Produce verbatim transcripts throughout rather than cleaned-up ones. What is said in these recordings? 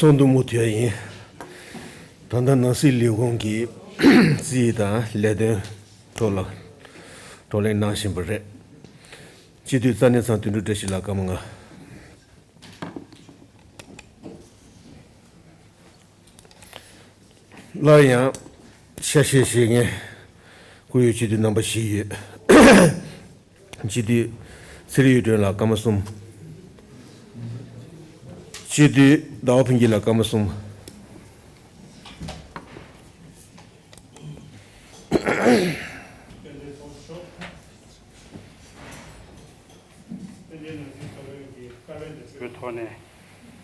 ཚོགས་འདུ་མུ་མཐུད་ཡིན། ད་ལྟ་ནང་སྲིད་ལས་ཁུངས་ཀྱི་རྩིས་དང་ལས་དོན་ཐོག་ལ་བགྲོ་གླེང་གནང་བཞིན་པ་རེད། སྤྱི་འཐུས་རྩ་གནས་ཚང་དོན་གྲུབ་བཀྲ་ཤིས་ལགས། སྐར་མ་ལྔ། སླར་ཡང་ཆ་ཤས་བཞེས་མཁན་སྐུ་ཡོད་སྤྱི་འཐུས་རྣམ་པ་བཞི་ཡོད། སྤྱི་འཐུས་ཚེ་རིང་གཡུ་སྒྲོན་ལགས། སྐར་མ་གསུམ། སྤྱི་འཐུས་ཟླ་བ་ཕུན་སྐྱིད་ལགས། སྐར་མ་གསུམ། བོད་ཐོག་ནས་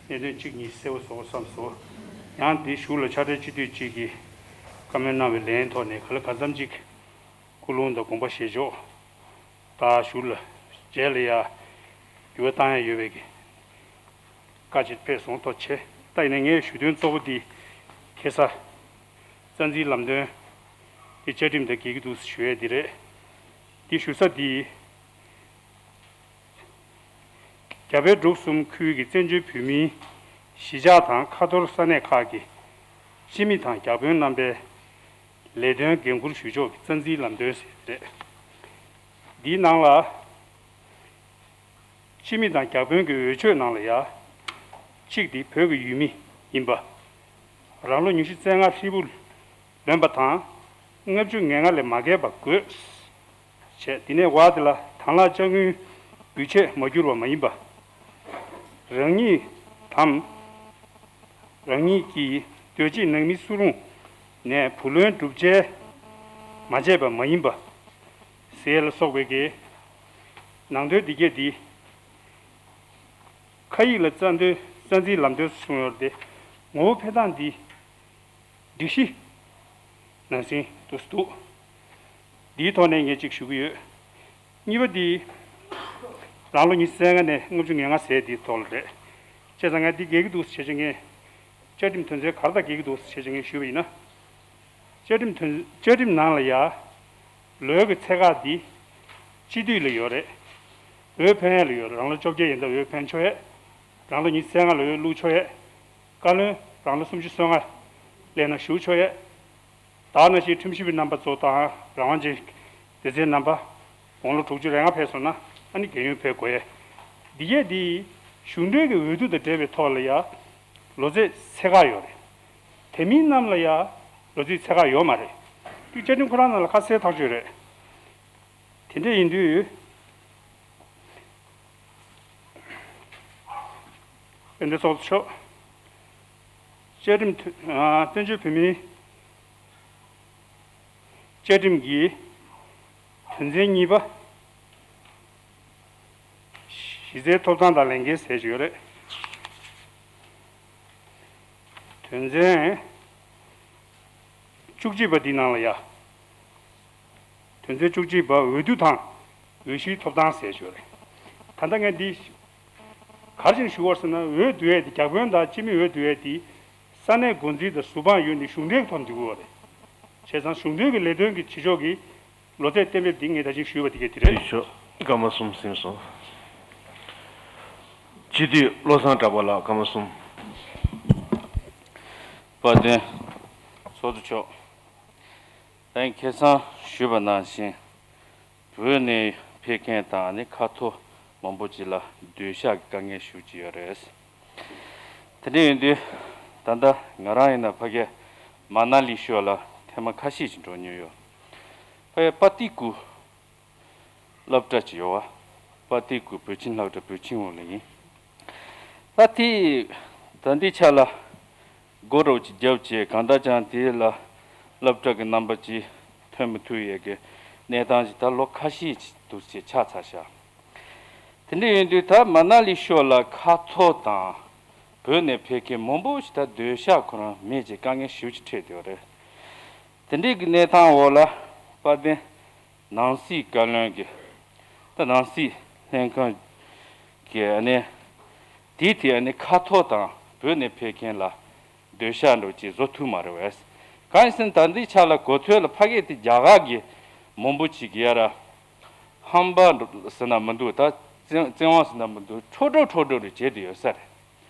གནད་དོན་གཅིག་གཉིས་གསལ་པོ་བཟོ་དགོས་བསམ་སོང་། ཡང་འདི་གཞུག་ལ་ཕྱག་སྦྲེལ་སྤྱི་འཐུས་གཅིག་གིས་བཀའ་མོལ་གནང་བའི་ལན་ཐོག་ནས་ག་ལ་གང་འཚམ་གཅིག་སྐུ་རླུང་དང་དགོངས་པ་བཞེས་ཆོག་ད་གཞུག་ལ་རྗེས་ལ་ཡ་འགྱུར་བ་བཏང་ཡ་ཡོད་པའི་གི་བཀའ་ཅིག་ཕེབས་སོང་། ཐུགས་རྗེ་ཆེ། ད་ཡིན་ན་ངས་ཞུ་དོན་གཙོ་བོ་འདི་ཁ་སང་རྩ་འཛིན་ལམ་སྟོན་འདི་བཅའ་ཁྲིམས་དང་འགལ་གྱི་འདུག་ཞུ་ཡས་འདི་རེད། འདི་ཞུ་ས་འདི། རྒྱ་བལ་འབྲུག་གསུམ་ཁུལ་གྱི་བཙན་བྱོལ་བོད་མིའི་གཞིས་ཆགས་དང་ཁ་ཐོར་ས་གནས་ཁག་གི་སྤྱི་མི་དང་བརྒྱ་དཔོན་རྣམ་པའི་ལས་དོན་འགན་འཁུར་ཞུ་ཕྱོགས་ཀྱི་རྩ་འཛིན་ལམ་སྟོན་ཟེར་རེད། འདིའི་ནང་ལ་སྤྱི་མི་དང་བརྒྱ་དཔོན་གྱི་འོས་ཆོས་ནང་ལ་ཡ། གཅིག་འདི་བོད་ཀྱི་ཡུལ་མི་ཡིན་པ། རང་ལོ་ཉི་ཤུ་རྩ་ལྔ་ཧྲིལ་པོ་ལོན་པ་དང་ལྔ་བཅུ་ང་ལྔ་ལས་མ་བརྒལ་བ་དགོས། བྱས། དེ་ནས་བར་དེ་ལ་དང་བླངས་དཔྱ་དངུལ་འབུལ་ཆད་མ་གྱུར་བ་མ་ཡིན་པ། རང་ཉིད་དམ། རང་ཉིད་ཀྱི་སྡོད་སྤྱིའི་ནང་མི་སུ་རུང་ནས་བུ་ལོན་སྒྲུབ་འཇལ་མ་བྱས་པ་མ་ཡིན་པ། ཟེར་ལ་སོགས་པའི་གི་ནང་དོན་འདི་གས་འདི་ཁ་ཡིག་ལ་རྩ་འདོན་རྩ་འཛིན་ལམ་སྟོན་གསུངས་ཡོད་རེད་དེ། ངོ་བོ་འཕེན་སྟངས་འདི་སྒྲིག་གཞི་ནང་ཟིན་དུ་འདུག་འདིའི་ཐོག་ནས་ངས་གཅིག་ཞུ་གི་ཡོད། གཉིས་པ་འདི། རང་ལོ་ཉི་ཤུ་རྩ་ལྔ་ནས་ལྔ་བཅུ་ང་ལྔ་ཟེར་འདིའི་ཐོག་ལ་རེད། བྱས་ཙང་ངས་འདི་འགལ་གྱི་འདུག་ཟེར་བྱས་ངས། བཅའ་ཁྲིམས་དོན་ཚན་ག་རེ་དང་འགལ་གྱི་འདུག་ཟེར་བྱས་ངས་ཞུས་པ་ཡིན་ན། བཅའ་ཁྲིམས་དོན་བཅའ་ཁྲིམས་ནང་ལ་ཡ། ལོའི་གི་ཚད་བཀག་འདི་སྤྱི་འཐུས་ལ་ཡོད་རེད། འོས་འཕེན་ཡས་ལ་ཡོད་རེད། རང་ལོ་བཅོ་བརྒྱད་ཡིན་ད་འོས་འཕེན་ཆོག་ཡས། རང་ལོ་ཉི་ཤུ་རྩ་ལྔ་ལ་འོས་བླུག་ཆོག་ཡས། བཀའ་བློན་རང་ལོ་སུམ་ཅུ་སོ་ལྔ་སླེབས་ན་ཞུགས་ཆོག་ཡས། ད་ནང་བཞིན་ཁྲིམས་ཞིབ་པའི་རྣམ་པ་ཚོ་དང་རང་དབང་ཅན་སྡེ་ཚན་རྣམ་པ་དགུང་ལོ་དྲུག་ཅུ་རེ་ལྔ་ཕེབས་སོང་ན་ཨ་ནི་རྒས་ཡོལ་ཕེབས་དགོས་ཡས། འདི་གས་འདི་གཞུང་འབྲེལ་གྱི་འོས་བསྡུ་དང་འབྲེལ་བའི་ཐོག་ལ་ཡ་ལོ་ཚད་ཚད་བཀག་ཡོད་རེད། དེ་མིན་རྣམས་ལ་ཡ་ལོ་ཚད་ཚད་བཀག་ཡོད་མ་རེད། དེ་བཅའ་ཁྲིམས་ཁོ་རང་ནང་ལ་ཁ་གསལ་ཐག་ཆོད་རེད། དེ་འདྲ་ཡིན་དུས། དཔལ་ལྡན་ཚོགས་གཙོ་མཆོག་བཅའ་ཁྲིམས་དོན། ཨ། བཙན་བྱོལ་བོད་མིའི་བཅའ་ཁྲིམས་ཀྱི་དོན་ཚན་གཉིས་པ། གཞི་རྩའི་ཐོབ་ཐང་དང་ལས་འགན་ཟེར་གྱི་ཡོད་རེད། དོན་ཚན་བཅུ་གཅིག་པ་འདི་ནང་ལ་ཡ། དོན་ཚན་བཅུ་གཅིག་པ་འོས་བསྡུ་དང་འོས་གཞིའི་ཐོབ་ཐང་ཟེར་ཞུ་རེད། ད་ལྟ་ངས་འདི་ག་རེ་བྱས་ནས་ཞུ་བར་ཟེར་ན། འོས་བསྡུ་ཡས་དེ་བརྒྱ་དཔོན་དང་སྤྱི་མི་འོས་བསྡུ་ཡས་དེ་ས་གནས་འགོ་འཛིན་དང་ཟུར་དཔང་ཡོད་ནས་གཞུང་འབྲེལ་གྱི་ཐོག་འདུས་དགོས་པ་རེད། བྱས་ཙང་གཞུང་འབྲེལ་གྱི་ལས་དོན་གྱི་བྱེད་ཕྱོགས་ཀྱི་ལོ་ཚད་གཏན་འབེབས་འདི་ངས་ད་ཅིག་ཞུས་པ་དེ་གས་དེ་རེད། དེ་ཤོག་སྐར་མ་གསུམ་ཟིན་སོང་། སྤྱི་འཐུས་བློ་བཟང་གྲགས་པ་ལགས། སྐར་མ་གསུམ། དཔལ་ལྡན་ཚོགས་གཙོ་མཆོག་ད་ཁ་སང་ཞུས་པ་ནང་བཞིན། བོད་ནས་ཕེབས་མཁན་དང་ནི་ཁ་ཐོར་མང་པོ་ཅིག་ལ་སྡོད་ཤག་གི་དཀའ་ངལ་ཞུ་གི་ཡོད་རེད། དེ་འདྲ་ཡིན་དུས་ད་ལྟ་ང་རང་ཡིན་ན་ཕ་གིར་མ་ན་ལི་ཤོར་ལ་ཐེངས་མ་ཁ་ཤས་ཤིག་འགྲོ་མྱོང་ཡོད། ཕ་གིར་པ་ཏི་ཀུ་སློབ་གྲྭ་ཅིག་ཡོད་པ། པ་ཏི་ཀུ་བོད་ཁྱིམ་སློབ་གྲྭ་བོད་ཁྱིམ་འོག་ལ་ཡིན། ད་དེ་ད་ལྟའི་ཆ་ལ། སྒོ་རོགས་ཅིག་བརྒྱབ་བྱས་གང་ལྟར་ཀྱང་དེ་ལ་སློབ་གྲྭ་གི་རྣམ་པ་ཅིག་ཐོན་མི་ཐུབ་ཡས་ཀྱི་གནས་སྟངས་ཅིག་ད་ལོ་ཁ་ཤས་ཅིག་འདུག་སེ་ཆགས་ཚར་ཤག་དེ་འདྲ་ཡིན་དུས་ད་མ་ན་ལི་ཤོར་ལ་ཁ་ཐོར་དང་བོད་ནས་ཕེབས་མཁན་མང་པོ་ཞིག་ད་སྡོད་ཤག་ཁོ་རང་མེད་ཅེས་དཀའ་ངལ་ཞེ་པོ་ཅིག་འཕྲད་བསྡད་ཡོད་རེད། དེ་འདྲའི་གི་གནས་སྟངས་འོག་ལ་དཔལ་ལྡན་ནང་སྲིད་བཀའ་བློན་གྱི་ད་ནང་སྲིད་ལྷན་ཁང་གི་ཨ་ནི་དེའི་དེ་ཨ་ནི་ཁ་ཐོར་དང་བོད་ནས་ཕེབས་མཁན་ལ་སྡོད་ཤག་འདྲ་ཅིག་བཟོ་ཐུབ་མ་རེད་པས། གང་ཡིན་ཟེར་ན་ད་ལྟའི་ཆ་ལ་གོ་ཐོས་ལ་ཕ་གིར་དེ་རྒྱ་གར་གྱི་མང་པོ་ཅིག་གིས་ཡ་ར་ཧམ་པ་འདྲ་ཟེར་ན་མི་འདུག་ད་བཙན་བཙན་དབང་ཟེར་ན་མི་འདུག་འཕྲོ་འགྲོ་འཕྲོ་འགྲོ་རེ་བྱས་བསྡད་ཡོད་ས་རེད།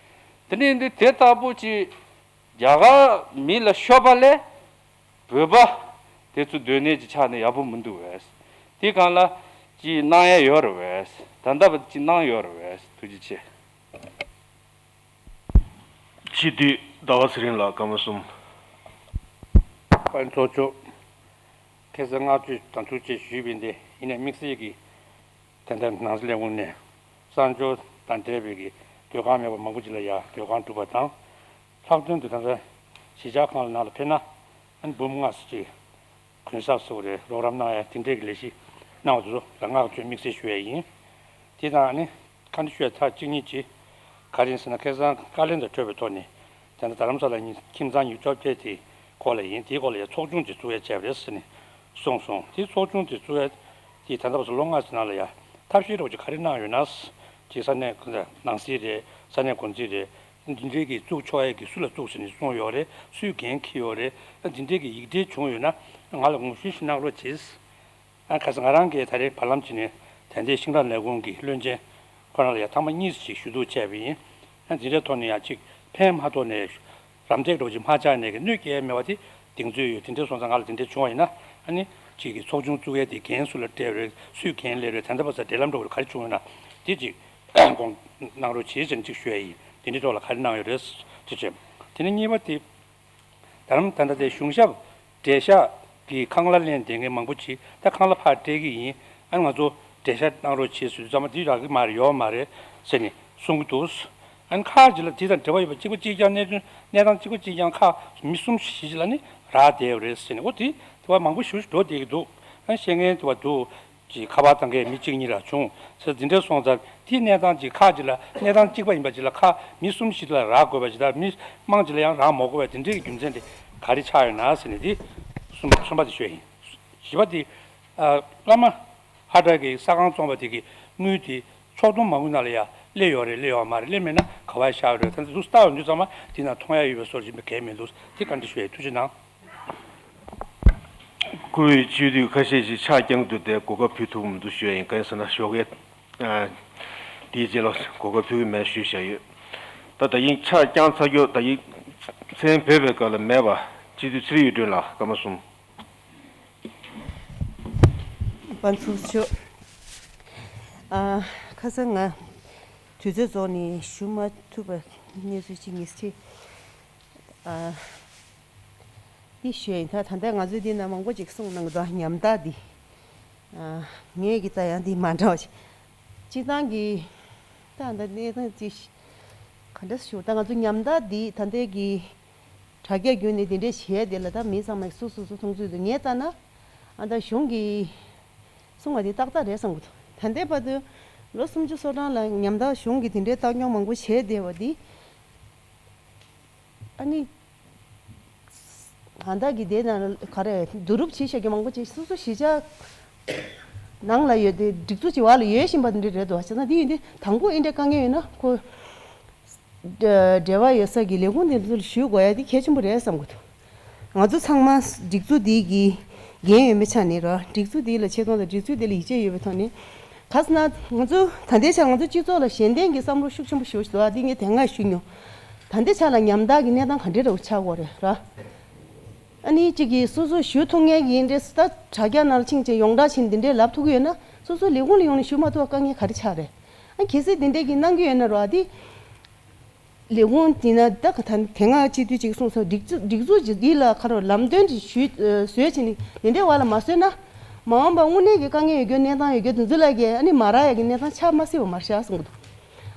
དེ་ནས་འདི་དེ་ལྟ་བུ་ཅིག་རྒྱ་གར་མི་ལ་ཤོར་བ་ལས་བོད་པ་དེ་ཚོ་སྡོད་གནས་ཀྱི་ཆ་ནས་ཡག་པོ་མི་འདུག་བས། དེ་གང་ལ་ཅིག་གནང་ཡ་ཡོད་རེད་བས། ད་ལྟ་བར་ཅིག་གནང་ཡོད་རེད་བས། ཐུགས་རྗེ་ཆེ། སྤྱི་འཐུས་ཟླ་བ་ཚེ་རིང་ལགས། སྐར་མ་གསུམ། དཔལ་ཚོགས་མཆོག། ཁ་སང་བསྔགས་བརྗོད་དང་ཐུགས་རྗེ་ཆེ་ཞུས་པ་ཡིན་ཏེ། ཡིན་ནའི་དམིགས་བསལ་གྱིས་ད་ལྟ་ནང་སྲིད་ལས་ཁུངས་ནས་གསར་འབྱོར་དང་འབྲེལ་བའི་གི་སྡོད་ཁང་མེད་པ་མང་པོ་ཅིག་ལ་ཡ་སྡོད་ཁང་སྒྲུབ་པ་དང་། ལྷག་དོན་དུ་ད་ལྟ་གཞིས་ཆགས་ཁང་ལ་ནང་ལ་ཕེབས་ན། ཨ་ནི་འབུམ་ལྔ་ཙམ་ཅིག་གུན་གསབ་སོགས་རེད། རོགས་རམ་གནང་ཡ་དེ་འདྲས་ཀྱི་ལས་གཞི་གནང་བ་དེ་ཚོ་ལ་བསྔགས་བརྗོད་དམིགས་བསལ་ཞུ་ཡ་ཡིན། དེ་དང་ཨ་ནི་བཀའ་འདྲི་ཞུ་ཡ་ཚར་གཅིག་གཉིས་ཅིག་ག་རེ་ཡིན་ཟེར་ན། ཁ་སང་བཀའ་ལན་དང་འཕྲོད་པའི་ཐོག་ནས་ད་ལྟ་རྡ་རམ་ས་ལ་ཉིན་ཁྱིམ་ཚང་ཉིས་བཅོ་བརྒྱད་དེ་སྐོར་ལ་ཡིན། དེའི་སྐོར་ལ་ཡ་ཚོགས་ཆུང་ཅིག་བཙུགས་ཡ་བྱས་པ་རེད་ཟེར་ནས་གསུངས་སོང་། དེ་ཚོགས་ཆུང་དེ་བཙུགས་ཡ་དེ་ད་ལྟ་བར་དུ་ལོ་ལྔ་ཙམ་ནང་ལ་ཡ་ཐབས་ཤེས་འདྲ་བོ་ཅིག་ག་རེ་གནང་ཡོད་ན། ཅིག་ས་གནས་ནང་སྲིད་རེད། ས་གནས་འགོ་འཛིན་རེད། འདི་འདྲའི་གི་བཙུགས་ཆོག་ཡ་གི་སུ་ལ་བཙུགས་ཟེར་ནས་གསུངས་ཡོད་རེད། སུས་འགན་འཁྱེར་ཡོད་རེད། འདི་འདྲའི་གི་ཡིག་འབྲེལ་བྱུང་ཡོད་ན་ང་ལ་དགོངས་ཞུ་ཞིག་གནང་རོགས་གྱིས། ཨ། ཁ་སང་ང་རང་གིས་ད་རེས་བར་ལམ་ཅིག་ནས་དད་ལྡན་ཤིང་རྟ་ལས་ཁུངས་ཀྱི་བློན་ཆེན་ཁོ་རང་ལ་ཡང་ཐེངས་མ་གཉིས་ཤིག་ཞུ་གཏུག་བྱས་པ་ཡིན། ཨ། འདི་འདྲའི་ཐོག་ནས་ཡང་ཅིག་ཕན་མ་ཐོགས་ནས་རམ་འདེགས་འདྲ་བོ་ཅིག་མ་བཅག་ནས་ཀྱི་གནོད་སྐྱེལ་མེད་པ་དེ་གདེང་ཚོད་ཡོད། དེ་འདྲ་སོང་ཙང་ང་ལ་དེ་འདྲ་བྱུང་བ་ཡིན་ན། ཨ་ནི་ཅིག་གི་ཚོགས་ཆུང་བཙུགས་ཡས་དེ་འགན་སུ་ལ་སྤྲད་རེད། སུས་འགན་ལེན་རེད། ད་ལྟ་བར་དུ་འབྲེལ་ལམ་འདྲ་བོ་ག་རེ་བྱུང་ཡོད་ན་དེ་ཅིག་དགོངས་གནང་རོགས་བྱེད་ཟེར་ནས་ཅིག་ཞུ་ཡ་ཡིན། དེ་འདྲའི་ཐོག་ལ་ག་རེ་གནང་ཡོད་རེད་ཅེས་བྱས། དེ་ནས་གཉིས་པ་དེ། ད་རུང་ད་ལྟ་དེ་གཞུང་ཞབས་བསྡད་ཤག་གི་ཁང་གླ་ལེན་བསྡད་མཁན་མང་པོ་ཅིག་ད་ཁང་གླ་ཕར་སྤྲད་ཀྱི་ཡིན། ཨ་ནི་ང་ཚོ་བསྡད་ཤག་གནང་རོགས་བྱེད་ཟེར་དུས་ཙམ་པ་འདི་རག་གི་མ་རེད། ཡོད་མ་རེད་ཟེར་ནས་གསུང་གི་འདུག་ཨ་ནི་ཁག་ཅིག་ལ་དེ་དང་འབྲེལ་བ་ཡོད་པ་གཅིག་པ་གཅིག་རྐྱང་། གནད་དོན་གནས་སྟངས་གཅིག་པ་གཅིག་རྐྱང་ཁག་མི་གསུམ་བཞི་ཅིག་ལ་ནི་རག་བསྡད་ཡོད་རེད་ཟེར་ནས། འོ་དེ་དེ་བ་མང་པོ་ཞེ་པོ་ཞིག་འགྲོ་བསྡད་ཀྱི་འདུག་ཨ་ནི་བཤད་མཁན་དེ་བ་འདུག་ཅིག་ཁ་པར་བཏང་མཁན་མི་གཅིག་གཉིས་ར་བྱུང་ཟེར། འདི་འདྲ་སོང་ཙང་དེའི་གནས་སྟངས་ཅིག་ཁག་ཅིག་ལ། གནས་སྟངས་གཅིག་པ་ཡིན་པ་ཅིག་ལ་ཁག་མི་གསུམ་བཞི་དེ་ལ་རག་དགོས་པ་ཅིག་དང་། མི་མང་ཅིག་ལ་ཡང་རག་མ་དགོས་པའི་དེ་འདྲའི་རྒྱུ་མཚན་དེ་ག་རེ་ཆགས་ཡོད་ན་ཟེར་ནས། དེ་གསུམ་གསུམ་པ་དེ་ཞུ་ཡ་ཡིན། བཞི་པ་དེ། ཨ། བླ་མ་ཧ་དྲ་གི་ས་ཁང་བཙོང་བ་དེ་གི་དངུལ་དེ་ཚོགས་དུང་མ་དངུལ་ནང་ལ་ཡ་སླེབས་ཡོད་རེད། སླེབས་ཡོད་མ་རེད། སླེབས་མེད་ན་ག་པར་བཞག་ཡོད་རེད། ད་ལྟ་དུས་ལྟ་ཡོང་དུས་ཙམ་པ་དེ་ནང་མཐོང་ཡ་ཡོད་པའི་བཟོ་ཞིག་གང་ཡང་མི་འདུག་དེ་བཀའ་འདྲི་ཞུ་ཡ་ཡིན། ཐུགས་རྗེ་གནང་། བཀུར་འོས་སྤྱི་འཐུས་ཁ་ཤས་ཤིག་ཆ་རྐྱང་དུ་བསྡད་གོ་སྐབས་ཕུལ་ཐུབ་མི་འདུག་ཞུ་ཡ་ཡིན། གང་ཡིན་ཟེར་ན་ཞོགས་ཀས། ཨ། དེའི་རྗེས་ལ་གོ་སྐབས་ཕུལ་གྱི་མེད་ཞུས་བཞག་ཡོད། ད་ད་ཡིན་ཆ་རྐྱང་ཚར་རྒྱུ། ད་ཡིན་མཚན་བོད་པའི་སྐབས་ལ་མེད་པ། སྤྱི་འཐུས་ཚེ་རིང་གཡུ་སྒྲོན་ལགས། སྐར་མ་གསུམ། དཔལ་ཚོགས་མཆོག། ཨ། ཁ་སང་ང་དུས་ཚོད་རྫོགས་ནས་ཞུ་མ་ཐུབ་པ་གནས་ཚུལ་ཅིག་ངེས་ཅི། ཨ། འདི་ཞུ་ཡ་ཡིན། ད་ད་ལྟ་ང་ཚོས་འདི་ན་མང་པོ་ཅིག་གསུངས་གནང་གི་འདུག་ཉམ་ཐག་འདི། ཨ། ངས་ཀྱི་ད་ཡང་འདི་མ་འདྲ་བ་ཞིག་སྤྱིར་བཏང་གི་ད་ད་གནས་སྟངས་ཅིག་ག་འདྲ་ཞུ། ད་ང་ཚོ་ཉམ་ཐག་འདི་ད་ལྟའི་གི་དྲ་རྒྱ་བརྒྱུད་ནས་འདི་འདྲས་བྱས་དེ་ལ། ད་མི་ཚང་མས་སོ་སོ་སོ་མཐོང་ཚུལ་དུ་ངས་ལྟ་ན། ཨ། ད་གཞུང་གིས་གསུངས་པ་འདི་ཏག་ཏག་རེད་བསམ་གི་འདུག་ད་ལྟའི་བར་དུ་ལོ་སུམ་ཅུ་སོ་གྲངས་ལ་ཉམ་ཐག་གཞུང་གིས་དེ་འདྲའི་བཏང་སྐྱོང་མང་པོ་བྱས་བསྡད་པ་འདི། ཨ་ནི། ད་ལྟ་གི་དེ་དང་ག་རེ་བསྡུ་རུབ་བྱེད་བཞག་གི་མང་པོ་ཅིག་སོ་སོ་གཞིས་ཆགས་ནང་ལ་ཡོད་དེ། སྒྲིག་འཛུགས་ཀྱི་འོག་ལ་ཡོད་བཞིན་པ་འདི་འདྲ་རེད་འདུག་བྱས་ཙང་དེ་ཡིན་དུས་དང་པོ་འདི་འདྲའི་དཀའ་ངལ་ཡོད་ན་ཁོ་འབྲེལ་བ་ཡོད་ས་ཀྱི་ལས་ཁུངས་དེ་ཚོ་ལ་ཞུ་དགོས་ཡ་དེ་གལ་ཆེན་པོ་རེད་བསམ་གི་འདུག་ང་ཚོ་ཚང་མ་སྒྲིག་འཛུགས་འདི་གི་འགན་ཡོད་མི་ཆ་ནས་ར། སྒྲིག་འཛུགས་འདི་ལ་ཆེ་མཐོང་དང་སྒྲིག་འཛུགས་འདི་ལ་ཡིད་ཆེས་ཡོད་པའི་ཐོག་ནས། ག་ཟེར་ན། ང་ཚོ་ད་ལྟའི་ཆར་ང་ཚོ་སྤྱི་ཚོགས་ལ་ཞེན་ལྡན་གྱི་བསམ་བློ་ཤུགས་ཆེན་པོ་ཞིག་འདུག་ཨ། འདི་ངས་དེ་སྔ་ཞུས་མྱོང་། ད་ལྟའི་ཆར་ལ་ཉམ་ཐག་གི་གནས་སྟངས་ག་འདྲས་འདྲ་བོ་ཆགས་ཀྱི་ཡོད་རེད་ར། ཨ་ནི་གཅིག་གིས་སོ་སོ་ཞུ་ཐུབ་མཁན་གྱི་འདྲས་ད་དྲ་རྒྱ་ནང་ལ་ཕྱིན་ཅིང་ཡོངས་གྲགས་ཕྱིན་འདི་འདྲས་ལབ་ཐུབ་ཀྱི་ཡོད་ན། སོ་སོ་ལས་ཁུངས་ལ་ཡོང་ནས་ཞུ་མ་ཐུབ་པ་དཀའ་ངལ་ག་རེ་ཆགས་རེད། ཨ། གལ་སྲིད་འདི་འདྲས་ཀྱི་གནང་གི་ཡོད་ན་ར། ཨ། འདི་ལས་ཁུངས་འདི་ན་ད་ག་ད་དེ་སྔ་སྤྱི་འཐུས་ཅིག་གསུངས་སོང་། སྒྲིག་འཛུགས་སྒྲིག་འཛུགས་ཀྱི་འདི་ལ་ཁ་རོག་ལམ་སྟོན་ཅིག་ཞུས། ཨ། བཟོས་བྱས་ནས་འདི་འདྲའི་བར་ལ་མ་བཟོས་ན། མ་འོངས་པ་དངོས་གནས་ཀྱི་དཀའ་ངལ་ཡོད་རྒྱུ་གནས་སྟངས་ཡོད་རྒྱུ་འདི་ཚོ་ལ་གི་ཨ་ནི་མ་རག་ཡ་གི་གནས་སྟངས་ཆགས་མ་སྲིད་པ་མ་རེད་ཤག་གསུང་གི་འདུག་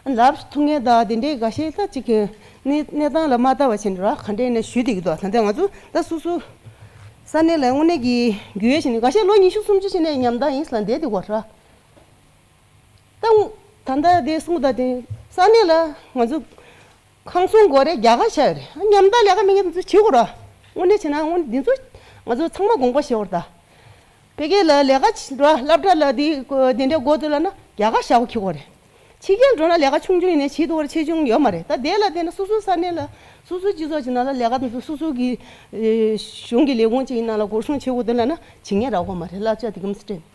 ཨ། ལབ་ཐུབ་མཁན་དང་དེ་འདྲའི་འགའ་ཤས་ད་ཅིག་གི་གནས་གནས་སྟངས་ལ་མ་ལྟ་བ་བྱས་ནས་ར་ག་འདྲས་ནས་ཞུས་བསྡད་ཀྱི་འདུག་ད་ལྟ་ང་ཚོ་ད་སོ་སོ་ས་གནས་ལ་དངོས་གནས་ཀྱི་རྒྱུས་ཡོད་བྱས་ནས། འགའ་ཤས་ལོ་ཉི་ཤུ་སུམ་ཅུ་བྱས་ནས་ཉམ་ཐག་ཡིན་ཟེར་ལ་བསྡད་བསྡད་ཀྱི་ཡོད་རེད་ར། ད་ད་ལྟ་དེ་གསུངས། ད་དེ་ས་གནས་ལ་ང་ཚོ་ཁང་སྲུང་དགོས་རེད། རྒྱ་གར་བཞག་ཡོད་རེད། ཨ། ཉམ་ཐག་ལས་ཀ་མེད་མཁན་དེ་ཚོ་བྱེད་དགོས་ར། དངོས་གནས་བྱས་ན་དངོས་འདི་ཚོ་ང་ཚོ་ཚང་མ་དགོངས་པ་བཞེས་དགོས་རེད་ད། ཕ་གི་ལ་ལས་ཀ་བྱེད་ར། སློབ་གྲྭ་ལ་དེ་དེ་འདྲའི་དགོས་འདུག་ལབ་ན་རྒྱ་གར་བཞག་པ་ཁྱི་དགོས་རེད། ཕྱི་རྒྱལ་འགྲོ་ན་ལས་ཀ་ཆུང་ཆུང་ཡིན་ནའི་བྱེད་དགོས་རེད། ཆེ་ཆུང་ཡོད་མ་རེད། ད་དེ་ལ་བལྟས་ན་སོ་སོའི་ས་གནས་ལ་སོ་སོའི་སྤྱི་ཚོགས་ཀྱི་ནང་ལ་ལས་ཀ་དེ་ཚོ་སོ་སོ་གི་ཨེ་གཞུང་གི་ལས་ཁུངས་ཅིག་ནང་ལ་སྒོ་སྲུང་བྱེད་དགོས་འདུག་ལབ་ན་བྱེད་མཁན་རག་གི་མ་རེད། གླ་ཆ་དེ་གམ་སྤྲད།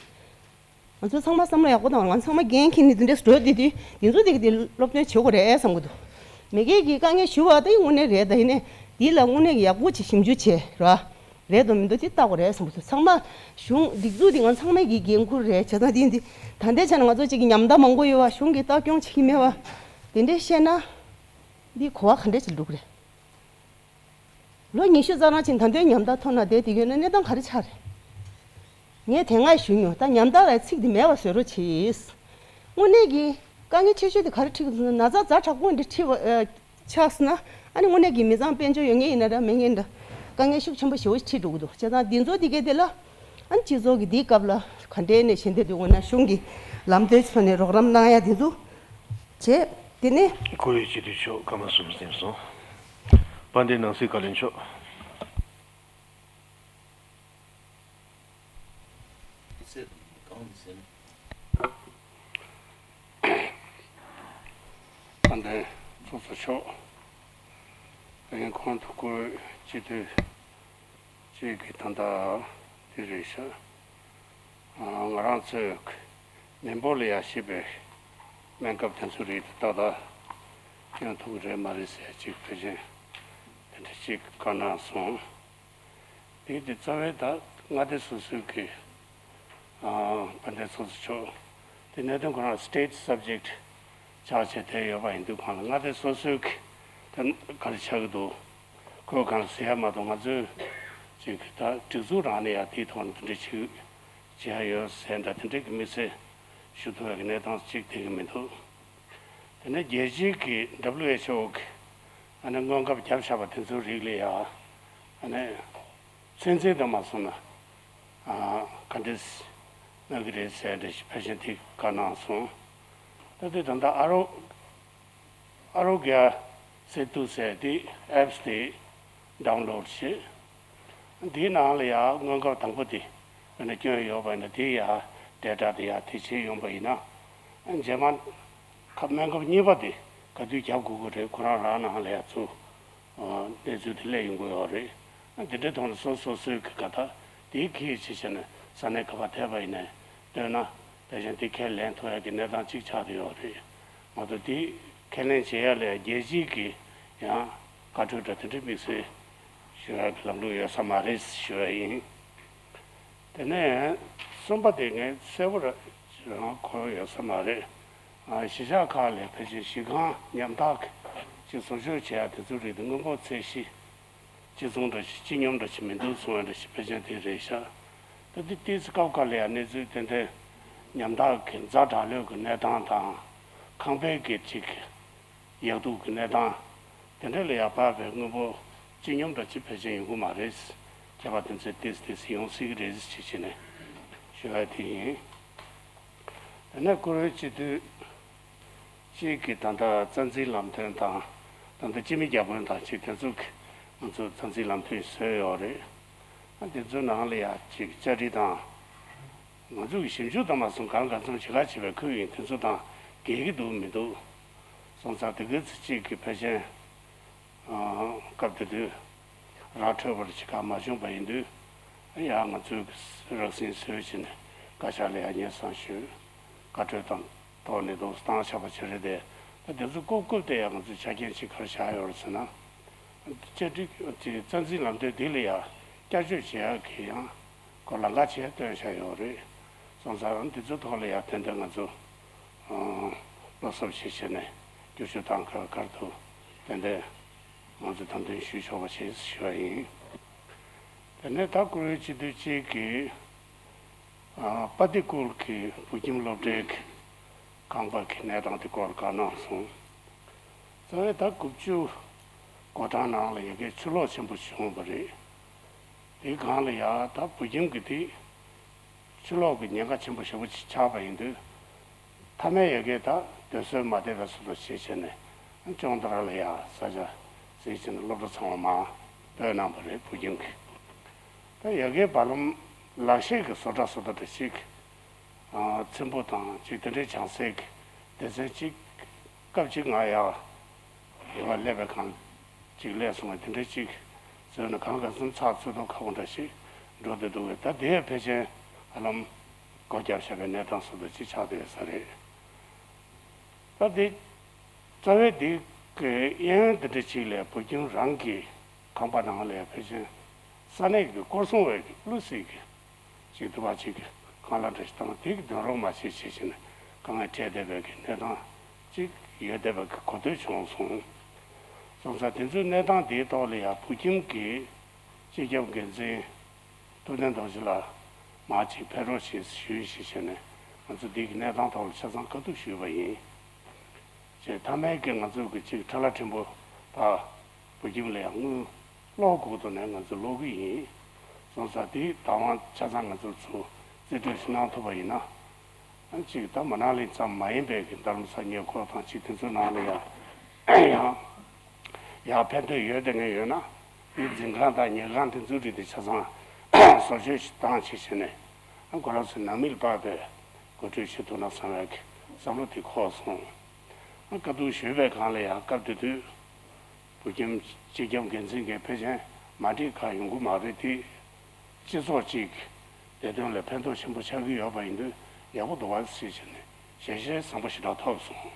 ང་ཚོ་ཚང་མ་བསམ་བློ་ཡག་པོ་བཏང་བ། ང་ཚང་མ་འགན་འཁྱེར་ནས་དེ་འདྲས་འགྲོ་བསྡད་དུས་དེ་ཚོ་དེ་གི་དེ་སློབ་སྟོན་བྱེད་དགོས་རེད་བསམ་གི་འདུག་མི་སྒེར་གྱི་དཀའ་ངལ་ཞུ་བ་དེ་དངོས་གནས་རེད། ད་ཡིན་ནའི་འདི་ལ་དངོས་གནས་ཀྱི་ཡག་པོ་ཅིག་ཞིབ་འཇུག་བྱས་ར། རེད་དང་མི་འདུག་དེ་བལྟ་དགོས་རེད་བསམ་གྱི་འདུག་ཚང་མ་གཞུང་སྒྲིག་འཛུགས་འདི་ང་ཚང་མའི་གི་འགན་ཁུར་རེད། བྱས་ཙང་དེ་འདི་ད་ལྟའི་ཆ་ནས་ང་ཚོ་གཅིག་གི་ཉམ་ཐག་མང་པོ་ཡོད་པ། གཞུང་གི་ལྟ་སྐྱོང་བྱེད་ཀྱི་མེད་པ། དེ་འདྲས་བཤད་ན་འདི་གོ་བ་ག་འདྲས་ཅིག་འགྲོ་གི་རེད། ལོ་ཉི་ཤུ་རྩ་གྲངས་ཅིག་ད་ལྟའི་ཉམ་ཐག་ཐོག་ན་བསྡད་དེ་ཡོད་ན་གནས་སྟངས་ག་རེ་ཆགས་རེད། ངས་དེ་སྔ་ཞུས་མྱོང་། ད་ཉམ་ཐག་ལ་ཚིག་འདི་མེད་པ་བཟོ་རོགས་གྱིས། དངོས་གནས་ཀྱི་དཀའ་ངལ་ཆེ་ཤོས་དེ་ག་རེ་འཕྲད་ཀྱི་འདུག་ན། ན་ཚ་ཛ་དྲག་པོ་འདི་འཕྲད་པ་ཨ། ཆགས་སོང་ན། ཨ་ནི་དངོས་གནས་ཀྱི་མི་ཚང་དཔལ་འབྱོར་ཡོད་མཁན་ཡིན་ན་འདྲ་མེད་མཁན་འདྲ། དཀའ་ངལ་ཤུགས་ཆེན་པོ་ཞེ་པོ་ཞིག་འཕྲད་འགྲོ་གི་འདུག་བྱས་ཙང་འདི་ཚོ་དེ་གའི་དེ་ལ། ཨ་ནི་སྤྱི་ཚོགས་ཀྱི་འདིའི་སྐབས་ལ་ག་འདྲའི་ནས་ཞེན་བསྡད་འདུག་འོ་ན་གཞུང་གི་ལམ་སྟོན་ཚོ་ནས་རོགས་རམ་གནང་ཡ་དེ་ཚོ་བྱས། དེ་ནས་བཀུར་འོས་སྤྱི་འཐུས་མཆོག་སྐར་མ་གསུམ་ཟིན་སོང་། དཔལ་ལྡན་ནང་སྲིད་བཀའ་བློན་མཆོག་དཔལ་ལྡན་ཚོགས་གཙོ་མཆོག་དཔལ་ཡོན་ཁོངས་གཏོགས་བཀུར་འོས་སྤྱི་འཐུས་བཅས་ཀྱི་ད་ལྟ་དེ་རེད་ཤག་ང་རང་ཚོས་མི་འབོར་ལ་ཡ་ཞེས་པའི་སྨན་ཁབ་དེ་ཚོ་རིགས་དེ་ཏག་ཏག་སྐྱོན་ཐུབ་ཀྱི་རེད་མ་རེད་ཟེར་ཅིག་ཕལ་ཆེར་དེ་འདྲ་ཅིག་བཀའ་གནང་སོང་། དེ་དེ་རྩ་བའི་ད་མངའ་སྡེ་སོ་སོའི་གི་ཨ་དཔལ་ལྡན་ཚོགས་གཙོ་མཆོག་དེ་གནད་དོན་ཁོ་རང་state subject་ཆགས་བྱས་བསྡད་ཡོད་པ་ཡིན་དུས་གང་ལ་མངའ་སྡེ་སོ་སོའི་གི་ད་ག་རེ་ཆགས་ཀྱི་འདུག་ཁོས་གང་ཟེར་ཡ་མ་གཏོགས་ང་ཚོའི་ཅིག་ད་སྒྲིག་འཛུགས་རང་ནས་ཡ་དེའི་ཐོག་ནས་དེ་འདྲ་ཅིག་བྱེད་ཡ་ཡོད་ཟེར་འདྲ་དེ་འདྲ་གི་དམིགས་བསལ་ཞུ་ཐུབ་ཡ་གི་གནས་སྟངས་ཅིག་བསྡད་ཀྱི་མི་འདུག་དེ་ནས་རྒྱལ་སྤྱིའི་གི་W H O་གི་ཨ་ནི་སྔོན་ཁབ་བརྒྱབ་བཞག་པ་དེ་ཚོའི་རིགས་ལ་ཡ་ཨ་ནི་ཚོད་འཛིན་དུ་མ་སོང་ན་ཨ་ག་འདྲས་གནང་གི་རེད་ཟེར་འདྲ་ཞིག་ཕལ་ཆེར་དེ་བཀའ་གནང་སོང་། ད་དེ་ད་ལྟ་ཨ་རོ་ཨ་རོ་གྱ་སེ་ཏུ་ཟེར་དེ་apps་དེ་download་བྱེད། འདིའི་ནང་ལ་ཡང་སྔོན་ཁབ་དང་པོ་དེ་དཔེར་ན་སྐྱོན་ཡོད་པ་ཡིན་ན་དེ་ཡང་data་དེ་ཡང་དེ་བྱས་ཡོང་པ་ཡིན་ན། རྗེས་མ་ཁབ་སྨན་ཁབ་གཉིས་པ་དེ་ག་དུས་རྒྱག་དགོས་ཀྱི་རེད། ཁོ་རང་རང་ནང་ལ་ཡང་ཚུར་གནས་ཚུལ་དེ་སླེབས་ཡོང་གི་ཡོད་རེད། འདི་འདྲའི་ཐོག་ནས་སོ་སོ་སོའི་གི་ག་ད་དེའི་གི་ཆེ་ཆེ་ནས་ས་གནས་ག་པར་ཐེབས་པ་ཡིན་ནའི་བཏོན་ན་དེ་བཞིན་དེ་ཁས་ལེན་ཐུབ་ཡ་གི་གནས་སྟངས་གཅིག་ཆགས་བསྡད་ཡོད་རེད། མ་གཏོགས་དེ་ཁས་ལེན་བྱེད་ཡ་ལ་རྒྱལ་སྤྱིའི་གི་ཡང་བཀའ་འཁྲོལ་འདྲ་དེ་འདྲའི་དམིགས་བསལ་ཞུ་ཡ་གི་ལམ་ལུགས་ཡོད་ས་མ་རེད་ཞུ་ཡ་ཡིན། དེ་ནས་གསུམ་པ་དེ་ངས་གསལ་པོ་རང་གོ་ཡོད་ས་མ་རེད། གཞིས་ཆགས་ཁག་ལ་ཕལ་ཆེར་གཞི་རྐང་ཉམ་ཐག་གི་ཅིག་བཟོ་བཅོས་བྱེད་ཡ་དེ་ཚོ་རིགས་དེ་དངོས་པོ་ཚད་གཞི་གཅིག་མཚུངས་འདྲ་ཞིག་གཅིག་སྙོམས་འདྲ་ཞིག་མི་འདུག་གསུང་བ་འདྲ་ཞིག་ཕལ་ཆེར་དེ་རེད་ཤག་ད་དེ་ཏིས་སྐབས་ཁག་ལ་ཡང་གནས་ཚུལ་ཏན་ཏན་ཉམ་ཐག་གི་ཛ་དྲག་ལོས་ཀྱི་གནས་སྟངས་དང་ཁང་པའི་གི་ཅིག་ཡག་སྡུག་གི་གནས་སྟངས་དེ་འདྲ་ལ་ཡང་བབས་པའི་དངོས་པོ་གཅིག་སྙོམས་འདྲ་ཅིག་ཕལ་ཆེར་ཡོང་གི་མ་རེད། ཁྱད་པར་དེ་ཚོ་ཏིས་ཏིས་ཡོང་སྲིད་ཀྱི་རེད་ཅེས་བྱས་ནས་ཞུ་ཡ་དེ་ཡིན། དེ་ནས་བཀུར་འོས་སྤྱི་འཐུས་གཅིག་གིས་ད་ལྟ་རྩ་འཛིན་ལམ་སྟོན་དང་ད་ལྟ་སྤྱི་མི་བརྒྱ་དཔོན་དང་གཅིག་དེ་ཚོ་གིས་ང་ཚོ་རྩ་འཛིན་ལམ་སྟོན་བཟོས་ཡོད་རེད། ཨ་དེ་ཚོའི་ནང་ལ་ཡ་གཅིག་བཅར་འདྲི་དང་། ང་ཚོ་གི་ཞིབ་འཇུག་དང་མ་སོང་གང་ག་ཚོད་བྱེད་ག་བྱེད་པའི་ཁུལ་ཡིན་དེ་ཚོ་དང་འགལ་གྱི་འདུག་མི་འདུག་སོང་ཙང་དེ་གའི་ཚེ་གཅིག་གིས་ཕལ་ཆེར་སྐབས་དེ་དུས་ར་འཕྲོད་པར་བྱེད་ག་མ་བྱུང་བ་ཡིན་དུས་ཡང་ང་ཚོས་རགས་ཟིན་བཟོས་བྱས་ནས་བཀའ་ཤག་ལ་ཡང་སྙན་སེང་ཞུས། བཀའ་འཁྲོལ་དང་ཐོག་ནས་འདུག་བཏང་བཞག་པ་ཅིག་རེད་དེ། ད་དེ་ཚོ་རྐུབ་རྐུབ་དེ་ཡང་ང་ཚོས་ཆ་རྐྱེན་ཅིག་ག་རེ་བཞག་ཡོད་རེད་ཟེར་ན། བཅར་འདྲི་དེ་རྩ་འཛིན་ལམ་སྟོན་འདི་ལ་ཡང་བསྐྱར་བཅོས་བྱེད་ཡག་གི་ཡང་ཁོ་ལམ་ཁ་ཅིག་བཏོན་བཞག་ཡོད་རེད། སོང་ཙང་འདི་ཚོའི་ཐོག་ལ་ཡང་ཏན་ཏན་ང་ཚོ་བློ་གཟབ་ཅིག་བྱས་ནས་བསྒྱུར་བཅོས་གཏང་ག་གར་དུ་ཏན་ཏན་ང་ཚོས་དམ་དོན་ཞུས་ཆོག་པ་བྱེད་ཞུ་བ་ཡིན། དེ་ནས་ད་བཀུར་འོས་སྤྱི་འཐུས་གཅིག་གིས་ཨ་པ་ཏི་ཀུལ་གྱི་བོད་ཁྱིམ་སློབ་གྲྭའི་ཁང་པ་གི་གནས་སྟངས་དེ་སྐོར་བཀའ་གནང་སོང་། རྩ་བའི་ཟླ་དགུ་བཅུ་འགོ་གྲངས་ནང་ལ་ཡ་གིའི་ཆུ་ལོག་ཆེན་པོ་བྱུང་བ་རེད། དེའི་སྒང་ལ་ཡ་ད་བོད་ཁྱིམ་གྱི་དེ་ཆུ་ལོག་གི་ཉེན་ཁ་ཆེན་པོ་ཞེ་པོ་ཅིག་ཆགས་པ་ཡིན་དུས། མཐའ་མའི་ཡ་གིའི་ད་སྡོད་སྲོལ་མ་བསྡད་པའི་བཟོ་འདྲ་ཞིག་བྱས་ནས་ཅོང་ཏ་ར་ལ་ཡ་ས་ཆ་གཟིགས་བྱས་ནས་སློབ་གྲྭ་ཚང་མ་མར་སྤོས་གནང་བ་རེད་བོད་ཁྱིམ་གྱི། ད་ཡ་གིའི་བར་ལམ་ལག་ཤེས་ཀྱི་བཟོ་གྲྭ་བཟོ་འདྲ་ཞིག་ཨ་ཚེམ་བུ་དང་ཅིག་དེ་འདྲའི་བྱང་སའི་སྡེ་ཚན་ཅིག་སྐབས་ཅིག་ང་ཡར་ཡོད་པ་སླེབས་པའི་སྒང་ཅིག་སླེབས་སོང་བ་དེ་འདྲའི་ཅིག་བཟོས་ན་གང་ག་ཚོད་ཚགས་ཚུད་མདོག་ཁ་པོ་འདྲ་ཞིག་འགྲོ་བསྡད་འདུག་གས། ད་དེ་ཡང་ཕལ་ཆེར་ཧ་ལམ་སྒོ་བརྒྱབ་བཞག་པའི་གནས་སྟངས་བཟོ་འདྲ་ཅིག་ཆགས་བསྡད་ཡོད་ས་རེད། ད་དེ་རྩ་བའི་དེ་ གི་གཡས་གཡོན་དེ་འདྲ་ཅིག་ལ་བོད་ཁྱིམ་རང་གི་ཁང་པ་ནང་ལ་ཕལ་ཆེར་ས་གནས་ཀྱི་སྐོར་སྲུང་བས་ཀྱི་བློ་གཟིགས་ཀྱི་ཅིག་འདུག་པ་ཅིག་གི་ཁང་གླ་འདྲ་ཞིག་བཏང་། དེ་གི་འདོན་རོགས་མ་བྱེད་ཅེས་བྱས་ནས་དཀའ་ངལ་འཕྲད་བསྡད་པའི་གི་གནས་སྟངས་ཅིག་ཡོད་བསྡད་པའི་གི་གོ་ཐོས་བྱུང་སོང་། སོང་ཙང་དེ་ཚོའི་གནས་སྟངས་དེའི་ཐོག་ལ་ཡང་བོད་ཁྱིམ་གྱི་སྤྱི་ཁྱབ་འགན་འཛིན་ཐུབ་བསྟན་རྡོ་རྗེ་ལགས་མར་ཅིག་ཕེབས་རོགས་ཞེས་ཞུས་ཞེས་བྱས་ནས་ང་ཚོ་འདི་གི་གནས་སྟངས་ཐོག་ལ་ཆ་ཚང་བཀའ་བསྡུར་ཞུས་པ་ཡིན། ཅེས་མཐའ་མའི་གི་ང་ཚོ་གི་ཅིག་ཁྲ་ལ་ཕྲན་བུ་ཕ་བོད་ཁྱིམ་ལ་ཡང་དངུལ་སློག་དགོས་འདུག་ནས་ང་ཚོ་སློག་གི་ཡིན། སོང་ཙང་དེ་དང་བ་ཆ་ཚང་ང་ཚོ་ཚོ་རྩིས་སྤྲོད་ཞིག་གནང་ཐུབ་པ་ཡིན་ན། ཨ་ཅིག་ད་མ་ན་ལི་ཙམ་མ་ཡིན་པའི་གི་རྡ་རམ་ས་ཉེ་འཁོར་དང་ཅིག་དེ་ཚོའི་ནང་ལ་ཡང་ཡང་ཡང་ཕན་ཐོགས་ཡོད་དེ་ངས་ཡོད་ན་དེ་འཛིན་ཁང་དང་ཉལ་ཁང་དེ་ཚོའི་རིགས་དེ་ཆ་ཚང་བཟོ་བཅོས་ཞིག་བཏང་ཅིག་བྱས་ནས་ཨ་ཁོ་རང་ཚོའི་ནང་མི་ལ་དཔག་པའི་གོ་སྒྲིག་བྱེད་ཐུབ་ན་བསམ་པའི་གི་བསམ་བློ་དེ་འཁོར་སོང་། ཨ་བཀའ་བསྡུར་ཞུས་པའི་སྒང་ལ་ཡང་སྐབས་དེ་དུས་བོད་ཁྱིམ་སྤྱི་ཁྱབ་འགན་འཛིན་གྱིས་ཕལ་ཆེར་མ་འགྲིག་ག་ཡོང་གི་མ་རེད་དེ། སྤྱི་ཚོགས་གཅིག་བདེ་དོན་ལ་ཕན་ཐོགས་ཆེན་པོ་ཆགས་ཀྱི་ཡོད་པ་ཡིན་དུས་ཡག་པོ་འདུག་བ་ཞེས་བྱས་ནས་ཞལ་བཞེས་བཟང་པོ་ཞེ་དྲག་ཐོབ་སོང་།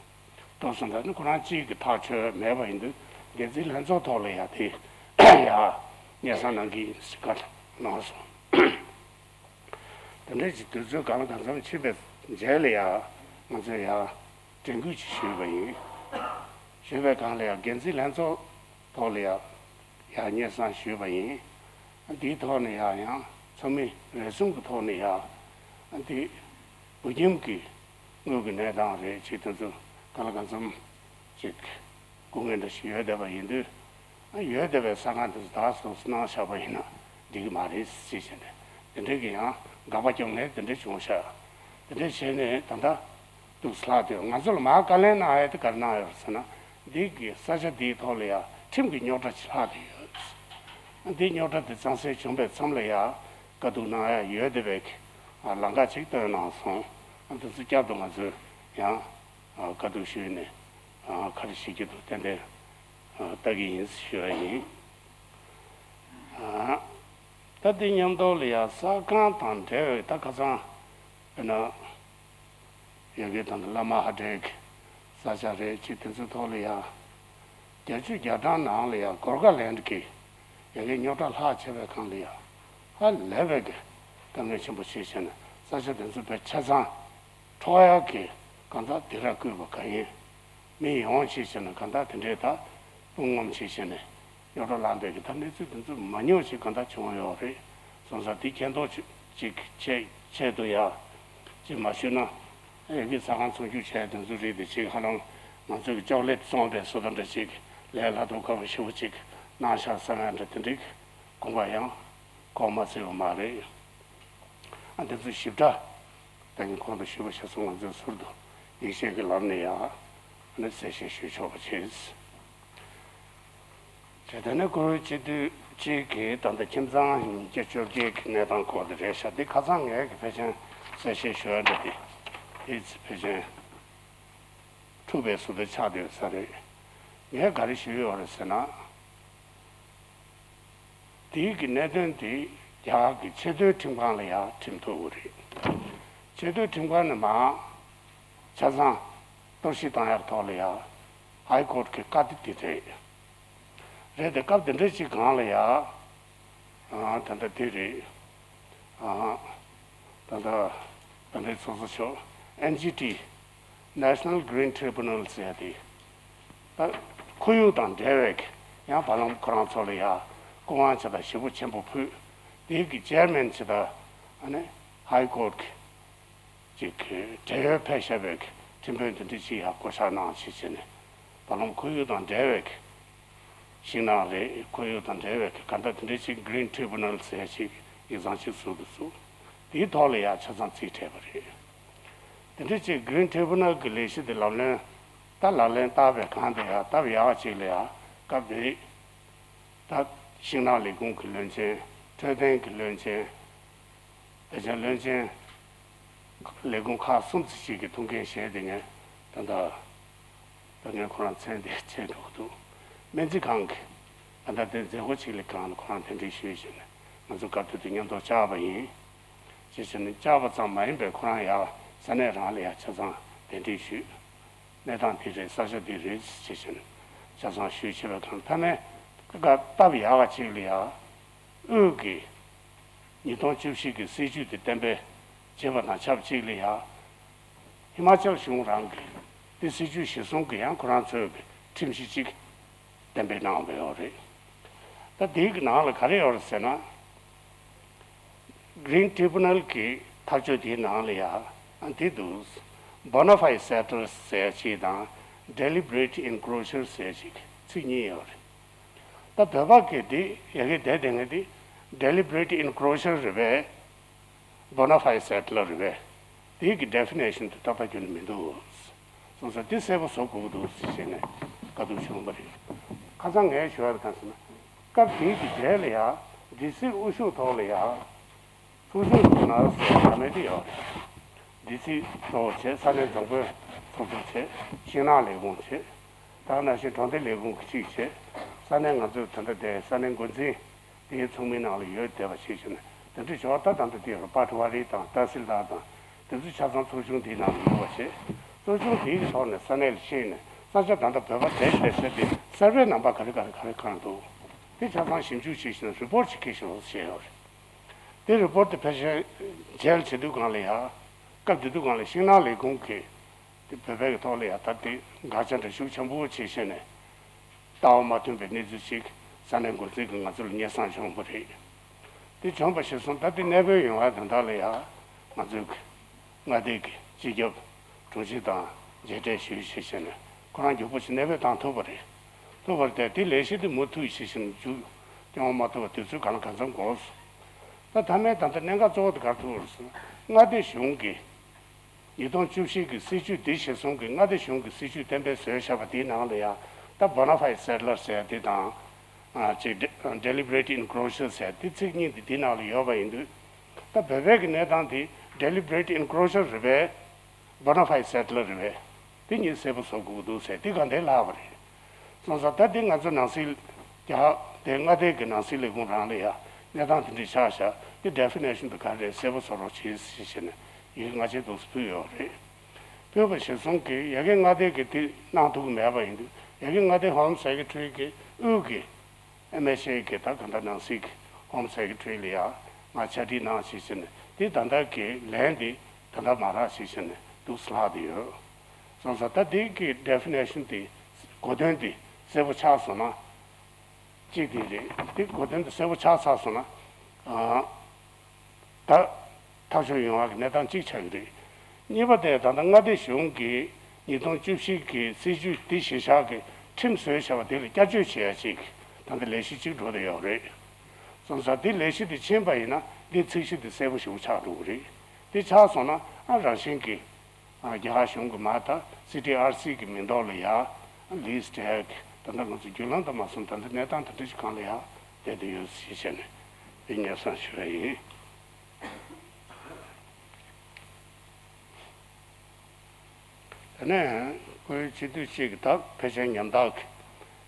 ཐོབ་སོང་། ད་ནི་ཁོ་རང་གཅིག་གི་ཐག་ཆོད་མེད་པ་ཡིན་དུས་འགན་འཛིན་ལྷན་ཚོགས་ཐོག་ལ་ཡ་དེ་ཡ་སྙན་སེང་གནང་གི་ཡིན་ཟེར་བཀའ་གནང་སོང་། དེ་འདྲའི་ཅིག་དུས་ཚོད་གང་ལ་གང་འཚམ་ཕྱིན་པའི་རྗེས་ལ་ཡ་ང་ཚོས་ཡ་དྲན་སྐུལ་ཅིག་ཞུས་པ་ཡིན། ཞུས་པའི་སྒང་ལ་ཡ་འགན་འཛིན་ལྷན་ཚོགས་ཐོག་ལ་ཡ་ཡ་སྙན་སེང་ཞུས་པ་ཡིན། འདིའི་ཐོག་ནས་ཡ་ཡང་ཚོགས་མི་རེ་ཟུང་གི་ཐོག་ནས་ཡ་འདི་བོད་ཁྱིམ་གྱི་དངུལ་གྱི་གནས་སྟངས་རེད་ཅིག་དེ་ཚོ་གང་ལ་གང་འཚམ་ཅིག་སྐུ་ངལ་འདྲ་ཞིག་ཡོད་བསྡད་པ་ཡིན་དུས། ཨ་ཡོད་བསྡད་པའི་ས་ཁང་དེ་ཚོ་ད་སོ་སོ་གནང་བཞག་པ་ཡིན་ན་འགྲིག་གི་མ་རེད་ཅེས་བྱས་ནས་དེ་འདྲའི་གི་ཡང་དགག་པ་རྒྱབ་མཁན་དེ་འདྲ་བྱུང་ཤག་དེ་འདྲ་བྱས་ནས་ད་ལྟ་འདུག་སེ་ལྷག་དུས་ང་ཚོ་ལ་མར་བཀའ་ལན་གནང་ཡ་དེ་ག་རེ་གནང་ཡོད་ཟེར་ན། འདི་གི་ས་ཆ་འདིའི་ཐོག་ལ་ཡ་ཁྲིམས་ཀྱི་རྙོག་དྲ་ཅིག་ལྷག་བསྡད་ཡོད། འདིའི་རྙོག་དྲ་དེ་གཙང་སེལ་བྱུང་པའི་མཚམས་ལ་ཡ་བཀའ་བསྡུར་གནང་ཡ་ཡོད་བསྡད་པའི་གི་ལམ་ཁ་ཅིག་སྟོན་གནང་སོང་། འདི་ཚོ་བསྐྱར་དུ་ང་ཚོས་ཡང་བཀའ་བསྡུར་ཞུས་ནས། ག་རེ་བྱེད་ཀྱི་འདུག་ཏན་ཏན་ལྟ་གི་ཡིན་ཞུ་བ་ཡིན། ད་དེ་མཉམ་དུ་ལ་ཡ་ས་ཁང་དང་འབྲེལ་བའི་ད་ཁ་སང་དཔེར་ན་ཡ་གི་དང་བླ་མ་ཧ་འདྲེ་གི་ས་ཆ་རེད་ཅེས་དེ་ཚོའི་ཐོག་ལ་ཡ་བརྒྱད་ཅུ་གྱ་གྲངས་ནང་ལ་ཡ་གོར་ཁ་ལེན་གི་ཡ་གི་རྙོག་དྲ་ལྷག་བྱས་པའི་སྒང་ལ་ཡ་ཧ་ལས་པའི་གི་དཀའ་ངལ་ཆེན་པོ་ཞིག་བྱས་ནས་ས་ཆ་དེ་ཚོ་བས་ཆ་ཚང་འཕྲོག་ཡག་གི་གང་ལྟར་སྡིགས་ར་བསྐུལ་བ་ག་ཡིན། མི་ཡོང་ཅིག་བྱས་ནས་གང་ལྟར་དེ་འདྲའི་ད་དཔུང་ངོམ་ཅིག་བྱས་ནས་རྙོག་དྲ་ལངས་པའི་གི་ད་གནས་ཚུལ་དེ་ཚོ་མང་ཉུང་ཞིག་གང་ལྟར་བྱུང་ཡོད་རེད། སོང་ཙང་དེ་མཁྱེན་རྟོགས་ཅིག་ཅིག་ཆེད་ཆེད་དུ་ཡ་ཅིག་མ་ཞུས་ན་ཨེ་གི་ས་ཁང་ཚོང་སྒྱུར་བྱས་དེ་ཚོ་རིགས་དེ་ཅིག་ཧ་ལམ་ང་ཚོ་གི་ཅོག་ལེ་བཙོངས་པའི་བཟོ་ལྟ་འདྲ་ཅིག་ལས་སླ་དོ་ཁ་བ་ཞེ་པོ་ཅིག་གནང་ཤག་བསམ་ཡ་འདྲ་དེ་འདྲའི་དགོངས་པ་ཡང་གོང་མ་ཚོས་མ་རེད། ཨ་འདི་ཚོ་ཞིབ་ཕྲ། ད་ངས་གོང་དུ་ཞུས་པ་ཞིག་སོང་ང་ཚོས་ཟུར་དུ་ཡིག་ཆའི་གི་ལམ་ནས་ཡང་ནི་གསལ་བཤད་ཞུ་ཆོག་པ་བྱས། དེ་ནས་ཁོ་བོའི་སྤྱི་འཐུས་གཅིག་གིས་ད་ལྟ་ཁྱིམ་ཚང་ཉིས་བརྒྱ་བཅོ་བརྒྱད་ཀྱི་གནས་སྟངས་སྐོར་དེ་རེད་ཤག་འདི་ཁ་སང་ངས་གི་ཕལ་ཆེར་གསལ་བཤད་ཞུ་ཡ་འདྲ་དེ་དེ་ཕལ་ཆེར་འཁྲུག་པའི་བཟོ་འདྲ་ཆགས་བསྡད་ས་རེད། ངས་ག་རེ་ཞུས་ཡོད་རེད་ཟེར་ན། དེའི་གི་གནད་དོན་དེ་རྒྱ་གར་གྱི་ཆེས་མཐོའི་ཁྲིམས་ཁང་ལ་ཡང་འཁྲིམས་ཐུབ་ཀྱི་རེད། ཆེས་མཐོའི་ཁྲིམས་ཁང་ནས་མར་ཆ་ཚང་གཏོར་བཤིག་བཏང་ཡག་ཐོག་ལ་ཡང་ཧའི་ཀོར་གྱི་བཀའ་དེ་དེ་རེད། རེད་དེ་སྐབས་དེ་འདྲ་ཅིག་སྒང་ལ་ཡང་ཨ་ད་ལྟ་དེ་རེད། ཨ་ད་ལྟ་ད་ལྟའི་ཚོགས་གཙོ་མཆོག་ཨེན་ཇི་ཊི་National Green Tribunal ཟེར་ཡ་དེ། ད་ཁོར་ཡུག་དང་འབྲེལ་བའི་ཡང་བར་ལམ་ཁོ་རང་ཚོ་ལ་ཡང་སྐུ་དབང་ཇི་ལྟར་ཞེ་པོ་ཆེན་པོ་ཕུལ། དེའི་གི་ཅེར་མེན་ཇི་ལྟར་ཨ་ནི་ཧའི་ཀོར་གྱི་གྲས་ཡོལ་ཕེབས་བཞག་པའི་ཁྲིམས་དཔོན་དེ་འདྲ་ཅིག་ཡང་བསྐོ་བཞག་གནང་ཞེས་བྱས་ནས་བར་ལམ་ཁོར་ཡུག་དང་འབྲེལ་བའི་ཤིང་ནགས་རེད། ཁོར་ཡུག་དང་འབྲེལ་བའི་ག་འདྲ་དེ་འདྲ་ཅིག་Green Tribunal ཟེར་ཅིག་ཡིག་ཚང་ཅིག་ཟུར་དུ་བཙུགས། དེའི་ཐོག་ལ་ཡང་ཆ་ཚང་རྩིས་སྤྲད་པ་རེད། དེ་འདྲ་ཅིག་Green Tribunal གི་ལས་གཞི་དེ་ལག་ལེན་ད་ལག་ལེན་བསྟར་བའི་སྒང་དེ་ཡང་སྟབས་ཡག་ཅིག་ལ་ཡང་སྐབས་དེ་ད་ཤིང་ནགས་ལས་ཁུངས་ཀྱི་བློན་ཆེན། འཕྲོད་བསྟེན་གྱི་བློན་ཆེན། བདེ་ཆེན་བློན་ཆེན། ལས་ཁུངས་ཁག་གསུམ་ཙམ་ཞིག་གི་ཐུགས་འགན་བཞེས་ཏེ་ངས་ད་ལྟ་ད་ངས་ཁོ་རང་མཚན་དེ་བྱས་འགྲོ་གི་འདུག་སྨན་རྩིས་ཁང་གི་ད་ལྟ་དེ་མཛད་སྒོ་ཅིག་ལ་སྒང་ལ་ཁོ་རང་གདན་འདྲེན་ཞུས་བྱས་ནས་ང་ཚོ་སྐབས་དེ་དུས་མཉམ་དུ་བཅར་བ་ཡིན། ཅེས་བྱས་ནས་བཅར་བ་ཙམ་མ་ཡིན་པར་ཁོ་རང་ཡང་ས་གནས་རང་ལ་ཡང་ཆ་ཚང་གདན་འདྲེན་ཞུས། གནས་སྟངས་འདི་རེད། ས་ཆ་འདི་རེད་ཅེས་བྱས་ནས་ ཆ་ཚང་ཞུས་བྱས་པའི་ཁར་མཐའ་མའི་སྐབས་སྟབས་ཡག་པ་ཅིག་ལ་ཡ། དབུས་ཀྱི་ཉིས་སྟོང་བཅུ་བཞི་གི་སྲིད་ཇུས་དེ་གཏན་འབེབས་བྱས་པ་དང་ཆབས་ཅིག་ལ་ཡ། ཧི་མ་ཅལ་གཞུང་རང་གི་དེ་སྲིད་ཇུས་གཞིར་བཟུང་གི་ཡང་ཁོ་རང་ཚོའི་གི་ཁྲིམས་གཞི་གཅིག་གཏན་འབེབས་གནང་བ་ཡོད་རེད། ད་དེའི་གི་ནང་ལ་ག་རེ་ཡོད་རེད་ཟེར་ན། Green Tribunal གི་ཐག་གཅོད་དེའི་ནང་ལ་ཡ་འདི་འདུག། Bona fide settlers ཟེར་ཡ་ཅིག་དང་deliberate encroachers ཟེར་ཡ་ཅིག་ཚིག་གཉིས་ཡོད་རེད། ད་བོད་པ་གི་འདི་ཡ་གི་བསྡད་བསྡད་མཁན་འདི་deliberate encroacher རེད་པས། Bona fide settler རེད་པས། དེའི་གི་definition དེ་ཏག་ཏག་ཁྱོན་ནས་མི་འདུག། སོང་ཙང་དེ་གསལ་པོ་བཟོ་དགོས་ཀྱི་འདུག་ཟེར་ནས་བཀའ་བསྡུར་བྱུང་བ་རེད། ཁ་སང་ངས་ཞུ་བ་གང་ཟེར་ན། སྐབས་དེའི་གི་རྗེས་ལ་ཡང་ཌི་སི་དབུ་བཞུགས་ཐོག་ལ་ཡང་ཚོགས་ཆུང་ཟུར་ན་ཟེར་བ་མེད་དེ་ཡོད་རེད། ཌི་སི་གཙོ་བོ་བྱས་ས་གནས་རྫོང་དཔོན་ཚོགས་གཙོ་བྱས། ཤིང་ནགས་ལས་ཁུངས་བྱས། ད་ག་ནང་བཞིན་གྲོང་སྡེ་ལས་ཁུངས་ཀྱི་གཅིག་བྱས། ས་གནས་ང་ཚོའི་ད་ལྟ་དེ་ས་གནས་འགོ་འཛིན་དེའི་ཚོགས་མིའི་ནང་ལ་ཡོད་བསྡད་པ་ཞིག་བྱས་ནས་དེ་འདྲ་ཞོར་ད་ད་ལྟ་དེ་ཡོད་པ་ཊི་ཝ་རི་དང་ཏ་སིལ་དཱར་དང་དེ་ཚོ་ཆ་ཚང་ཚོགས་ཆུང་དེའི་ནང་ལ་ཡོད་པ་བྱས། ཚོགས་ཆུང་དེའི་ཐོག་ནས་ས་གནས་ལ་ཕྱིན་ནས་ས་ཆ་ད་ལྟ་བོད་པ་བསྡད་བསྡད་ས་དེ་སར་ཝེ་རྣམ་པ་ག་རེ་ག་རེ་ག་རེ་གང་འདུག་དེ་ཆ་ཚང་ཞིབ་འཇུག་བྱས་ཤིང་རི་པོར་ཊི་ཅིག་འཁྱེར་ཤོག་ཟེར་ཡོད་རེད། དེ་རི་པོར་ཊི་དེ་ཕལ་ཆེར་མཇལ་བྱེད་དུས་སྒང་ལ་ཡ། སྐབས་དེ་དུས་སྒང་ལ་ཤིང་ནགས་ལས་ཁུངས་ཀྱི་དེ་བོད་པའི་གི་ཐོག་ལ་ཡ་ད་དེ་དགག་བྱ་འདྲ་ཤུགས་ཆེན་པོ་བྱེད་བཞིན་ནས་ལྟ་བ་མ་མཐུན་པའི་གནས་ཚུལ་ཞིག་ས་གནས་འགོ་འཛིན་གྱིས་ང་ཚོ་ལ་སྙན་སེང་བྱུང་བ་རེད། དེ་བྱུང་བ་ཞིག་སོང་ད་དེ་གནས་སྤོས་ཡོང་བ་དོན་དག་ལ་ཡ་ང་ཚོའི་གི་མངའ་སྡེ་གི་སྤྱི་ཁྱབ་དྲུང་ཆེ་དང་མཇལ་འཕྲད་ཞུས་བྱས་བྱས་ནས་ཁོ་རང་མགྱོགས་པོ་ཞིག་གནས་སྤོས་བཏང་ཐུབ་པ་རེད། ཐུབ་པ་རེད་དེ་ལས་གཞི་དེ་མུ་མཐུད་བྱས་བྱས་ནས་མཇུག་སྐྱོང་བ་མ་ཐུབ་པ་དུས་ཚོད་གང་ལ་གང་འཚམ་འགོར་སོང་། ད་མཐའ་མའི་ད་ལྟ་གནད་འགག་གཙོ་བོ་དེ་ག་རེ་ཐུག་རེད་ཟེར་ན་མངའ་སྡེ་གཞུང་གི་ཉིས་སྟོང་བཅུ་བཞི་གི་སྲིད་ཇུས་འདི་གཞིར་བཟུང་གི་མངའ་སྡེ་གཞུང་གི་སྲིད་ཇུས་གཏན་འབེབས་བཟོས་བཞག་པ་དེའི་ནང་ལ་ཡང་ད་bona fide settler ཟེར་དེ་དང་། ཨ་ཅིག་deliberate encroacher ཟེར་དེ་ཚིག་གཉིས་དེ་དེའི་ནང་ལ་ཡོད་པ་ཡིན་དུས། ད་བོད་པའི་གི་གནས་སྟངས་དེ་deliberate encroacher རེད་པས། Bona fide settler རེད་པས། དེ་གཉིས་གསལ་པོ་བཟོ་དགོས་ཀྱི་འདུག་ཟེར་དེ་ག་འདྲའི་ལྷག་པ་རེད། སོང་ཙང་ད་དེ་ང་ཚོ་ནང་སྲིད་རྒྱ་དེ་མངའ་སྡེ་གི་ནང་སྲིད་ལས་ཁུངས་རང་ལ་ཡ་གནས་སྟངས་དེ་འདྲ་ཆགས་བཞག་དེ་definition དེ་ག་རེ་རེད་གསལ་པོ་བཟོ་རོགས་བྱེད་ཟེར་བྱས་ནས་ཡི་གེ་སྔ་རྗེས་འདུག་སེ་ཕུལ་ཡོད་རེད། ཕུལ་བ་གཞིར་བཟུང་གིས་ཡ་གི་མངའ་སྡེ་གི་དེ་གནང་ཐུབ་ཀྱི་མེད་པ་ཡིན་དུས་ཡ་གི་མངའ་སྡེ་Home Secretary གི་དབུས་ཀྱི་ཨེམ་ཨེཆ་ཨེ་གི་ད་ག་འདྲ་ནང་སྲིད་ཀྱི་Home Secretary ལ་ཡ་ང་ཕྱག་བྲིས་གནང་ཞེས་བྱས་ནས་དེ་ད་ལྟ་གི་ལན་དེ་ད་ལྟ་མ་རག་ཞེས་བྱས་ནས་འདུག་སེ་ལྷག་བསྡད་ཡོད། སོང་ཙང་ད་དེ་གི་definition དེ་གོ་དོན་དེ་གསལ་པོ་ཆགས་སོང་ན། གཅིག་དེ་རེད་དེ་གོ་དོན་དེ་གསལ་པོ་ཆགས་ཚར་སོང་ན། ཨ། ད་ཐག་གཅོད་ཡོང་བ་གི་གནས་སྟངས་གཅིག་ཆགས་ཀྱི་རེད། གཉིས་པ་དེ་ད་ལྟ་མངའ་སྡེ་གཞུང་གིས་ཉིས་སྟོང་བཅུ་བཞི་གི་སྲིད་ཇུས་འདི་གཞིར་བཞག་གི་ཁྲིམས་བཟོས་བཞག་པ་དེ་ལ་བསྐྱར་བཅོས་བྱེད་ཡ་ཅིག་ད་ལྟ་ལས་གཞི་གཅིག་འགྲོ་བསྡད་ཡོད་རེད། སོང་ཙང་འདི་ལས་གཞི་དེ་ཕྱིན་པ་ཡིན་ན་འདི་ཚིག་གཞི་དེ་གསལ་པོ་ཞེ་པོ་ཆགས་འགྲོ་གི་རེད། དེ་ཆགས་སོང་ན་ཨ་རང་བཞིན་གྱི་རྒྱ་གར་གཞུང་གི་མ་ད་སི་ཊི་ཨར་སི་གི་མིང་ཐོག་ལ་ཡ་ལིས་སྤྲད་ད་ལྟ་ང་ཚོ་བརྒྱུད་ལམ་དུ་མ་སོང་ད་ལྟ་གནས་སྟངས་དེ་འདྲ་ཞིག་སྒང་ལ་ཡ་བསྡད་དུ་ཡོད་ཞེས་བྱས་ནས་དེ་སྙན་སེང་ཞུ་བ་ཡིན། དེ་ནས་ཁོའི་སྤྱི་འཐུས་གཅིག་གི་ད་ཕལ་ཆེར་ཉམ་ཐག་གི་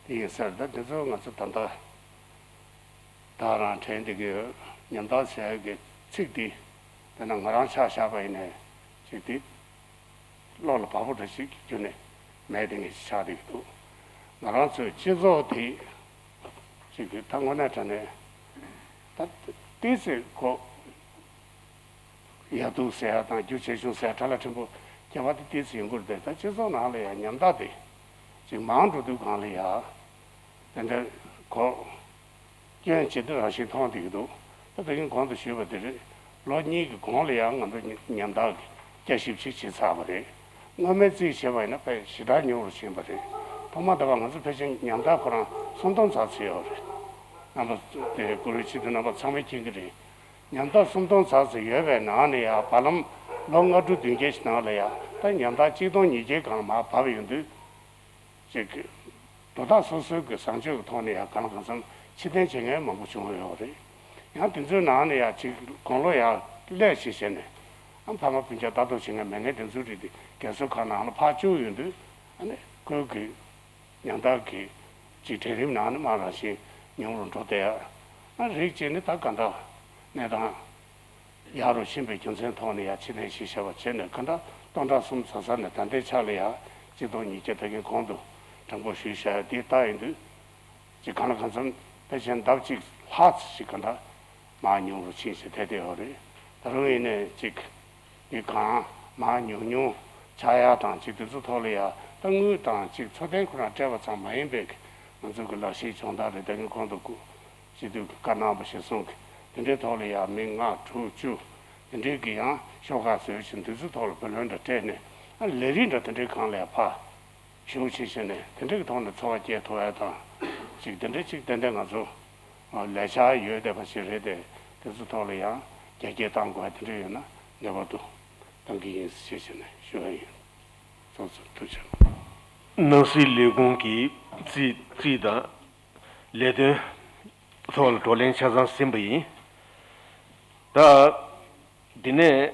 དེ་ཡིན་ཟེར་ད་དེ་ཚོ་ང་ཚོ་ད་ལྟ་ད་རང་དྲན་བསྡད་ཀྱི་ཡོད། ཉམ་ཐག་ཟེར་གི་ཚིག་འདི་དེ་ན་ང་རང་ཆ་བཞག་པ་ཡིན་ནའི་ཅིག་དེ་བློ་ལ་བབས་པོ་འདྲ་ཞིག་གི་རྒྱུ་ནས་མེད་དེ་ངེས་ཤིག་ཆགས་བསྡད་ཀྱི་འདུག་ང་རང་ཚོའི་སྤྱི་ཚོགས་དེ་ཅིག་གི་ད་དངོས་གནས་དྲང་གནས་ད་ཏི་སི་གོ་ཡ་དུ་ཟེར་ཡ་དང་རྒྱུ་ཆེ་ཆུང་ཟེར་ཡ་གྲ་ལ་ཕྲན་བུ་ཁྱད་པར་དེ་ཏི་སི་ཡོང་གི་རེད་དེ་ད་སྤྱི་ཚོགས་ནང་ལ་ཡང་ཉམ་ཐག་དེ་ཅིག་མང་འགྲོ་དུས་སྒང་ལ་ཡ་དེ་འདྲ་གོ་སྐྱོན་ཇི་ལྟར་རང་བཞིན་མཐོང་བསྡད་ཀྱི་འདུག་ད་ད་གིན་གོང་དུ་ཞུས་པ་དེ་རེད། ལོ་གཉིས་ཀྱི་གོང་ལ་ཡང་ང་ཚོ་ཉམ་ཐག་གི་བསྐྱར་ཞིབ་ཅིག་བྱས་ཚར་བ་རེད། སྔོན་མའི་རྩིས་བྱས་པ་ཡིན་ན་དཔེ་ཞེ་དྲག་ཉུང་རུ་ཕྱིན་པ་རེད། ཐོག་མ་དེ་བ་ང་ཚོ་ཕལ་ཆེར་ཉམ་ཐག་ཁོ་རང་སུམ་སྟོང་ཙམ་ཙམ་ཡོད་རེད། རྣམ་པ་དེ་བཀུར་འོས་སྤྱི་འཐུས་རྣམ་པ་ཚང་མས་མཁྱེན་གྱི་རེད། ཉམ་ཐག་སུམ་སྟོང་ཙམ་ཙམ་ཡོད་པའི་ནང་ནས་ཡང་བར་ལམ་ལོ་ལྔ་དྲུག་བདུན་བརྒྱད་ཞིག་ནང་ལ་ཡང་ད་ཉམ་ཐག་གཅིག་སྟོང་ཉིས་བརྒྱའི་སྒང་ལ་མར་བབས་ཡོང་དུས། ཅིག་དོ་བདག་སོ་སོའི་གི་བཟང་སྤྱོད་ཀྱི་ཐོག་ནས་ཡང་གང་ལ་གང་འཚམ་ཕྱིར་འཐེན་བྱེད་མཁན་མང་པོ་བྱུང་ཡོད་རེད། ཡང་དེ་ཚོའི་ནང་ནས་ཡང་ཅིག་དགུང་ལོ་ཡང་སླེབས་ཤིག་བྱས་ནས་ཨ་ཕ་མ་སྤུན་ཀྱག་ལྟ་རྟོག་བྱེད་མཁན་མེད་མཁན་དེ་ཚོའི་རིགས་དེ་རྒན་གསོ་ཁང་ནང་ལ་ཕར་བཅུག་ཡོང་དུས་ཨ་ནི་ཁོའི་གི་ཉམ་ཐག་གི་ཅིག་གྲལ་རིམ་ནང་ནས་མར་རང་བཞིན་ཉུང་རུ་འགྲོ་བསྡད་ཡ། ཨ་རིགས་གཅིག་ནི་ད་ག་འདྲ་གནས་སྟངས་ཡག་རུ་ཕྱིན་པའི་རྒྱུ་མཚན་ཐོག་ནས་ཡ་ཕྱིར་འཐེན་ཞིག་བྱས་པ་བྱས་ནས་ག་འདྲ་སྟོང་ཕྲག་གསུམ་ཟ་ས་ནས་ད་ལྟའི་ཆ་ལ་ཡ་གཅིག་སྟོང་ཉིས་བརྒྱ་ད་གིན་གོང་དུ་ དྲང་པོ་ཞུས་བཞག་ཡ་དེ་ལྟ་ཡིན་དུས། ཅིག་གང་ལ་གང་འཚམ་ཕལ་ཆེར་ལྡབ་གཅིག་ལྷག་ཅིག་ག་འདྲ་མང་ཉུང་རུ་ཕྱིན་བྱས་ཐེབས་བསྡད་ཡོད་རེད། ད་རུང་ཡིན་ནའི་ཅིག་འདི་གང་མང་ཉུང་ཉུང་ཆག་ཡག་དང་ཅིག་དེ་ཚོ་ཐོག་ལ་ཡ་ད་དངུལ་དང་ཅིག་འཚོ་རྟེན་ཁོ་རང་སྤྲད་པ་ཙམ་མ་ཡིན་པའི་ང་ཚོ་གི་ལག་ཤེས་སྦྱོང་བརྡར་རེད། ད་ངས་གོང་དུ་སྐུ་སྤྱི་འཐུས་ཀྱིས་བཀའ་གནང་བ་གཞིར་བཟུང་གི་དེ་འདྲའི་ཐོག་ལ་ཡ་མི་ལྔ་དྲུག་བཅུ་དེ་འདྲའི་གི་ཡང་ཤོག་ཁག་བཟོས་ཤིང་དེ་ཚོའི་ཐོག་ལ་བུ་ལོན་འདྲ་སྤྲད་ནས་ཨ་ལས་རིགས་འདྲ་དེ་འདྲའི་སྒང་ལ་ཡ་ཕར་ཞུགས་བྱས་བྱས་ནས་དེ་འདྲའི་གི་ཐོག་ནས་འཚོ་བ་སྐྱེལ་ཐུབ་ཡ་དང་ཅིག་དེ་འདྲའི་ཅིག་ཏན་ཏན་ང་ཚོ་ལས་འཆར་ཡོད་བསྡད་པ་ཞིག་རེད་དེ། དེ་ཚོ་ཐོག་ལ་ཡང་རྒྱ་སྐྱེད་གཏང་དགོས་ཡ་དེ་འདྲ་ཡོད་ན་ངེས་པར་དུ་གཏང་གི་ཡིན་ཞེས་བྱས་ནས་ཞུ་བ་ཡིན། ཚོགས་གཙོ་ཐུགས་རྗེ་ཆེ། ནང་སྲིད་ལས་ཁུངས་ཀྱི་རྩིས་རྩིས་དང་ལས་དོན་ཐོག་ལ་བགྲོ་གླེང་ཆ་ཚང་ཟིན་པ་ཡིན། ད་འདི་ནས་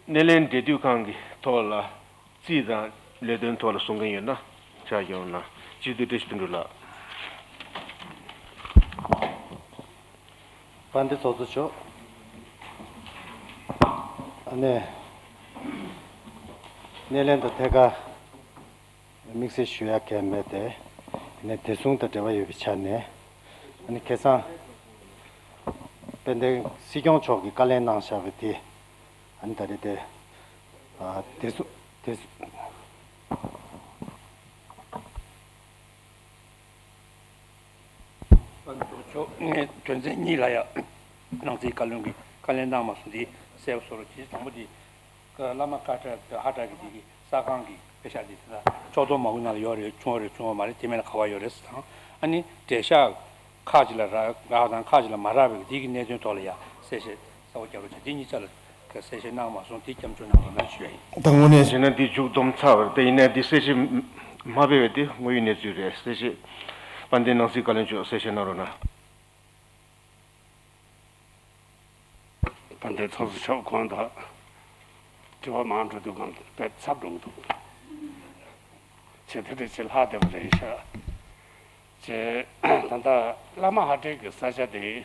སྣེ་ལེན་འབྲེལ་མཐུད་ཁང་གི་ཐོག་ལ་རྩིས་དང་ལས་དོན་ཐོག་ལ་གསུང་མཁན་ཡོད་ན་ཕྱག་རྒྱག་རོགས་གནང་། སྤྱི་འཐུས་བཀྲ་ཤིས་དོན་གྲུབ་ལགས། དཔལ་ལྡན་ཚོགས་གཙོ་མཆོག་ཨ་ནེ་སྣེ་ལེན་དང་ཐད་ཀར་དམིགས་བསལ་ཞུ་ཡ་གང་མེད་དེ། ཨ་ནེ་བདེ་སྲུང་དང་འབྲེལ་བ་ཡོད་པའི་ཆ་ནས་ཨ་ནེ་ཁ་སང་དཔལ་ལྡན་སྲིད་སྐྱོང་མཆོག་གིས་བཀའ་ལན་གནང་བཞག་པ་དེ་ཨ་ནེ་ད་རེས་དེ་ཨ་བདེ་སྲུང་བདེ་སྲུང་། ཨ་ནེ་ཚོགས་གཙོ་མཆོག་ངས་དོན་ཚན་གཉིས་ལ་ཡ་ནང་སྲིད་བཀའ་བློན་གྱིས་བཀའ་ལན་གནང་མ་སོང་། དེ་གསལ་པོ་བཟོ་རོགས་གྱིས། དང་པོ་དེ་བླ་མ་ཀ་ཏྲ་ཧ་ཏྲ་གི་དེ་གི་ས་ཁང་གི་པེ་ཤག་དེ་ད་ཕྱོགས་གཏོགས་མང་པོའི་ནང་ལ་ཡོད་རེད། བྱུང་བ་རེད་བྱུང་བ་མ་རེད་དེ་མིན་ལ་ག་པར་ཡོད་རེད་ཟེར་དང་། ཨ་ནི་འབྲེལ་ཤག་ཁག་ཅིག་ལ་རག་རག་དང་ཁག་ཅིག་ལ་མ་རག་པའི་དེ་གི་གནད་དོན་ཐོག་ལ་ཡ་གསལ་བཤད་གསལ་པོ་རྒྱག་རོགས་བྱེད། དེ་གཉིས་ཆ་ལ་གསལ་བཤད་གནང་མ་སོང་། དེ་སྐྱབས་བཅོལ་གནང་རོགས་གནང་ཞུ་ཡ་ཡིན། ད་དངོས་གནས་བྱས་ན་འདི་མཇུག་བསྡོམས་ཚར་བ་རེད། དེ་ཡིན་ནའི་འདི་གསལ་བཤད་མ་ཕེབས་པའི་དེ་དངོས་ཡོད་གནས་ཚུལ་རེད། གསལ་བཤད་དཔལ་ལྡན་ནང་སྲིད་བཀའ་བློན་མཆོག་གསལ་བཤད་གནང་རོགས་གནང་། དཔལ་ལྡན་ཚོགས་གཙོ་མཆོག་གོང་དུ་དྲི་བ་མང་འགྲོ་དུས་གང་དཔེ་ཚབ་འགྲོ་གི་འདུག་ཅེས་དེ་འདྲ་ཅིག་ལྷག་བསྡད་པ་རེད་ཤག་ཅེས་ད་ལྟ་བླ་མ་ཧ་ཏྲའི་གི་ས་ཆ་དེ་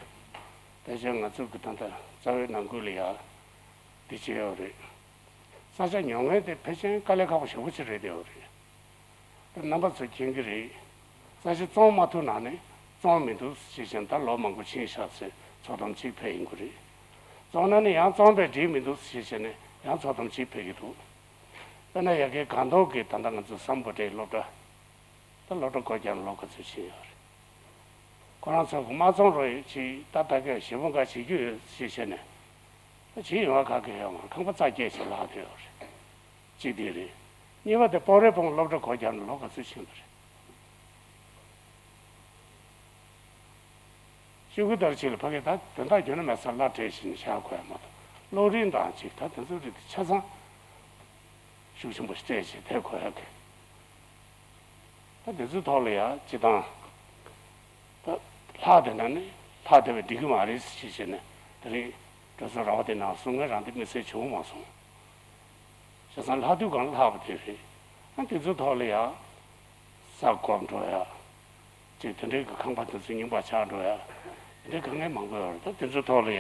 ཕལ་ཆེར་ང་ཚོ་གི་ད་ལྟ་རྩ་བའི་ནང་ཁུལ་ལ་ཡ་འདི་བྱས་ཡོད་རེད། ས་ཆ་ཉོ་མཁན་དེ་ཕལ་ཆེར་དཀའ་ལས་ཁག་པོ་ཞེ་པོ་ཅིག་རེད་བསྡད་ཡོད་རེད། རྣམ་པ་ཚོས་མཁྱེན་གྱི་རེད། ས་ཆ་བཙོང་མ་ཐུབ་ན་ནི་བཙོང་མི་འདུག་ཞེས་བྱས་ད་ལོ་མང་པོ་ཕྱིན་ཤག་ཚེ་ཚོགས་ཐམ་གཅིག་ཕེབས་ཡིན་དགོས་རེད། བཙོང་ན་ནི་ཡང་བཙོང་པས་འགྲིག་མི་འདུག་ཞེས་བྱས་ནས་ཡང་ཚོགས་ཐམ་གཅིག་ཕེབས་ཀྱི་འདུག་དཔེར་ན་ཡ་གི་སྒང་ཏོག་གི་ད་ལྟ་ང་ཚོ་སམ་བྷོ་ཊའི་སློབ་གྲྭ། ད་སློབ་གྲྭ་སྒོ་རྒྱག་ལོ་ག་ཚོད་ཕྱིན་ཡོད་རེད། ཁོ་རང་ཚོ་གི་མ་བཙོང་རོགས་ཡོད་ཅིག་ད་ལྟ་སྐད་ཞེ་པོ་འགའ་བྱེད་རྒྱུ་ཡོད་ཞེས་བྱས་ནས། ད་བྱེད་ཡོང་བ་ག་གེ་ཡོད་མ་རེད། ཁང་པ་རྩ་བརྒྱད་ཞིག་ལྷག་བསྡད་ཡོད་རེད། གཅིག་དེ་རེད། གཉིས་པ་དེ་སྤོ་རོ་སྤུངས་སློབ་གྲྭ་སྒོ་རྒྱག་ནས་ལོ་ག་ཚོད་ཕྱིན་པ་རེད། ཤོག་གུ་ལྟར་ཅིག་ལ་ཕ་གི་ད་དོན་དག་རྒྱུ་ན་མེད་ས་གླ་སྤྲད་བཞིན་བཞག་དགོས་ཡ་མ་གཏོགས་གློག་རིན་དང་ཅིག་ད་དེ་ཚོ་རིགས་དེ་ཆ་ཚང་ཤུགས་ཆེན་པོ་ཞིག་སྤྲད་བྱས་དེ་དགོས་ཡ་གི། ད་དེ་ཚོའི་ཐོག་ལ་ཡ་སྤྱི་བཏང་ད་ལྷག་བསྡད་ན་ནི་ལྷག་བསྡད་པས་འགྲིག་གི་མ་རེད་ཞེས་བྱས་ནས་དེ་རིང་གྲོས་ཚོགས་ར་བ་དེ་ནང་གསུང་མཁན་རང་དེ་དམིགས་བསལ་བྱུང་མ་སོང་། བྱས་ཙང་ལྷག་དུས་གང་ལྷག་པ་དེ་རེད། ཨ་དེ་ཚོའི་ཐོག་ལ་ཡ་ས་བསྐོར་འགྲོ་ཡ། ཅིག་དེ་འདྲའི་གི་ཁང་པ་དེ་ཚོ་རྙིང་པ་ཆགས་འགྲོ་ཡ། དེ་འདྲའི་དཀའ་ངལ་མང་པོ་ཡོད་རེད། ད་དེ་ཚོའི་ཐོག་ལ་ཡ་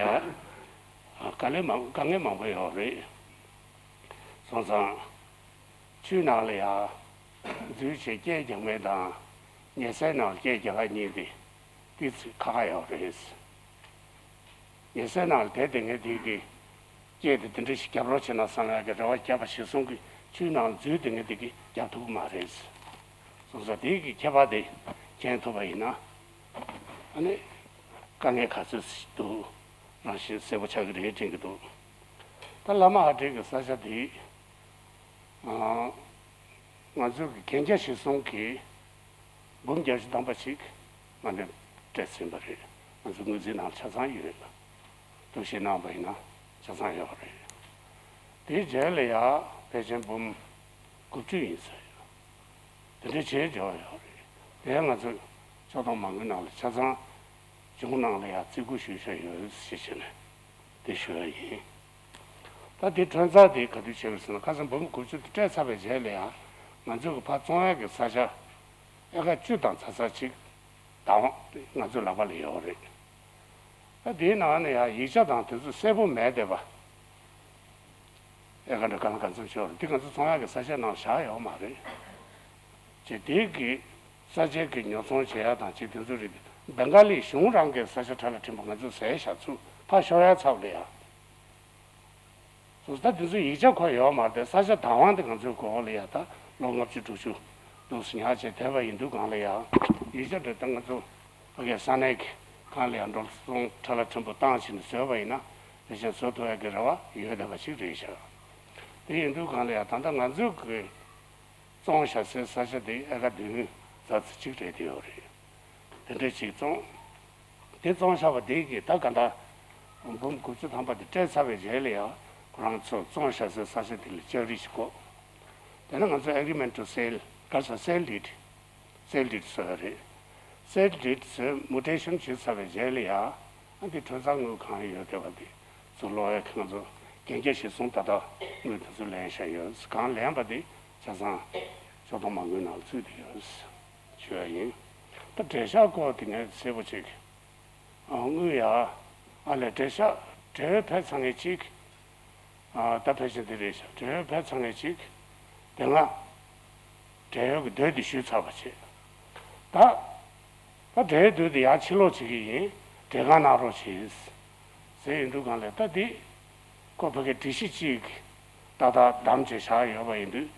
དཀའ་ལས་མང་དཀའ་ངལ་མང་པོ་ཡོད་རེད། སོང་ཙང་། ཆུའི་ནང་ལ་ཡ། འཛུལ་བྱས་སྐད་རྒྱག་མཁན་དང་། ཉལ་སའི་ནང་ལ་སྐད་རྒྱག་མཁན་གཉིས་དེ། ཏོག་ཙམ་ཁག་ཁག་ཡོད་རེད། ཉལ་སའི་ནང་ལ་བསྡད་བསྡད་མཁན་དེ་གིས། སྐད་དེ་དེ་འདྲ་ཞིག་རྒྱབ་རོགས་བྱེད་ན་བསམ་ཡག་གི་རེ་བ་བརྒྱབ་པ་གཞིར་བཟུང་གིས་ཆུའི་ནང་ལ་འཛུལ་བསྡད་མཁན་དེ་གིས་རྒྱབ་ཐུབ་ཀྱི་མ་རེད། སོང་ཙང་དེ་གི་ཁྱད་པར་དེ་མཁྱེན་ཐུབ་པ་ཡིན་ན། ཨ་ནི། དཀའ་ངལ་ག་ཚོད་ཅིག་འདུག་རང་བཞིན་གསལ་པོ་ཆགས་ཀྱི་རེད་དྲན་གྱི་འདུག་ད་བླ་མ་ཧ་ཏྲའི་གི་ས་ཆ་དེ། ཨ། ང་ཚོ་གི་གན་རྒྱ་གཞིར་བཟུང་གིས་འབུམ་བརྒྱད་ཅུ་ཐམ་པ་ཞིག་ང་ཚོས་སྤྲད་ཟིན་པ་རེད། ང་ཚོ་དངུལ་རྩིས་ནང་ཆ་ཚང་ཡོད། གཏུག་བཤེར་གནང་བ་ཡིན་ན་ཆ་ཚང་ཡོད་རེད། དེའི་རྗེས་ལ་ཡ་ཕལ་ཆེར་འབུམ་དགུ་བཅུ་ཡིན་ཟེར། དེ་འདྲའི་བྱས་འབྱོར་ཡོད་རེད། དེ་ང་ཚོས་ཕྱོགས་གཏོགས་མང་པོའི་ནང་ལ་ཆ་ཚང་གཞུང་ནང་ལ་ཡ་བརྩི་བཀུར་ཞུ་བཞིན་ཡོད་ཞེས་བྱས་ནས་དེ་ཞུ་ཡ་ཡིན། ད་དེ་ཁྲོན་ཚ་དེ་ག་དུས་བྱས་པ་ཟེར་ན་ཁ་སང་འབུམ་དགུ་བཅུ་དེ་སྤྲད་ཚར་བའི་རྗེས་ལ་ཡང་ང་ཚོ་གི་ཕར་བཙོང་ཡག་གི་ས་ཆ་ཨེ་ཀར་བཅུ་དང་ཚ་ཚ་གཅིག་བདག་དབང་ང་ཚོའི་ལག་པ་ལ་ཡོད་རེད། ད་དེའི་ནང་ནས་ཡང་ཡིག་ཆ་དང་དེ་ཚོ་གསལ་པོ་མེད་བསྡད་པ། ཨེ་ཀར་འདྲ་གང་ལ་གང་འཚམ་ཤོར་འདི་ང་ཚོ་བཙོང་ཡག་གི་ས་ཆ་ནང་བཞག་ཡོད་མ་རེད། ཅེས་དེ་གི་ས་ཆའི་གི་ཉོ་ཚོང་བྱེད་ཡ་དང་ཅིག་དེ་ཚོ་རེད། དེ་བེང་ག་ལི་གཞུང་རང་གི་ས་ཆ་ཁྲ་ལ་ཁྲིམས་པ་ང་ཚོས་ཟས་བཞག་ཚུར་ཕར་ཤོར་ཡ་ཚབ་ལ་ཡ། སོ་སོ་ད་དེ་ཚོ་ཡིག་ཆ་ཁོ་ཡོད་མ་རེད། ས་ཆ་བདག་དབང་དེ་ང་ཚོའི་མགོ་ལ་ཡ་ད་ལོ་ལྔ་བཅུ་དྲུག་ཅུ་འདུག་སེ་ཉར་བྱས་བསྡད་པ་ཡིན་དུས་སྒང་ལ་ཡ། ཡིག་ཆ་འདྲ་ད་ང་ཚོ་ཕ་གིའི་ས་གནས་ཀྱི་ཁང་ལ་ཡ་འགྲོ་སོང་ཁྲ་ལ་ཁྲིམས་པ་བཏང་བྱས་ནས་བཟོས་པ་ཡིན་ན་དེ་བཞིན་བཟོ་ཐུབ་ཡ་གི་རེ་བ་ཡོད་བསྡད་པ་ཞིག་རེད་ཤག་དེ་ཡིན་དུས་སྒང་ལ་ཡ་ད་ལྟ་ང་ཚོའི་གི་བཙོང་བཞག་སའི་ས་ཆ་དེ་ཨེ་ཀ་བདུན་ཙམ་ཅིག་རེད་དེ་ཡོད་རེད། དེ་འདྲ་ཅིག་བཙོང་། དེ་བཙོང་བཞག་པ་དེ་གིས་ད་ག་འདྲ་འབུམ་དགུ་བཅུ་ཐམ་པ་དེ་སྤྲད་ཚར་བའི་རྗེས་ལ་ཡང་ཁོ་རང་ཚོ་བཙོང་བཞག་སའི་ས་ཆ་དེ་ལ་ལྕགས་རི་ཞིག་བཀོད། དེ་ནས་ང་ཚོ་agreement to sale ག་ས་sale deed sale deed བཟོས་ཡོད་རེད། sale deed བཟོས་mutation བྱས་ཚར་བའི་རྗེས་ལ་ཡང་ཨ་འདི་གྲོས་ཚོགས་དངུལ་གང་ཡོད་བསྡད་པ་དེ་ཚུར་སློག་ཡ་ཁྱེད་ང་ཚོ་གན་རྒྱ་གཞིར་བཟུང་ད་ལྟ་དངུལ་དེ་ཚོ་ལེན་བཞག་ཡོད། གང་ལེན་པ་དེ་ཆ་ཚང་ཕྱོགས་གཏོགས་མ་དངུལ་ནང་ཚུད་བསྡད་ཡོད་ཞུ་ཡ་ཡིན། ད་འབྲེལ་ཤག་སྐོར་དེ་ངས་གསལ་པོ་ཅིག་ཨ་དངུལ་ཡ། ཨ་ལས་འབྲེལ་ཤག་འབྲེལ་ཡོད་ཕེབས་ཚར་མཁན་གཅིག་ཨ་ད་ཕལ་ཆེར་འདི་རེད་ཤག་འབྲེལ་ཡོད་ཕེབས་ཚར་མཁན་གཅིག་དེ་སྔ་འབྲེལ་ཡོད་ཀྱི་འདོད་དེ་ཞུས་ཚར་བ་བྱས། ད་ད་འབྲེལ་ཡོད་འདོད་དེ་ཡར་ཕྱིར་ལོག་བྱེད་ཀྱི་ཡིན། འབྲེལ་གང་གནང་རོགས་བྱེད་ཟེར་ཡིན་དུས་སྒང་ལ་ད་འདི་ཁོ་ཕ་གི་སྒྲིག་གཞི་གཅིག་ཏག་ཏག་བདམས་བྱས་བཞག་ཡོད་པ་ཡིན་དུས།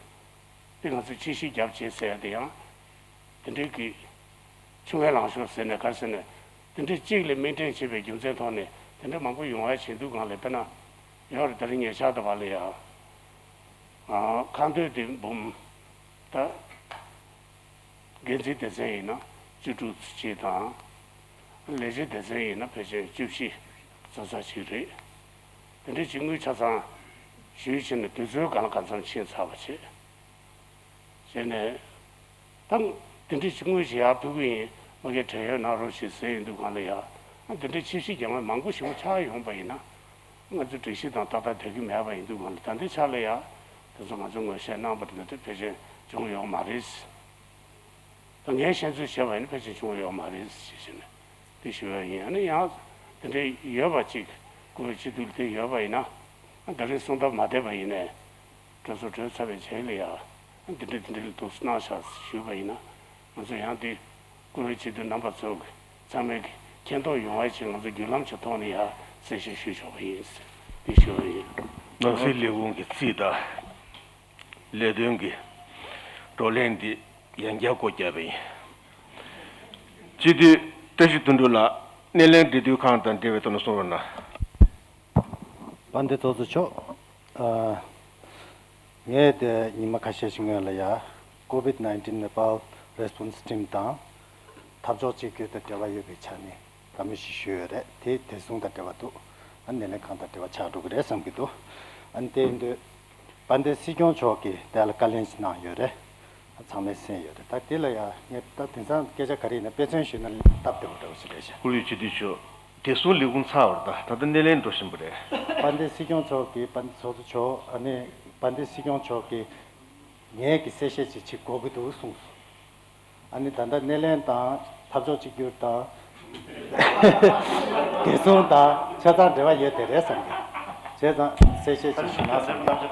དེ་ང་ཚོས་དཔྱད་ཞིབ་རྒྱབ་བྱས་ཟེར་ཡ་དེ་ཡང་། དེ་འདྲའི་གི་ཆུ་ངན་ལངས་ཤོར་ཟེར་ནས་ག་ཟེར་ནས་དེ་འདྲའི་གཅིག་ལ་མིག་འཕྲན་བྱེད་པའི་རྒྱུ་མཚན་ཐོག་ནས་དེ་འདྲ་མང་པོ་ཡོང་བ་བྱེད་དུས་སྒང་ལ་དཔེར་ན་ཡོད་རེད། ད་རིང་ཉེ་ཆར་དུ་བ་ལ་ཡ་ཁ་འདོན་དེ་འབུམ་ད་འགན་འཛིན་སྡེ་ཚན་ཡིན་ན་བཅུ་དྲུག་ཅིག་དང་ལས་བྱེད་སྡེ་ཚན་ཡིན་ན་ཕལ་ཆེར་བཅུ་བཞི་ཙམ་ཙམ་ཞིག་རེད། དེ་འདྲའི་ཅིག་དངུལ་ཆ་ཚང་ཞུས་བྱས་ནས་དུས་ཚོད་གང་ལ་གང་འཚམ་ཕྱིན་ཚར་བ་བྱས། བྱས་ནས། ད་དེ་འདྲའི་ཞིག་དངོས་ཞིག་ཡར་ཕུལ་གི་ཡིན། ང་གིས་འབྲེལ་ཡོད་གནང་རོགས་ཞེས་ཟེར་ཡོང་དུས་སྒང་ལ་ཡ། ཨ་དེ་འདྲའི་ཆེ་བཞི་རྒྱ་མ་མང་པོ་ཞིག་པོ་ཆགས་ཡོང་པ་ཡིན་ན། ང་ཚོའི་སྒྲིག་གཞི་དང་ཏག་ཏག་འགྲིག་གི་མེད་པ་ཡིན་དུས་སྒང་ལ་ད་ལྟའི་ཆ་ལ་ཡ། དེ་ཚོ་ང་ཚོས་ངོས་བཞེས་གནང་པ་དེ་འདྲ་ཕལ་ཆེར་བྱུང་ཡོད་མ་རེད། ད་ངས་ཤེས་ཚོད་བྱས་པ་ཡིན་ན་ཕལ་ཆེར་བྱུང་ཡོད་མ་རེད་ཞེས་བཤད་ནས་དེ་ཞུ་བ་ཡིན། ཨ་ནི་ཡང་དེ་འདྲའི་ཡོད་པ་ཅིག་བཀུར་འོས་སྤྱི་འཐུས་དེ་ཡོད་པ་ཡིན་ན། ཨ་ད་རིང་གསུང་སྟབས་མ་བདེ་བ་ཡིན་ནའི། གྲོས་ཚོགས་གྲོལ་ཚར་བའི་རྗེས་ལ་ཡ། ཨ་འདི་འདྲ་འདི་འདྲ་ལ་འདུག་གནང་ཤག་ཞུས་པ་ཡིན་ན། ང་ཚོ་ཡང་འདི་བཀུར་འོས་སྤྱི་འཐུས་རྣམ་པ་ཚོ་གི་ཚང་མས་ཀྱི་མཁྱེན་རྟོགས་ཡོང་བའི་ཆེད་ང་ཚོ་བརྒྱུད་ལམ་གྱི་ཐོག་ནས་ཡ་གསལ་བཤད་ཞུས་ཆོག་པ་ཡིན་ཟེར་འདི་ཞུ་བ་ཡིན། ནང་སྲིད་ལས་ཁུངས་ཀྱི་རྩིས་དང་ལས་དོན་གྱི་བགྲོ་གླེང་འདི་ཡང་བསྐྱར་སྒོ་བརྒྱབ་པ་ཡིན། སྤྱི་འཐུས་བཀྲ་ཤིས་དོན་གྲུབ་ལགས་སྣེ་ལེན་འབྲེལ་མཐུད་ཁང་དང་འབྲེལ་བའི་ཐོག་ནས་གསུང་རོགས་གནང་། དཔལ་ལྡན་ཚོགས་གཙོ་མཆོག་ཨ། ངས་དེ་ཉི་མ་ཁ་ཤས་ཤིག་སྔོན་ལ་ཡ། COVID nineteen Nepal Response Team དང་། འཐབ་ཕྱོགས་གཅིག་གྱུར་དང་འབྲེལ་བ་ཡོད་པའི་ཆ་ནས་བཀའ་མོལ་ཞིག་ཞུས་ཡོད་རེད། དེ་དེ་སོང་དང་འབྲེལ་བ་འདུག་ཨ་སྣེ་ལེན་ཁང་དང་འབྲེལ་བ་ཆགས་འགྲོ་གི་རེད་བསམ་གྱི་འདུག་ཨ་ནི་དེ་ཡིན་དུས། དཔལ་ལྡན་སྲིད་སྐྱོང་མཆོག་གིས་དེ་ལ་བཀའ་ལན་ཞིག་གནང་ཡོད་རེད། ཚང་མས་གསན་ཡོད་རེད། ད་དེ་ལ་ཡང་ངས་ད་དེང་སང་སྐད་ཆ་ག་རེ་ཡིན་ན་དཔེ་མཚོན་ཞུས་ན་སྟབས་བདེ་པོ་འདྲ་བོ་ཞིག་རེད་ཤག་བཀུར་འོས་སྤྱི་འཐུས་མཆོག་དེ་སོང་ལས་ཁུངས་ཚར་བ་རེད། ད་ད་ལྟ་སྣེ་ལེན་འགྲོ་བཞིན་པ་རེད། དཔལ་ལྡན་སྲིད་སྐྱོང་མཆོག་གིས་དཔལ་ལྡན་ཚོགས་གཙོ་མཆོག་ཨ་ནི་དཔལ་ལྡན་སྲིད་སྐྱོང་མཆོག་གིས་ངས་ཀྱི་གསལ་བཤད་ཅིག་བྱེད་དགོས་ཀྱི་འདུག་གསུངས་སོང་། ཨ་ནི་ད་ལྟ་སྣེ་ལེན་དང་འཐབ་ཕྱོགས་གཅིག་གྱུར་དང་། བདེ་སྲུང་དང་ཆ་ཚང་འབྲེལ་བ་ཡོད་དེ་རེད་བསམ་གི། བྱས་ཙང་གསལ་བཤད་ཅིག་ཞུ་ན་བསམ་གི།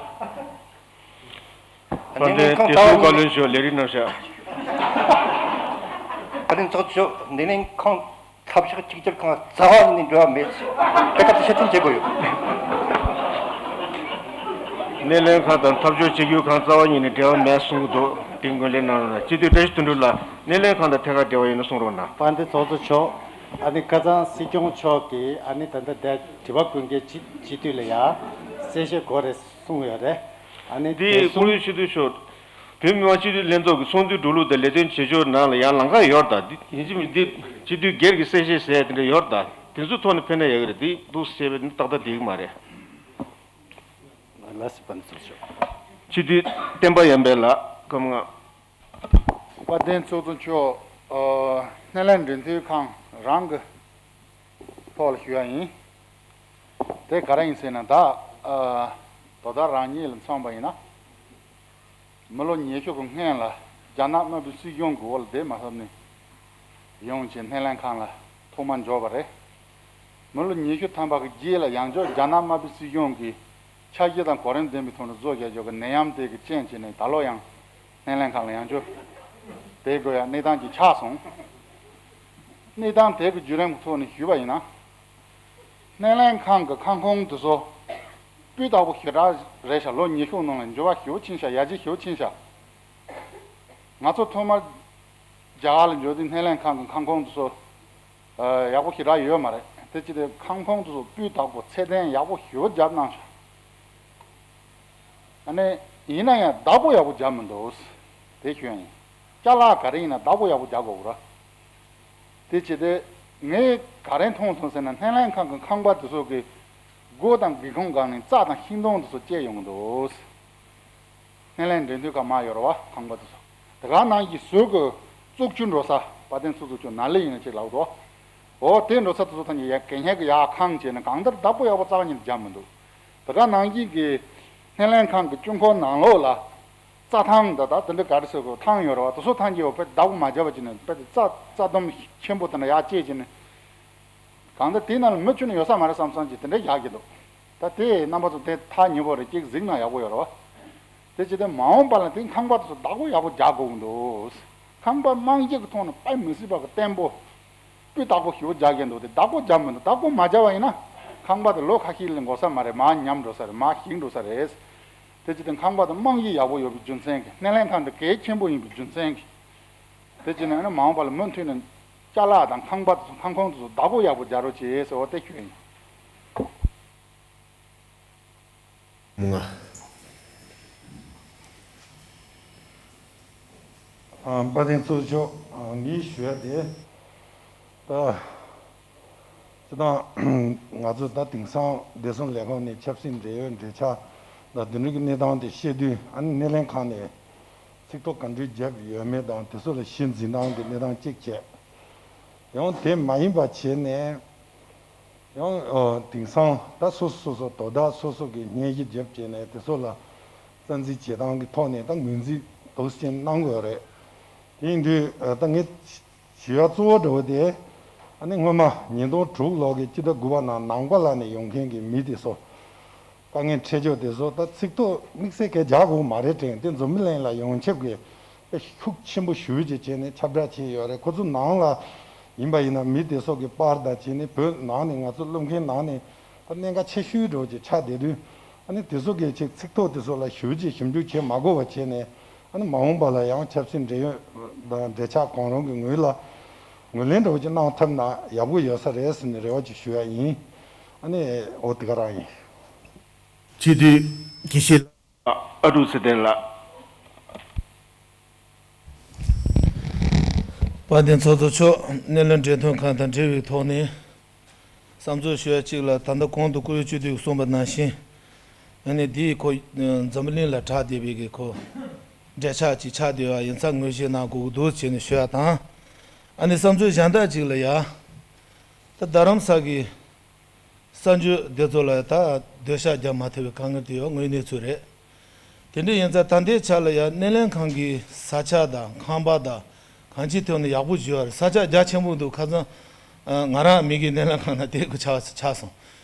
དཔལ་ལྡན་བདེ་སྲུང་བཀའ་བློན་མཆོག་ལས་རིམ་གནང་ཤག་དཔལ་ལྡན་ཚོགས་གཙོ་མཆོག་སྣེ་ལེན་ཁང་འཐབ་ཕྱོགས་གཅིག་གྱུར་ཁང་རྩ་བ་ཉིད་ནས་འབྲེལ་བ་མེད་ཅེས་དེ་སྐབས་སུ་ཤེས་ཚོད་བྱེད་དགོས་ཡོད། སྣེ་ལེན་ཁང་དང་འཐབ་ཕྱོགས་གཅིག་གྱུར་ཁང་རྩ་བ་ཉིད་ནས་འབྲེལ་བ་མེད་གསུང་གི་འདུག་དེ་ངོས་ལེན་གནང་རོགས་གནང་། སྤྱི་འཐུས་བཀྲ་ཤིས་དོན་གྲུབ་ལགས་སྣེ་ལེན་ཁང་དང་ཐད་ཀར་འབྲེལ་བ་ཡོད་ན་གསུང་རོགས་གནང་། དཔལ་ལྡན་ཚོགས་གཙོ་མཆོག་ཨ་ནི་ཁ་སང་སྲིད་སྐྱོང་མཆོག་གིས་ཨ་ནི་ད་ལྟ་དེ་དྲི་བ་བཀོད་མཁན་སྤྱི་སྤྱི་འཐུས་ལ་ཡ་གསལ་བཤད་དགོས་རེད་གསུངས་ཡོད་རེད། ཨ་ནི་འདི་དེ་བཀུར་འོས་སྤྱི་འཐུས་མཆོག་བོད་མི་མང་སྤྱི་འཐུས་ལྷན་ཚོགས་ཀྱི་ཚོགས་འདུའི་འགྲོ་ལུགས་དང་ལས་དོན་བྱེད་ཕྱོགས་ནང་ལ་ཡང་ལམ་ཁ་ཡོད་ད། འདི་ཡིན་གཅིག་མིན་འདི་སྤྱི་འཐུས་སྒེར་གྱི་གསལ་བཤད་ཟེར་ཡ་དེ་འདྲ་ཡོད་ད། དེ་ཚོའི་ཐོག་ནས་ཕན་ན་ཡག་གི་རེད། འདི་འདུག་ཟེར་བས་ནི་ཏག་ཏག་བསྡད་ཀྱི་མ་རེད། ལགས་སོ། དཔལ་འཛོམས་ཤོག་སྤྱི་འཐུས་བསྟན་པ་ཡར་འཕེལ་ལགས་སྐུ་ངོ། དཔལ་ལྡན་ཚོགས་གཙོ་མཆོག་ཨ་སྣེ་ལེན་འབྲེལ་མཐུད་ཁང་རང་གི་ཐོག་ལ་ཞུ་ཡ་ཡིན། དེ་ག་རེ་ཡིན་ཟེར་ན་ད་ཨ་དོ་བདག་རང་ཉིད་ལ་མཚོན་པ་ཡིན་ན། མི་ལོ་ཉི་ཤུ་གི་སྔོན་ལ་རྒྱ་ནག་དམར་པོའི་སྲིད་གཞུང་གི་འོག་ལ་བསྡད་མ་ཐུབ་ནས་ཡོང་བྱས་སྣེ་ལེན་ཁང་ལ་ཐོག་མར་འབྱོར་བ་རེད། མི་ལོ་ཉི་ཤུ་ཐམ་པ་གི་རྗེས་ལ་ཡང་བསྐྱར་རྒྱ་ནག་དམར་པོའི་སྲིད་གཞུང་གིས་འཆར་གཞི་དང་གོ་རིམ་ལྡན་པའི་ཐོག་ནས་བཟོ་བཞག་ཆོག་གི་ནད་ཡམས་དེ་གི་རྐྱེན་བྱས་ནས་ད་ལོ་ཡང་སྣེ་ལེན་ཁང་ལ་ཡང་བསྐྱར་ དེ་དགོས་ཡ་གནས་སྟངས་ཀྱི་ཆགས་སོང་། གནས་སྟངས་དེ་གི་བརྒྱུད་རིམ་གྱི་ཐོག་ནས་ཞུས་པ་ཡིན་ན། སྣེ་ལེན་ཁང་གི་ཁང་ཁོངས་དེ་ཚོ་སྤུས་དག་པོ་ཞེ་དྲག་རེད་ཤག་ལོ་ཉི་ཤུ་ནང་ལ་འགྱུར་བ་ཞེ་པོ་ཕྱིན་ཤག་ཡར་རྒྱས་ཞེ་པོ་ཕྱིན་ཤག་ང་ཚོ་ཐོག་མར་རྒྱ་གར་ལ་འབྱོར་དུས་སྣེ་ལེན་ཁང་གི་ཁང་ཁོངས་དེ་ཚོ་ཡག་པོ་ཞེ་དྲག་ཡོད་མ་རེད། དེ་ཅི་སྟེ་ཁང་ཁོངས་དེ་ཚོ་སྤུས་དག་པོ་ཚད་ལྡན་ཡག་པོ་ཞེ་པོ་བརྒྱབ་གནང་ཤག་ཨ་ནི། ཡིན་ན་ཡང་བདག་པོ་ཡག་པོ་བརྒྱབ་མི་འདུག་དེ་ཞུ་ཡ་ཡིན། ཅ་ལག་ག་རེ་ཡིན་ན་བདག་པོ་ཡག་པོ་རྒྱག་དགོས་ར། དེ་བྱས་ཏེ། ངས་ག་རེ་མཐོང་སོང་ཟེར་ན་སྣེ་ལེན་ཁང་གི་ཁང་པ་དེ་ཚོ་གི་སྒོ་དང་སྒེའུ་ཁུང་སྒང་ནས་རྩྭ་དང་ཤིང་སྡོང་དེ་ཚོ་སྐྱེས་ཡོང་གི་འདུག་སྣེ་ལེན་འགྲན་བསྡུར་ཁང་མ་ཡོད་ར་བ་ཁང་པ་དེ་ཚོ། དེ་ག་ནང་བཞིན་ཟུར་གི་བཙུགས་ཆུ་འགྲོ་ས་དཔལ་ལྡན་ཚོགས་གཙོ་མཆོག་ནཱ་ལི་ཡིན་ན་ཅིག་ལབ་འདུག་འོ་དེ་འགྲོ་ས་དེ་ཚོ་ཐམས་ཅད་ཡ་གད་སྙིགས་ཀྱི་ཡ་ཁང་བྱས་ནས་གང་ལྟར་བདག་པོ་ཡག་པོ་རྩ་བ་ཉིད་ནས་བརྒྱབ་མི་འདུག་དེ་ག་ནང་བཞིན་གྱི་སྣེ་ལེན་ཁང་གི་དཀྱིལ་འཁོར་ནང་ལོགས་ལ་རྩྭ་ཐང་འདི་དག་དེ་འདྲ་ག་རེ་ཟེར་དགོས་ཐང་ཡོད་རེད་བ། དེ་ཚོ་ཐམས་ཅད་ཡོད་དཔེ་བདག་པོ་མ་བརྒྱབ་པ་བྱས་ནས་དཔེ་རྩྭ་རྩྭ་ལྡུམ་ཆེན་པོ་དེ་འདྲ་ཡར་བཅད་བྱས་ནས་གང་ལྟར་དེའི་ནང་ལ་མི་ཁྱོན་ནས་ཡོད་ས་མ་རེད་བསམ་བསམ་གྱིས་དེ་འདྲ་བཞག་གི་འདུག་ད་དེ་རྣམ་པ་ཚོ་དེ་ཐག་ཉེ་པོ་རེད། གཅིག་གཟིགས་ན་ཡག་པོ་ཡོད་རེད་བ། དེ་བྱས་ཏེ་མ་འོངས་པ་ལ་དེ་ཁང་པ་དེ་ཚོ་བདག་པོ་ཡག་པོ་རྒྱག་དགོས་ཀྱི་འདུག་ཁང་པ་རྨང་གཞི་གི་ཐོག་ནས་དཔེ་མི་སྲིད་པ་གི་བརྟན་པོ། སྤུས་དག་པོ་ཞེ་པོ་རྒྱག་གི་འདུག་དེ་བདག་པོ་རྒྱག་མི་འདུག་བདག་པོ་མ་རྒྱག་པ་ཡིན་ན། ཁང་པ་དེ་ལོ་ཁ་ཤས་ལ་འགོར་ས་མ་རེད། མར་ཉམས་འགྲོ་ས་རེད། མར་ཞིག་འགྲོ་ས་རེད། དེ་བྱས་ཏེ་ཁང་པ་དེ་རྨང་གཞི་ཡག་པོ་ཡོད་པའི་རྒྱུ་མཚན་གྱིས། སྣེ་ལེན་ཁང་དེ་གལ་ཆེན་པོ་ཡིན་པའི་རྒྱུ་མཚན་གྱིས། དེ་བྱས་ནས་ཨ་ནི་མ་འོངས་པ་ལ་མུ་མཐུད་ནས་ཅ་ལག་དང་ཁང་པ་དེ་ཚོ་ཁང་ཁོངས་དེ་ཚོ་བདག་པོ་ཡག་པོ་རྒྱག་རོགས་བྱེད་ཟེར་བ་དེ་ཞུ་ཡིན། ང་། ཨ། དཔལ་ལྡན་ཚོགས་གཙོ་མཆོག་ཨ། ངས་ཞུ་ཡ་དེ། ད། སྤྱིར་བཏང་ང་ཚོ་ད་དེང་སང་བདེ་སྲུང་ལས་ཁུངས་ནས་ཆབ་སྲིད་འབྲེལ་ཡོད་འབྲེལ་ཆགས་དང་དེ་འདྲ་གི་གནས་སྟངས་དེ་བཤད་དུས། ཨ་ནི་སྣེ་ལེན་ཁང་ནས་ཚིག་ཐོ་ག་འདྲ་བརྒྱབ་ཡོད་མེད་དང་དེ་ཚོ་ལ་གཞི་འཛིན་སྟངས་ཀྱི་གནས་སྟངས་གཅིག་བྱས། ཡང་དེ་མ་ཡིན་པ་བྱས་ནས། ཡང་ཨོ། དེང་སང་ད་སོ་སོ་སོ་སོ་དོ་བདག་སོ་སོ་གི་སྙན་ཞུ་བརྒྱབ་བྱས་ནས་དེ་ཚོ་ལ་རྩ་འཛིན་བྱེད་སྟངས་ཀྱི་ཐོག་ནས་ད་ངོས་འཛིན་འདུག་སེ་གནང་དགོས་རེད། དེ་ཡིན་དུས་ད་ངས་ཞུ་ཡ་གཙོ་བོ་འདྲ་བོ་དེ། ཨ་ནི་སྔོན་མ་ཉིས་སྟོང་དྲུག་ལོ་གི་སྤྱི་ཟླ་དགུ་པ་ནང་ནང་པ་ལ་ནས་ཡོང་མཁན་གྱི་མི་དེ་ཚོ། དཀའ་ངལ་འཕྲད་ཕྱོགས་དེ་ཚོ་ད་ཚིག་ཐོ་དམིགས་བསལ་གྱི་རྒྱག་དགོས་མ་རེད་དྲན། དེ་འཛམ་བུ་གླིང་ལ་ཡོངས་ཁྱབ་ཀྱི་ཤུགས་ཆེན་པོ་ཞེ་པོ་ཅིག་བྱས་ནས་ཁྱབ་བསྒྲགས་བྱས་ཡོད་རེད། ཁོ་ཚོ་ནང་ལ་ཡིན་པ་ཡིན་ན་མི་དེ་ཚོ་གི་པར་དང་བྱས་ནས་བོད་ནང་ནས་ང་ཚོ་སློབ་མཁན་ནང་ནས་ད་གནད་འགག་ཆེ་ཤོས་འདྲ་བོ་ཅིག་ཆགས་བསྡད་དུས། ཨ་ནི་དེ་ཚོ་གི་ཅིག་ཚིག་ཐོ་དེ་ཚོ་ལ་ཞེ་པོ་ཅིག་ཞིབ་འཇུག་བྱེད་མ་དགོས་པ་བྱས་ནས། ཨ་ནི་མ་འོངས་པ་ལ་ཡང་ཆབ་སྲིད་འབྲེལ་ཡོད་དང་འབྲེལ་ཆགས་གང་རུང་གི་ངོས་ལ་ངོས་ལེན་འདྲ་བོ་ཅིག་གནང་ཐུབ་ན་ཡག་པོ་ཡོད་ས་རེད་ཟེར་ནས་རེ་བ་ཅིག་ཞུ་ཡ་ཡིན། ཨ་ནི་འོ་དེ་ག་རང་ཡིན། སྤྱི་འཐུས་དགེ་བཤེས་ལགས། ཨ་ཀྲུག་ཚེ་བརྟན་ལགས། དཔལ་ལྡན་ཚོགས་གཙོ་མཆོག་སྣེ་ལེན་འབྲེལ་མཐུད་ཁང་དང་འབྲེལ་བའི་ཐོག་ནས་བསམ་ཚུལ་ཞུ་ཡ་གཅིག་ལ། ད་ལྟ་གོང་དུ་བཀུར་འོས་སྤྱི་འཐུས་ཀྱིས་གསུངས་པ་ནང་བཞིན། ཨ་ནི་འདིའི་ཁོ་འཛམ་བུ་གླིང་ལ་གྲགས་བསྡད་པའི་གི་ཁོ་འབྲེལ་ཆགས་ཅིག་ཆགས་བསྡད་པ་ཡིན་ཙང་ངོས་བཞེས་གནང་དགོས་ཀྱི་འདུག་ཅེས་ནས་ཞུ་ཡ་དང་། ཨ་ནི་བསམ་ཚུལ་གཞན་དག་ཅིག་ལ་ཡ། ད་རྡ་རམ་ས་གི་གསར་འགྱུར་དེ་ཚོ་ལ་ད་སྡོད་ཤག་རྒྱག་མ་ཐུབ་པའི་དཀའ་ངལ་དེ་ཡོད། དངོས་གནས་ཚུལ་རེད། དེ་འདྲ་ཡིན་ཙང་ད་ལྟའི་ཆ་ལ་ཡང་སྣེ་ལེན་ཁང་གི་ས་ཆ་དང་ཁང་པ་དང་གང་ཅིའི་ཐོག་ནས་ཡག་པོ་བཟོས་པ་རེད། ས་ཆ་རྒྱ་ཆེན་པོ་འདུག་ཁ་སང་ང་རང་མི་གི་སྣེ་ལེན་ཁང་ནང་བསྡད་དགོས་ཆགས་ཆགས་སོང་།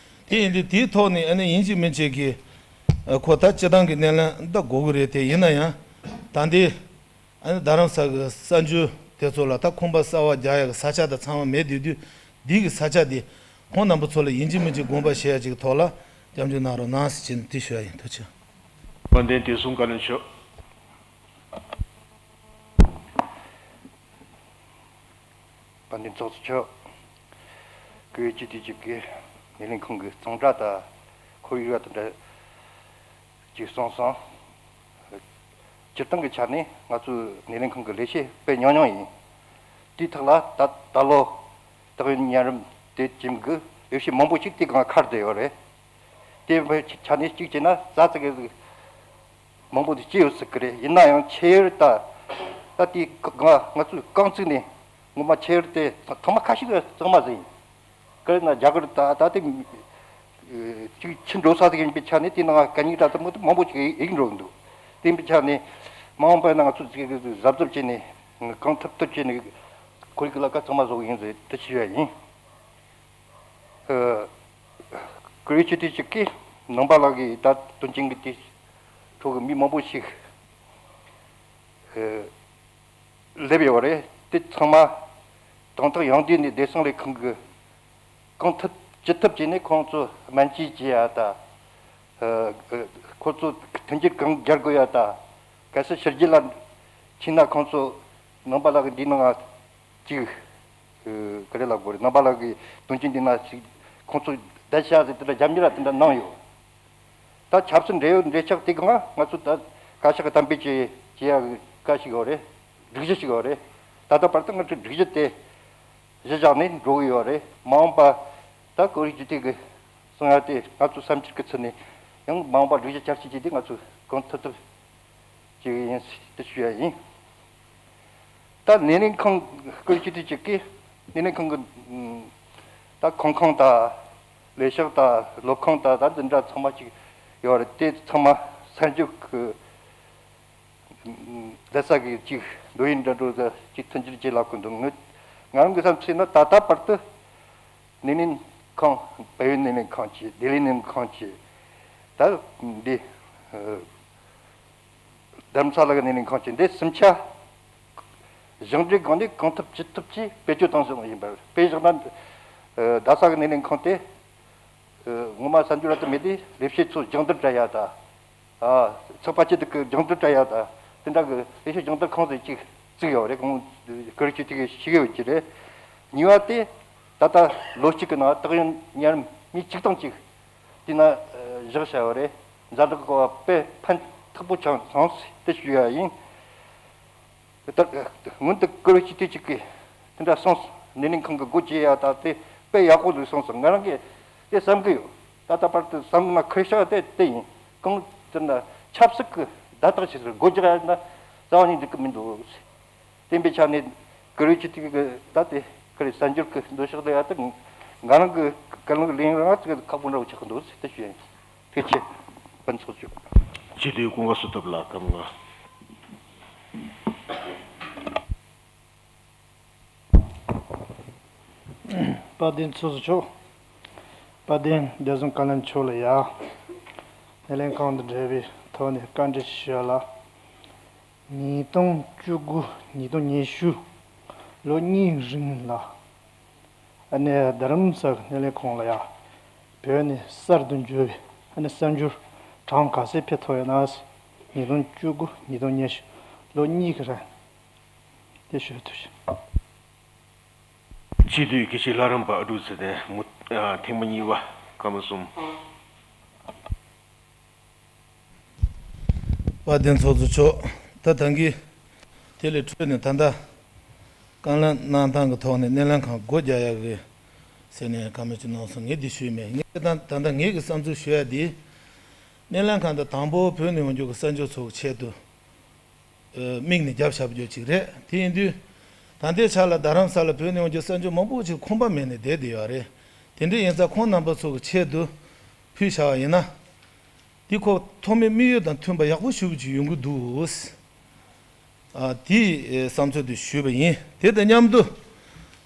དེ་ཡིན་དུས་དེའི་ཐོག་ནས་ཨ་ནི་ཡིན་གཅིག་མིན་གཅིག་གི་ཁོ་ད་སྤྱི་བཏང་གི་སྣེ་ལེན་ད་དགོས་ཀྱི་རེད། དེ་ཡིན་ན་ཡང་ད་ལྟའི། ཨ་ནི་རྡ་རམ་ས་གི་གསར་འགྱུར་དེ་ཚོ་ལ་ད་ཁང་པ་གསར་པ་རྒྱག་ཡག་གི་ས་ཆ་དང་ཚང་མ་མེད་བསྡད་དུས། འདི་གི་ས་ཆ་དེ་ཁོང་རྣམ་པ་ཚོ་ལ་ཡིན་གཅིག་མིན་གཅིག་དགོངས་པ་བཞེས་ཡ་ཅིག་གི་ཐོག་ལ་སྐྱབས་འཇུག་གནང་རོགས་གནང་ཟེར་བྱས་ནས་དེ་ཞུ་ཡ་ཡིན། ཐུགས་རྗེ་ཆེ། དཔལ་ལྡན་བདེ་སྲུང་བཀའ་བློན་མཆོག་དཔལ་ལྡན་ཚོགས་གཙོ་མཆོག་བཀུར་འོས་སྤྱི་འཐུས་གཅིག་གིས་སྣེ་ལེན་ཁང་གི་གཙང་སྦྲ་དང་ཁོར་ཡུག་དང་འདྲ། ཅེས་གསུངས་སོང་། སྤྱིར་བཏང་གི་ཆ་ནས་ང་ཚོའི་སྣེ་ལེན་ཁང་གི་ལས་བྱེད་དཔེ་ཉུང་ཉུང་ཡིན། དེའི་ཐོག་ལ་ད་ད་ལོ་ཏོག་དབྱིབས་གཉན་རིམས་དེ་བྱུང་གི་ལས་བྱེད་མང་པོ་ཞིག་དེའི་སྒང་ཁར་བསྡད་ཡོད་རེད། དེ་བས་ཆ་ནས་གཅིག་བྱས་ན་ཙག་ཙིག་གི་མང་པོ་དེ་སྐྱེས་ཡོད་སྲིད་ཀྱི་རེད། ཡིན་ན་ཡང་ཆེད་ཡོད་ད་ད་དེའི་སྒང་ང་ཚོའི་རྐང་བཙུགས་ནས་ངོ་མ་ཆེད་ཡོད་དེ་ཚང་མ་ཁ་ཤས་གཙང་མ་ཟིག་ཡིན། དཀར་ན་རྒྱ་གར་ད་ད་དེ་ཅིག་ཕྱི་འགྲོ་ས་ཟིག་ཡིན་པའི་ཆ་ནས་དེ་ནང་གད་སྙིགས་འདྲ་ཚང་མ་དེ་མང་པོ་ཅིག་ཡིག་འགྲོ་གི་འདུག་དེ་ཡིན་པའི་ཆ་ནས་མ་འོངས་པ་ན་ང་ཚོ་ཅིག་གཟབ་གཟབ་བྱས་ནས་གང་ཐུབ་ཐུབ་བྱས་ནས་ཁོར་ཡུག་ལ་ཀ་ཚང་མ་བཟོ་གི་ཡིན་ཟེར་དེ་ཞུ་ཡ་ཡིན། ཨ། བཀུར་འོས་སྤྱི་འཐུས་གཅིག་གིས་ནང་པ་ལགས་ཀྱིས་ད་དོན་རྐྱེན་གྱི་དེ་ཁྲོད་ཀྱི་མི་མང་པོ་ཞིག་ཨ། སླེབས་ཡོད་རེད། དེ་ཚང་མ་དང་ཐོག་ཡང་དུས་ནས་བདེ་སྲུང་ལས་ཁང་གི་གང་ཐུབ་ཅི་ཐུབ་བྱས་ནས་ཁོང་ཚོ་སྨན་བཅོས་བྱེད་ཡ་ད། ཨ། ཁོ་ཚོ་མཐུན་འགྱུར་གང་རྒྱག་དགོས་ཡ་ད། གལ་སྲིད་ཕྱི་རྒྱལ་ལ་ཕྱིན་ན་ཁོང་ཚོ་ནང་པ་ལགས་ཀྱི་འདི་ནང་ཅིག་ག་རེ་ལབ་དགོས་རེད། ནང་པ་ལགས་ཀྱི་དོན་རྐྱེན་འདི་ན་ཅིག་ཁོང་ཚོ་བསྡད་བྱ་ཟེར་དེ་འདྲ་རྒྱབ་གཉེར་ར་དེ་འདྲ་གནང་ཡོད། ད་ཆབ་སྲིད་འབྲེལ་ཡོད་འབྲེལ་ཆགས་དེ་གང་ང་ཚོ་ད་བཀའ་ཤག་གི་གཏན་འབེབས་བྱེད་བྱེད་ཡ་གི་བཀའ་ཞིག་ཡོད་རེད། སྒྲིག་གཞི་ཞིག་ཡོད་རེད། ད་ལྟ་བར་དུ་ང་ཚོས་སྒྲིག་གཞི་དེ་གཞི་བཞག་ནས་འགྲོ་གི་ཡོད་རེད། མ་འོངས་པ་ད་ཀུ་རེ་ཅི་ཏི་གི་གསུང་ཡ་དེ་ང་ཚོ་བསམ་འཆར་གི་ཚུལ་ནས་ཡང་མ་འོངས་པ་སྒྲིག་གཞི་བསྐྱར་ཞིབ་བྱས་ཏེ་ང་ཚོས་གང་ཐུབ་ཐུབ་བྱེད་གི་ཡིན་ཟེར་དེ་ཞུ་ཡ་ཡིན། ད་སྣེ་ལེན་ཁང་ཀུ་རེ་ཅི་ཏི་གཅིག་གིས་སྣེ་ལེན་ཁང་གི་ཨུམ། ད་ཁང་ཁང་དང་ལས་ཤག་དང་སློབ་ཁང་དང་ད་འདི་འདྲ་ཚང་མ་ཅིག་ཡོད་རེད། དེ་ཚང་མ་གསར་འགྱུར་གི་ཨུམ། བསྡད་ས་གི་ཅིག་འགྲོ་ཡིན་འདྲ་འགྲོ་ད་ཅིག་མཐུན་འགྱུར་བྱེད་ལབ་གི་འདུག་ངོས་ང་རང་གི་བསམ་ཚུལ་ན་ད་ལྟ་བར་དུ་སྣེ་ལེན་ཁང་བལ་ཡུལ་སྣེ་ལེན་ཁང་གཅིག་ལྡི་ལི་སྣེ་ལེན་ཁང་གཅིག་ད་འདི་ཨ། རྡ་རམ་ས་ལ་གི་སྣེ་ལེན་ཁང་གཅིག་འདི་གསུམ་ཆ་ཞིང་འབྲེལ་སྒང་ནས་གང་ཐུབ་ཅི་ཐུབ་ཀྱིས་བེད་སྤྱོད་བཏང་བཞིན་ཡིན་པ་རེད། དཔེ་བཞག་ན་ཨ། རྡ་ས་གི་སྣེ་ལེན་ཁང་དེ་ཨ། ངོ་མ་གསར་འགྱུར་ར་དུ་མེད་དུས་ལས་བྱེད་ཚོ་སྦྱོང་བརྡར་སྤྲད་ཡ་ད། ཨ། ཚོགས་པ་སྤྱི་བསྡུ་གི་སྦྱོང་བརྡར་སྤྲད་ཡ་ད། དེ་འདྲ་གི་ལས་བྱེད་སྦྱོང་བརྡར་ཁང་ཟེར་གཅིག་བཙུགས་ཡོད་རེད། ཁོང་ཀུ་རེ་ཅི་ཏི་གིས་ཤེས་གི་ཡོད་ཀྱི་རེད། གཉིས་པ་དེ་ད་ལྟ་ལོ་གཅིག་གི་ནང་ཏོག་དབྱིབས་ཉེར་མི་གཅིག་དང་གཅིག་དེ་ན་ཨ། བཞག་བྱ་བ་རེད། ཛ་དྲག་གི་དཔེ་ཕན་ཐོགས་པོ་ཆགས་སོང་ཟེར་དེ་ཞུ་ཡ་ཡིན། ད་སྔོན་དུ་ཀུ་རེ་ཅི་ཏི་གཅིག་གིས་དེ་འདྲ་གསུངས་སོང་། སྣེ་ལེན་ཁང་གི་སྒོ་འབྱེད་ཡ་ད་དེ་དཔེ་ཡག་པོ་འདུག་གསུངས་སོང་། ང་རང་གིས་དེ་བསམ་གི་ཡོད། ད་ལྟ་བར་དུ་བསམ་ན་ཁུར་ཤག་དེ་དེ་ཡིན། གང་ལྟར་ན་ཆབ་སྲིད་ཀྱི་བརྡ་རྟགས་ཤིག་སྒོ་རྒྱག་ཡ་ན་རྩ་བ་ནས་འགྲིག་གི་མི་འདུག་བསྟན་པའི་ཆ་ནས་ཀུ་རེ་ཅི་ཏི་གི་ད་དེ་ཀུ་རེ་གསར་འགྱུར་གྱི་འདུ་ཤེས་དེ་ཡ་ད་ང་རང་གི་ཀུན་སློང་ལེན་རང་ཚིག་ཁག་པོ་འདྲ་བོ་ཆགས་ཀྱི་འདུག་ཟེར་དེ་ཞུ་ཡ་ཡིན། ཐུགས་རྗེ་ཆེ། དཔལ་ཚོགས་གཙོ། སྤྱི་འཐུས་ཀུན་དགའ་བསོད་སྟོབས་ལགས་སྐབས་ལྔ། དཔལ་ལྡན་ཚོགས་གཙོ་མཆོག་དཔལ་ལྡན་བདེ་སྲུང་བཀའ་བློན་མཆོག་ལ་ཡ། སྣེ་ལེན་ཁང་དང་འབྲེལ་བའི་ཐོག་ནས་བཀའ་འདྲི་ཞུ་ཡ་ལ། ཉིས་སྟོང་བཅུ་དགུ་ཉིས་སྟོང་ཉི་ཤུ་ལོ་གཉིས་རིང་ལ། ཨ་ནི་རྡ་རམ་ས་སྣེ་ལེན་ཁང་ལ་ཡ། བོད་ནས་གསར་དུ་འབྱོར་བའི་ཨ་ནི་གསར་འགྱུར་གྲངས་ག་ཚད་ཕེབས་ཐུབ་ཡོད་ན། ཉིས་སྟོང་བཅུ་དགུ་ཉིས་སྟོང་ཉི་ཤུ་ལོ་གཉིས་ཀྱི་རིང་། དེ་ཞུ་ཐུབ་ཤིང་། སྤྱི་འཐུས་དགེ་བཤེས་ལྷ་རམས་པ་ཨ་ཀྲུག་ཚེ་བརྟན་མུ། ཨ། ཐེངས་མ་གཉིས་པ། སྐར་མ་གསུམ། དཔལ་ལྡན་ཚོགས་གཙོ་མཆོག་ད་ད་གིན་དེ་ལས་འཕྲོས་ནས་ད་ལྟ་བཀའ་ལན་གནང་སྟངས་ཀྱི་ཐོག་ནས་སྣེ་ལེན་ཁང་སྒོ་རྒྱག་ཡག་གི་ཟེར་ནས་བཀའ་མོལ་ཅིག་གནང་སོང་། ངས་འདི་ཞུས་མེད། ངས་ད་ད་ལྟ་ངེད་ཀྱི་བསམ་ཚུལ་ཞུ་ཡ་འདི། སྣེ་ལེན་ཁང་དེ་དང་པོ་བོད་ནས་འོང་རྒྱུ་གི་གསར་འགྱུར་ཚོ་གི་ཆེད་དུ་དམིགས་ནས་རྒྱབ་བཞག་རྒྱུ་ཅིག་རེད། དེ་ཡིན་དུས་ད་ལྟའི་ཆ་ལ་རྡ་རམ་ས་ལ་བོད་ནས་འོང་རྒྱུ་གསར་འགྱུར་མང་པོ་ཅིག་ཁང་པ་མེད་ནས་བསྡད་བསྡད་ཡོད་རེད། དེ་འདྲ་ཡིན་ཙང་ཁོང་རྣམ་པ་ཚོ་གི་ཆེད་དུ་ཕུལ་བཞག་པ་ཡིན་ན། འདི་ཁོ་ཐོག་མའི་དམིགས་ཡུལ་དང་མཐུན་པ་ཡག་པོ་ཞེ་པོ་ཅིག་ཡོང་གི་འདུག། ཨ། དེའི་བསམ་ཚུལ་དེ་ཞུས་པ་ཡིན། དེ་དང་མཉམ་དུ་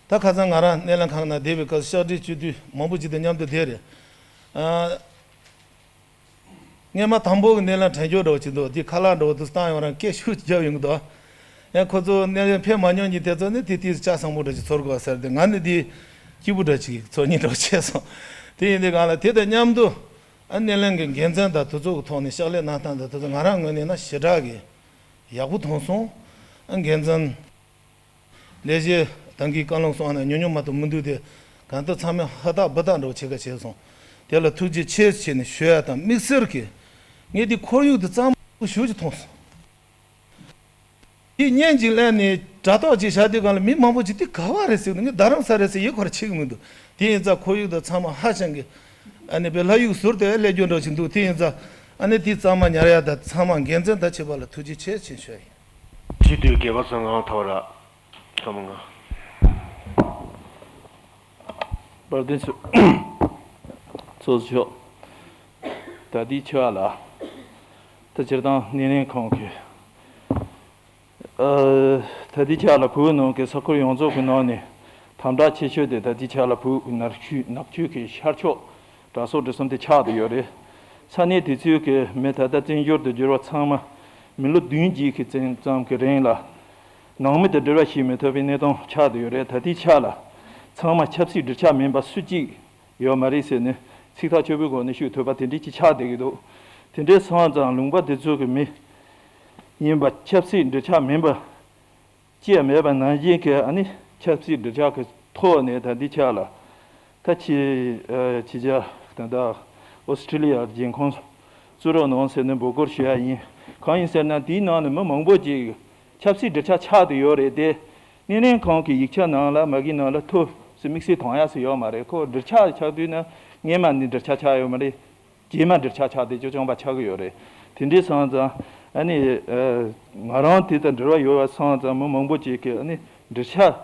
ད་ཁ་སང་ང་རང་སྣེ་ལེན་ཁང་ནང་བསྡད་པའི་སྐབས་སུ་ཕྱག་སྦྲེལ་སྤྱི་འཐུས་མང་པོ་ཅིག་དང་མཉམ་དུ་བསྡད་རེད། ཨ། སྔས་མ་དང་པོ་གི་སྣེ་ལེན་དྲན་སྐྱོར་འདྲ་བོ་ཅིག་འདུག། དེ་ཁ་ལག་འདྲ་བོ་དེ་བཏང་ཡོང་རང་སྐད་ཤུགས་ཀྱིས་རྒྱབ་ཡོང་གི་འདུག། ཡང་ཁོ་ཚོ་སྣེ་ལེན་ཕེབས་མ་མྱོང་མཁན་དེ་ཚོ་ནི་དེ་དེ་ལྕགས་བཟང་པོ་འདྲ་ཅིག་ཚོར་དགོས་ཟེར་ཏེ། ང་ནི་དེ་སྐྱིད་པོ་འདྲ་ཅིག་ཚོར་སྙིང་འདྲ་བོ་སྐྱེས་སོང་། དེ་ཡིན་དུས་གང་ལ་དེ་དང་མཉམ་དུ། ཨ། སྣེ་ལེན་གྱི་འགན་འཛིན་དང་དེ་ཚོ་གི་ཐོག་ནས་ཕྱག་ལས་གནང་སྟངས་དང་དེ་ཚོ་ང་རང་ངོས་ནས་ན་ཞེ་དྲག་གི་ཡག་པོ་མཐོང་སོང་། ཨ། འགན་འཛིན་ལས་བྱེད་ད་གིན་བཀའ་ལུང་གསུང་ཨ་ན་ཉུང་ཉུང་མ་གཏོགས་མི་འདུག་སྟེ། གང་ལྟར་ཚང་མས་ཧ་ཐག་འབུ་ཐག་འདྲ་བོ་བྱེད་ཀ་བྱས་སོང་། དེ་ལ་ཐུགས་རྗེ་ཆེ་ཟེར་ནས་ཞུ་ཡ་དང་། དམིགས་བསལ་གྱིས་ངས་འདི་ཁོར་ཡུག་འདི་གཙང་མ་ཞེ་པོ་ཅིག་མཐོང་སོང་། དེ་བརྙན་ཅིག་ལེན་ནས་དྲ་ཐོག་ཅིག་བཞག་དུས་གང་ལ་མི་མང་པོ་ཅིག་འདི་ག་བ་རེད་ཟེར་ནས། ངས་རྡ་རམ་ས་རེད་ཟེར་ཡེ་ཁོ་ར་ཆེ་གི་མི་འདུག། དེ་ཡིན་ཙང་ཁོར་ཡུག་དང་ཚང་མ་ཧ་ཅང་གི། ཨ་ནི་བོད་ལྷ་ཡུལ་ཟུར་དུ་སླེབས་རྒྱུ་འདྲ་ཅིག་འདུག། དེ་ཡིན་ཙང་ཨ་ནི་དེ་གཙང་མ་ཉར་ཡ་དང་། ཚང་མ་འགན་འཛིན་དང་བཅས་པ་ལ་ཐུགས་རྗེ་ཆེ་ཞེས་ཞུ་ཡ་ཡིན། སྤྱི་འཐུས་དགེ་བ་བཟང་ངང་ཐོག་ར། སྐར་མ་ལྔ། དཔལ་ལྡན་ཚོགས་གཙོ་མཆོག་ད་ལྟའི་ཆ་ལ། ད་སྤྱིར་བཏང་སྣེ་ལེན་ཁང་གི། ཨ། ད་ལྟའི་ཆ་ལ་བོད་ནང་གི་ས་ཁུལ་ཡོངས་རྫོགས་ཀྱི་ནང་ནས་དམ་དྲག་ཆེ་ཤོས་དེ་ད་ལྟའི་ཆ་ལ་བོད་ནག་ཆུ་ནག་ཆུ་གི་ཤར་ཕྱོགས་བྲག་སོག་སྒྲིལ་གསུམ་དེ་ཆགས་བསྡད་ཡོད་རེད། ས་གནས་དེ་ཚོའི་གི་མི་ད་ལྟ་བཙན་བྱོལ་དུ་འབྱོར་བ་ཚང་མ་མི་ལོ་བདུན་བརྒྱད་ཀྱི་ཙམ་ཙམ་གྱི་རིང་ལ། ནང་མི་དང་འབྲེལ་བ་བྱེད་མི་ཐུབ་པའི་གནས་སྟངས་ཆགས་བསྡད་ཡོད་རེད། ད་ལྟའི་ཆ་ལ་ཚང་མ་ཆབ་སྲིད་འབྲེལ་ཆགས་མིན་པ་སུ་གཅིག་ཡོད་མ་རེད་ཟེར་ནས་ཚིག་ཐག་ཆོད་པོའི་སྒོ་ནས་ཤོད་ཐུབ་པ་དེ་འདྲའི་ཅིག་ཆགས་བསྡད་ཀྱི་འདུག་དེ་འདྲའི་སོང་ཙང་ལུང་པ་དེ་ཚོ་གི་མི་ཡིན་པ་ཆབ་སྲིད་འབྲེལ་ཆགས་མིན་པ་ཅི་ཡང་མེད་པ་ནང་བཞིན་གྱི་ཨ་ནི་ཆབ་སྲིད་འབྲེལ་ཆགས་ཀྱི་ཐོག་ནས་ད་ལྟའི་ཆ་ལ་ད་ཕྱི་ཨ་ཕྱི་རྒྱལ་ད་ལྟ་ཨོ་སི་ཀྲི་ལི་ཡ་རྒྱལ་ཁོངས་གཙོ་རོགས་གནང་ཟེར་ནས་འབོད་སྐུལ་ཞུ་ཡ་ཡིན། གང་ཡིན་ཟེར་ན་དེའི་ནང་ནས་མི་མང་པོ་ཅིག་ཆབ་སྲིད་འབྲེལ་ཆགས་ཆགས་བསྡད་ཡོད་རེད་དེ། སྣེ་ལེན་ཁང་གི་ཡིག་ཆ་ནང་ལ་མ་གི་ནང་ལ་ཐོ་སི་དམིགས་བསལ་མཐོང་ཡ་སུ་ཡོད་མ་རེད། ཁོ་འབྲེལ་ཆགས་ཆགས་དུས་ན་སྔས་མ་ནས་འབྲེལ་ཆགས་ཆགས་ཡོད་མ་རེད། རྗེས་མ་འབྲེལ་ཆགས་ཆགས་དེ་ཅོ་ཅོང་པ་ཆགས་ཀྱི་ཡོད་རེད། དེ་འདྲའི་སོང་ཙང་ཨ་ནི་ཨ་ང་རང་དེ་དང་འབྲེལ་བ་ཡོད་པ་སོང་ཙང་མི་མང་པོ་ཅིག་གིས་ཨ་ནི་འབྲེལ་ཆགས་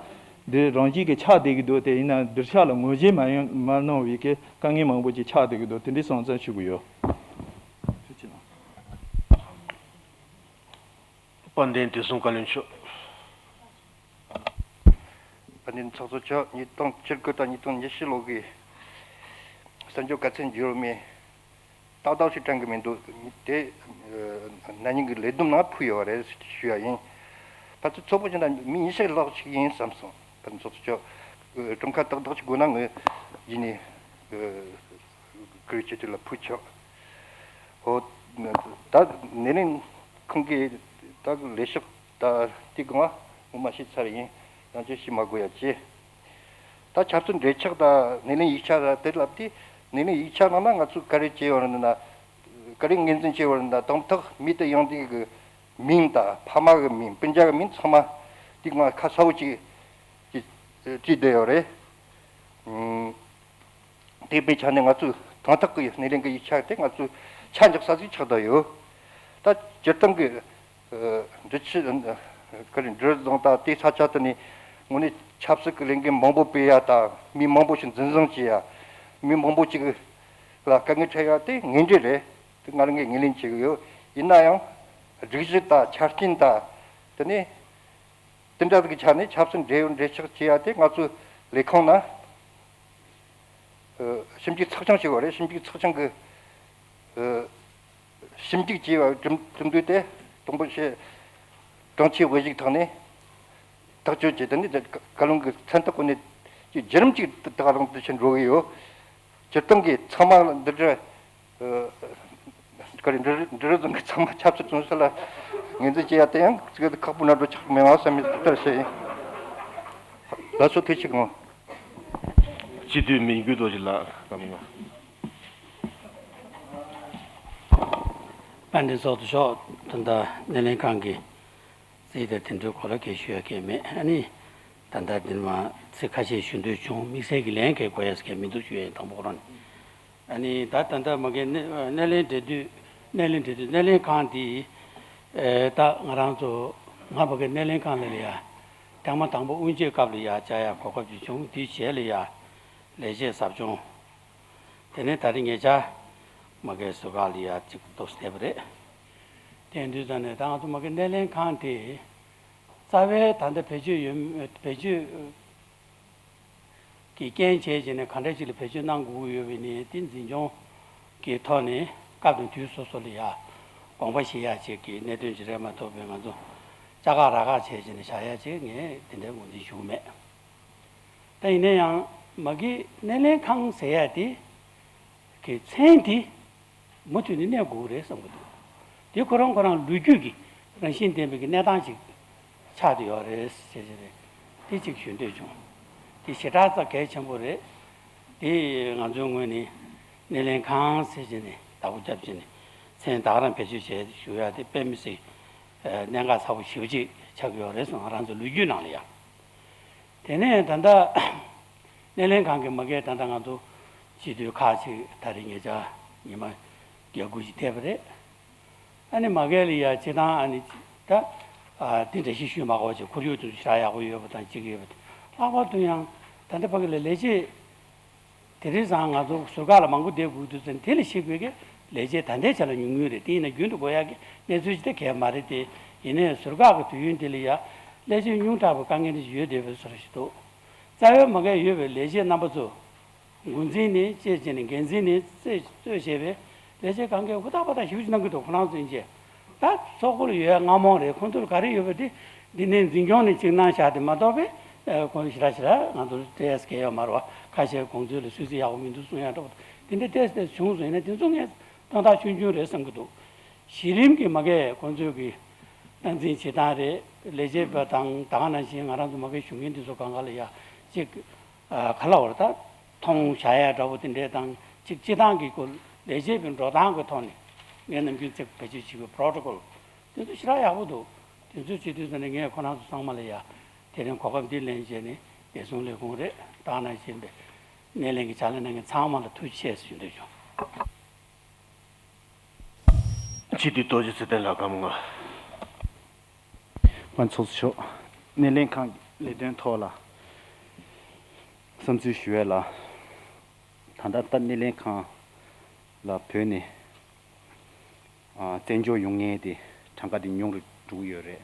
འདི་རང་བཞིན་གྱི་ཆགས་བསྡད་ཀྱི་འདུག་དེ་ཡིན་ན་འབྲེལ་ཆགས་ལ་ངོས་འཛིན་མ་ཡོང་མ་གནང་བའི་གི་དཀའ་ངལ་མང་པོ་ཅིག་ཆགས་བསྡད་ཀྱི་འདུག་དེ་འདྲའི་སོང་ཙང་ཞུ་གི་ཡོད། དཔལ་ལྡན་བདེ་སྲུང་བཀའ་བློན་མཆོག་དཔལ་ལྡན་ཚོགས་གཙོ་མཆོག་ཉིས་སྟོང་བཅུ་དགུ་དང་ཉིས་སྟོང་ཉི་ཤུ་ལོ་གི་གསར་འགྱུར་ག་ཚོད་འགྱུར་མེད་ཏག་ཏག་ཞིག་དྲན་གི་མི་འདུག་དེ་ན་ནིང་གི་ལས་བསྡོམས་ནང་ཕུལ་ཡོད་རེད་ཞུ་ཡ་ཡིན། ཕལ་ཆེར་ཚོགས་པ་ཅིག་ན་མི་ཉི་ཤུ་ལྷག་ཅིག་ཡིན་བསམ་སོང་། དཔལ་ལྡན་ཚོགས་གཙོ་མཆོག་གྲངས་ཀ་ཏག་ཏག་ཅིག་དགོས་ན་ངས་ཡིན་ནི། ཀུ་རེ་སྤྱི་འཐུས་ལ་ཕུལ་ཆོག་ཨོ། ད་སྣེ་ལེན་ཁང་གི་ད་ལས་ཤག་ད་དེ་གང་ངོ་མ་ཤེས་ཚར་ཡིན། ཡང་ཅིག་ཤེས་མ་དགོས་ཡ་ཅི། ད་ཆབ་སྲིད་འབྲེལ་ཆགས་ད་སྣེ་ལེན་ཡིག་ཆ་ད་དེ་ལབ་དེ་སྣེ་ལེན་ཡིག་ཆ་ནང་ན་ང་ཚོས་ག་རེ་བྱས་ཡོད་རེད་ན། ག་རེ་ངོས་འཛིན་བྱས་ཡོད་རེད་ན་དང་ཐོག་མི་དེ་ཡོང་དུས་ཀྱི་མིང་དང་ཕ་མ་གི་མིང་སྤུན་ཀྱག་གི་མིང་ཚང་མ་དེ་ང་ཁ་གསལ་པོ་ཅིག་ཅིག་བྲིས་བསྡད་ཡོད་རེད། དེ་བས་ཆ་ནས་ང་ཚོའི་དང་ཐོག་གི་སྣེ་ལེན་གྱི་ཡིག་ཆ་དེ་ང་ཚོའི་ཆ་འཇོག་ས་ཞིག་ཆགས་བསྡད་ཡོད། ད་སྤྱིར་བཏང་གི་འབྲེལ་ཆགས་ག་རེ་འབྲེལ་བཟང་དང་དེ་ས་ཆ་དེ་ནས་དངོས་གནས་ཆབ་སྲིད་ཀྱི་ལས་འགན་མང་པོ་སྤེལ་ཡ་དང་མི་མང་པོ་ཞིག་འཛིན་བཟུང་བྱེད་ཡ། མི་མང་པོ་ཅིག་ལ་དཀའ་ངལ་འཕྲད་ཡ་དེ་ངན་འབྲས་རེད། དེ་ང་རང་གིས་ངོས་ལེན་བྱེད་ཀྱི་ཡོད། ཡིན་ན་ཡང་སྒྲིག་གཞི་དང་ཆ་རྐྱེན་དང་དེ་ནས། དེ་འདྲ་གི་ཆ་ནས་ཆབ་སྲིད་འབྲེལ་ཡོད་འབྲེལ་ཆགས་བྱེད་ཡ་དེ་ང་ཚོའི་ལས་ཁུངས་ནང་ཞིབ་འཇུག་ཚགས་ཆུང་ཞིག་ཡོད་རེད། ཞིབ་འཇུག་ཚགས་ཆུང་གི་ཞིབ་འཇུག་བྱས་པ་གྲུབ་གྲུབ་འདུག་དེ་དང་པོ་ཞེས་གྲངས་ཆེ་དབུ་བཞུགས་ཐོག་ནས་ཐག་གཅོད་བྱས། དེ་ནས་བཀའ་བློན་གྱི་མཚན་རྟགས་བཀོད་ནས་བརྒྱུད་རིམ་ཅིག་ད་ག་རང་དུ་ཕྱིན་འགྲོ་གི་ཡོད། སྤྱིར་བཏང་གི་ཚང་མ་འདི་འདྲ། ག་རེ་འབྲུ་རིགས་འབྲུ་རིགས་ཚང་གི་ཚང་མ་ཆབ་སྲིད་བཙོན་ས་ལ་ངོས་འཛིན་བྱེད་ཡ་དེ་ཡང་ཅིག་ཁག་པོ་ན་འགྲོ་ཆགས་མེད་པ་བསམ་མི་ལྟར་བྱས་ཡིན། ལགས་སོ་ཐུགས་རྗེ་གནང་། སྤྱི་འཐུས་མི་འགྱུར་རྡོ་རྗེ་ལགས་གནང་། དཔལ་ལྡན་ཚོགས་གཙོ་མཆོག་ད་ལྟ་སྣེ་ལེན་ཁང་གི་རྩིས་དང་དེ་འདྲའི་སྐོར་ལ་སྐད་ཞུ་ཡ་གལ་མེད། ཨ་ནི་ད་ལྟ་འདིར་མ་ཚིག་ཁ་ཤས་ཞུ་འདོད་བྱུང་། དམིགས་བསལ་གྱི་ལན་གལ་གོ་ཡ་གལ་མི་འདུག་ཞུ་ཡ་ཡིན། དང་པོ་ཁོ་རང་ནས། ཨ་ནི་ད་ད་ལྟ་མ་གི་སྣེ་སྣེ་ལེན་འབྲེལ་མཐུད་སྣེ་ལེན་འབྲེལ་མཐུད་སྣེ་ལེན་ཁང་འདི་ཨེ་ད་ང་རང་ཚོ་ང་མ་གི་སྣེ་ལེན་ཁང་ལ་ལ་ཡ་ཐེངས་མ་དང་པོ་དབུ་འབྱེད་སྐབས་ལ་ཡ་བཅར་ཡ་གོ་སྐབས་ཅིག་བྱུང་། དེའི་རྗེས་ལ་ཡ་ལས་བྱེད་ཟབ་སྦྱོང་། དེ་ནས་ད་རེས་ཉེ་ཆར་མ་གི་ཟུར་བཀག་ལ་ཡ་ཅིག་ཏོག་ཙམ་བསྡད་པ་རེད། དེ་དུས་ཙམ་ནས་ད་ང་ཚོ་མ་གི་སྣེ་ལེན་ཁང་དེ་རྩ་བའི་ད་ལྟ་བེད་སྤྱོད་ཡོད་བེད་སྤྱོད་གི་རྐྱེན་བྱས་བྱས་ནས་ག་འདྲ་ཅིག་ལ་བེད་སྤྱོད་གནང་དགོས་ཀྱི་ཡོད་པའི་ནི་དེ་འཛིན་སྐྱོང་གི་ཐོག་ནས་སྐབས་དང་དུས་སོ་སོ་ལ་ཡ་དགོངས་པ་བཞེས་ཡ་ཅིག་གི་གནད་དོན་ཅིག་རེད་མ་གཏོགས་པའི་ང་ཚོ་ལྕགས་ཁ་ར་ཁ་བྱས་བྱས་ནས་བཞག་ཡ་ཅིག་ངས་དེ་འདྲའི་ངོས་འཛིན་ཞུ་གི་མེད། ད་ཡིན་ན་ཡང་མ་གི་སྣེ་ལེན་ཁང་ཟེར་ཡ་དེ་གི་མཚན་དེ་མུ་མཐུད་ནས་གནས་དགོས་ཀྱི་རེད་བསམ་གྱི་འདུག་དེ་ཁོ་རང་ཁོ་རང་ལོ་རྒྱུས་ཀྱི་རང་བཞིན་ལྡན་པའི་གི་གནས་སྟངས་ཤིག་ཆགས་བསྡད་ཡོད་རེད་ཟེར་གྱི་རེད། དེ་གཅིག་ཞུ་འདོད་བྱུང་། དེ་ཞེ་དྲག་ཙམ་གལ་ཆེན་པོ་རེད། དེ་ང་ཚོའི་ངོས་ནས་སྣེ་ལེན་ཁང་ཟེར་གྱི་ནས་བདག་པོ་རྒྱབ་ཀྱི་ནས་མཚན་ད་ག་རང་བེད་སྤྱོད་བྱས་ཞུ་ཡ་དེ་དཔེ་མི་སྲིད་གནད་འགག་ཚ་པོ་ཞེ་པོ་ཅིག་ཆགས་ཀྱི་ཡོད་རེད་བསམ། ང་རང་ཚོའི་ལོ་རྒྱུས་ནང་ལ་ཡང་། དེ་ནས་ད་ལྟ་སྣེ་ལེན་ཁང་གི་མ་གིར་ད་ལྟ་ང་ཚོ་སྤྱི་འཐུས་ཁག་ཅིག་ད་རེས་ཉེ་ཆར་ཉི་མ་བརྒྱད་དགུ་ཅིག་ཕེབས་པ་རེད། ཨ་ནི་མ་གིར་ལ་ཡ་སྤྱིར་བཏང་ཨ་ནི་ད་ཨ་དེ་འདྲ་ཞིག་ཞུས་མ་དགོས་ཅིག་ཁོར་ཡུག་དེ་ཚོ་ཞེ་དྲག་ཡག་པོ་ཡོད་པ་དང་གཅིག་ཡོད་པ་དེ། ལྷག་པར་དུ་ཡང་ད་ལྟ་ཕ་གི་ལ་ལས་བྱེད་དེ་རིང་སང་ང་ཚོ་ཟུར་བཀག་ལ་མང་པོ་བསྡད་དགོས་འདུག་ཟེར་ནས་དེ་ལ་ཞིག་དགོས་ཀྱི་ལས་བྱེད་ད་ལྟའི་ཆ་ལ་ཉུང་ཉུང་རེད། དེ་ཡིན་ན་རྒྱུན་དུ་དགོས་ཡག་གི་གནས་ཚུལ་ཅིག་ད་གལ་མ་རེད་དེ། ཡིན་ནའི་ཟུར་བཀག་གི་དུས་ཡུན་དེ་ལ་ཡ་ལས་བྱེད་ཉུང་དྲགས་པའི་དཀའ་ངལ་ཅིག་ཡོད་བསྡད་པའི་བཟོ་འདྲ་ཞིག་འདུག་རྩ་བའི་མ་གིར་ཡོད་པའི་ལས་བྱེད་རྣམ་པ་ཚོ་འགོ་འཛིན་ནས་བཅས་བྱས་ནས་འགན་འཛིན་ནས་རྩོད་རྩོད་བྱས་པའི་ལས་བྱེད་གང་གས་ཧུར་ཐག་པ་ཐག་ཞེ་པོ་ཅིག་གནང་གི་འདུག་ཁོ་རང་ཚོ་ཡིན་གྱི་ ད་ཚོགས་སྐོར་ཡོད་སྔ་མོ་རེད། ཁོང་ཚོར་ག་རེ་ཡོད་པ་དེ་འདི་ནས་འཛིན་སྐྱོང་ནས་ཅིག་གནང་བཞག་དེ་མ་གཏོགས་པས་ཁོང་ཞེ་དྲག་ཞེ་དྲག་ང་ཚོར་སྟེར་ཡས་གལ་ཡོད་མ་རེད་བ། ཁ་ཤས་དགོངས་ཚུལ་ལ་སུད་སི་ཡག་པོ་མི་འདུག་གསུང་ཡ་འདྲ་པོ་དེ་འདྲ་ཏོག་ཙམ་བྱུང་སོང་། ཡིན་ན་དེ་ཚོ་ངས་དོན་དག་ཆུང་ཆུང་རེད་བསམ་གྱི་འདུག་གཞི་རིམ་གྱི་མ་གི་ཁོང་ཚོས་ཀྱི་སྟངས་འཛིན་བྱེད་སྟངས་རེད། ལས་བྱེད་པ་དང་ད་ག་ནང་བཞིན་ང་རང་ཚོ་མ་གི་ཞུ་མཁན་དེ་ཚོ་གང་ག་ལ་ཡ་ཅིག་ག་ལ་བར་ད་མཐོང་བཞག་ཡ་འདྲ་པོ་དེ་འདྲས་དང་ཅིག་སྤྱི་བཏང་གི་སྐོར་ལས་བྱེད་པའི་འགྲོ་སྟངས་ཀྱི་ཐོག་ནས་ངས་ནམ་རྒྱུན་ཅིག་བེད་སྤྱོད་བྱེད་པའི་པོ་རོ་ཊོ་ཀོལ་དེ་ཚོ་ཞེ་དྲག་ཡག་པོ་འདུག་དེ་ཚོ་བྱེད་དུས་ཙམ་ནས་ངས་ཁོ་རང་ཚོ་ཚང་མ་ལ་ཡ་དེ་རིང་གོ་སྐབས་འདི་ལེན་བྱས་ནས་བདེ་སྲུང་ལས་ཁུངས་རེད། ད་ག་ནང་བཞིན་པའི་སྣེ་ལེན་གྱི་ཕྱག་ལས་གནང་མཁན་ཚང་མ་ལ་ཐུགས་རྗེ་ཆེ་ཞུ་འདོད་བྱུང་། སྤྱི་འཐུས་རྡོ་རྗེ་ཚེ་བརྟན་ལགས་བཀའ་མོལ། པ་ཚོགས་གཙོ་མཆོག་སྣེ་ལེན་ཁང་གི་ལས་དོན་ཐོག་ལ་བསམ་ཚུལ་ཞུ་ཡས་ལ། ད་ལྟ་ད་སྣེ་ལེན་ཁང་ལ་བོད་ནས་ཨ་བཙན་བྱོལ་ཡོང་མཁན་དེ་གྲངས་ཀ་དེ་ཉུང་རུ་འགྲོ་གི་ཡོད་རེད།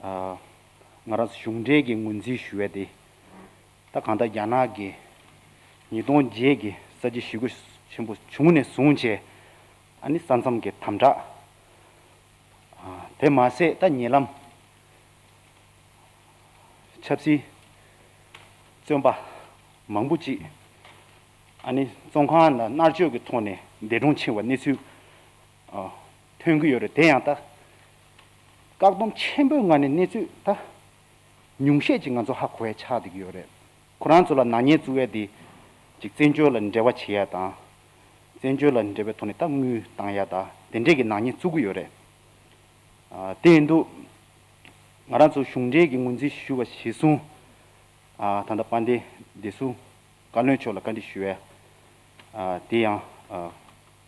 ཨ་ང་རང་ཚོ་གཞུང་འབྲེལ་གྱི་ངོས་འཛིན་ཞུ་ཡས་དེ། ད་གང་ལྟར་རྒྱ་ནག་གིས་ཉིས་སྟོང་བརྒྱད་ཀྱི་ས་བྱི་ཞི་རྒོལ་ཆེན་པོ་བྱུང་ནས་བཟུང་བྱས་ཨ་ནི་ས་མཚམས་ཀྱི་དམ་དྲག་ཨ་དེ་མ་ཟད་ད་ཉེ་ལམ་ཆབ་སྲིད་བཙོན་པ་མང་པོ་ཅིག་ཨ་ནི་བཙོན་ཁང་ལ་མནར་གཅོད་ཀྱི་ཐོག་ནས་འདས་གྲོངས་ཕྱིན་པ་གནས་ཚུལ་ཨ་ཐོན་གྱི་ཡོད་རེད། དེ་ཡང་ད་བཀག་སྡོམ་ཆེན་པོའི་ངང་ནས་གནས་ཚུལ་ད་ཉུང་ཤས་ཅིག་ང་ཚོ་ཧ་གོ་ཡ་ཆགས་བསྡད་ཀྱི་ཡོད་རེད། ཁོ་རང་ཚོ་ལ་ནག་ཉེས་བཙུགས་ཡ་དེ་ཅིག་བཙན་བྱོལ་ལ་འབྲེལ་བ་བྱེད་ཡ་དང་། བཙན་བྱོལ་ལ་འབྲེལ་བའི་ཐོག་ནས་ད་དངུལ་བཏང་ཡ་དང་དེ་འདྲས་ཀྱི་ནག་ཉེས་བཙུགས་ཀྱི་ཡོད་རེད། ཨ་དེ་ཡིན་དུས་ང་རང་ཚོ་གཞུང་འབྲེལ་གྱི་ངོས་འཛིན་ཞུ་བ་གཞིར་བཟུང་ཨ་ད་ལྟ་དཔལ་ལྡན་བདེ་སྲུང་བཀའ་བློན་མཆོག་ལ་བཀའ་འདྲི་ཞུ་ཡ་ཨ་དེ་ཡང་ཨ་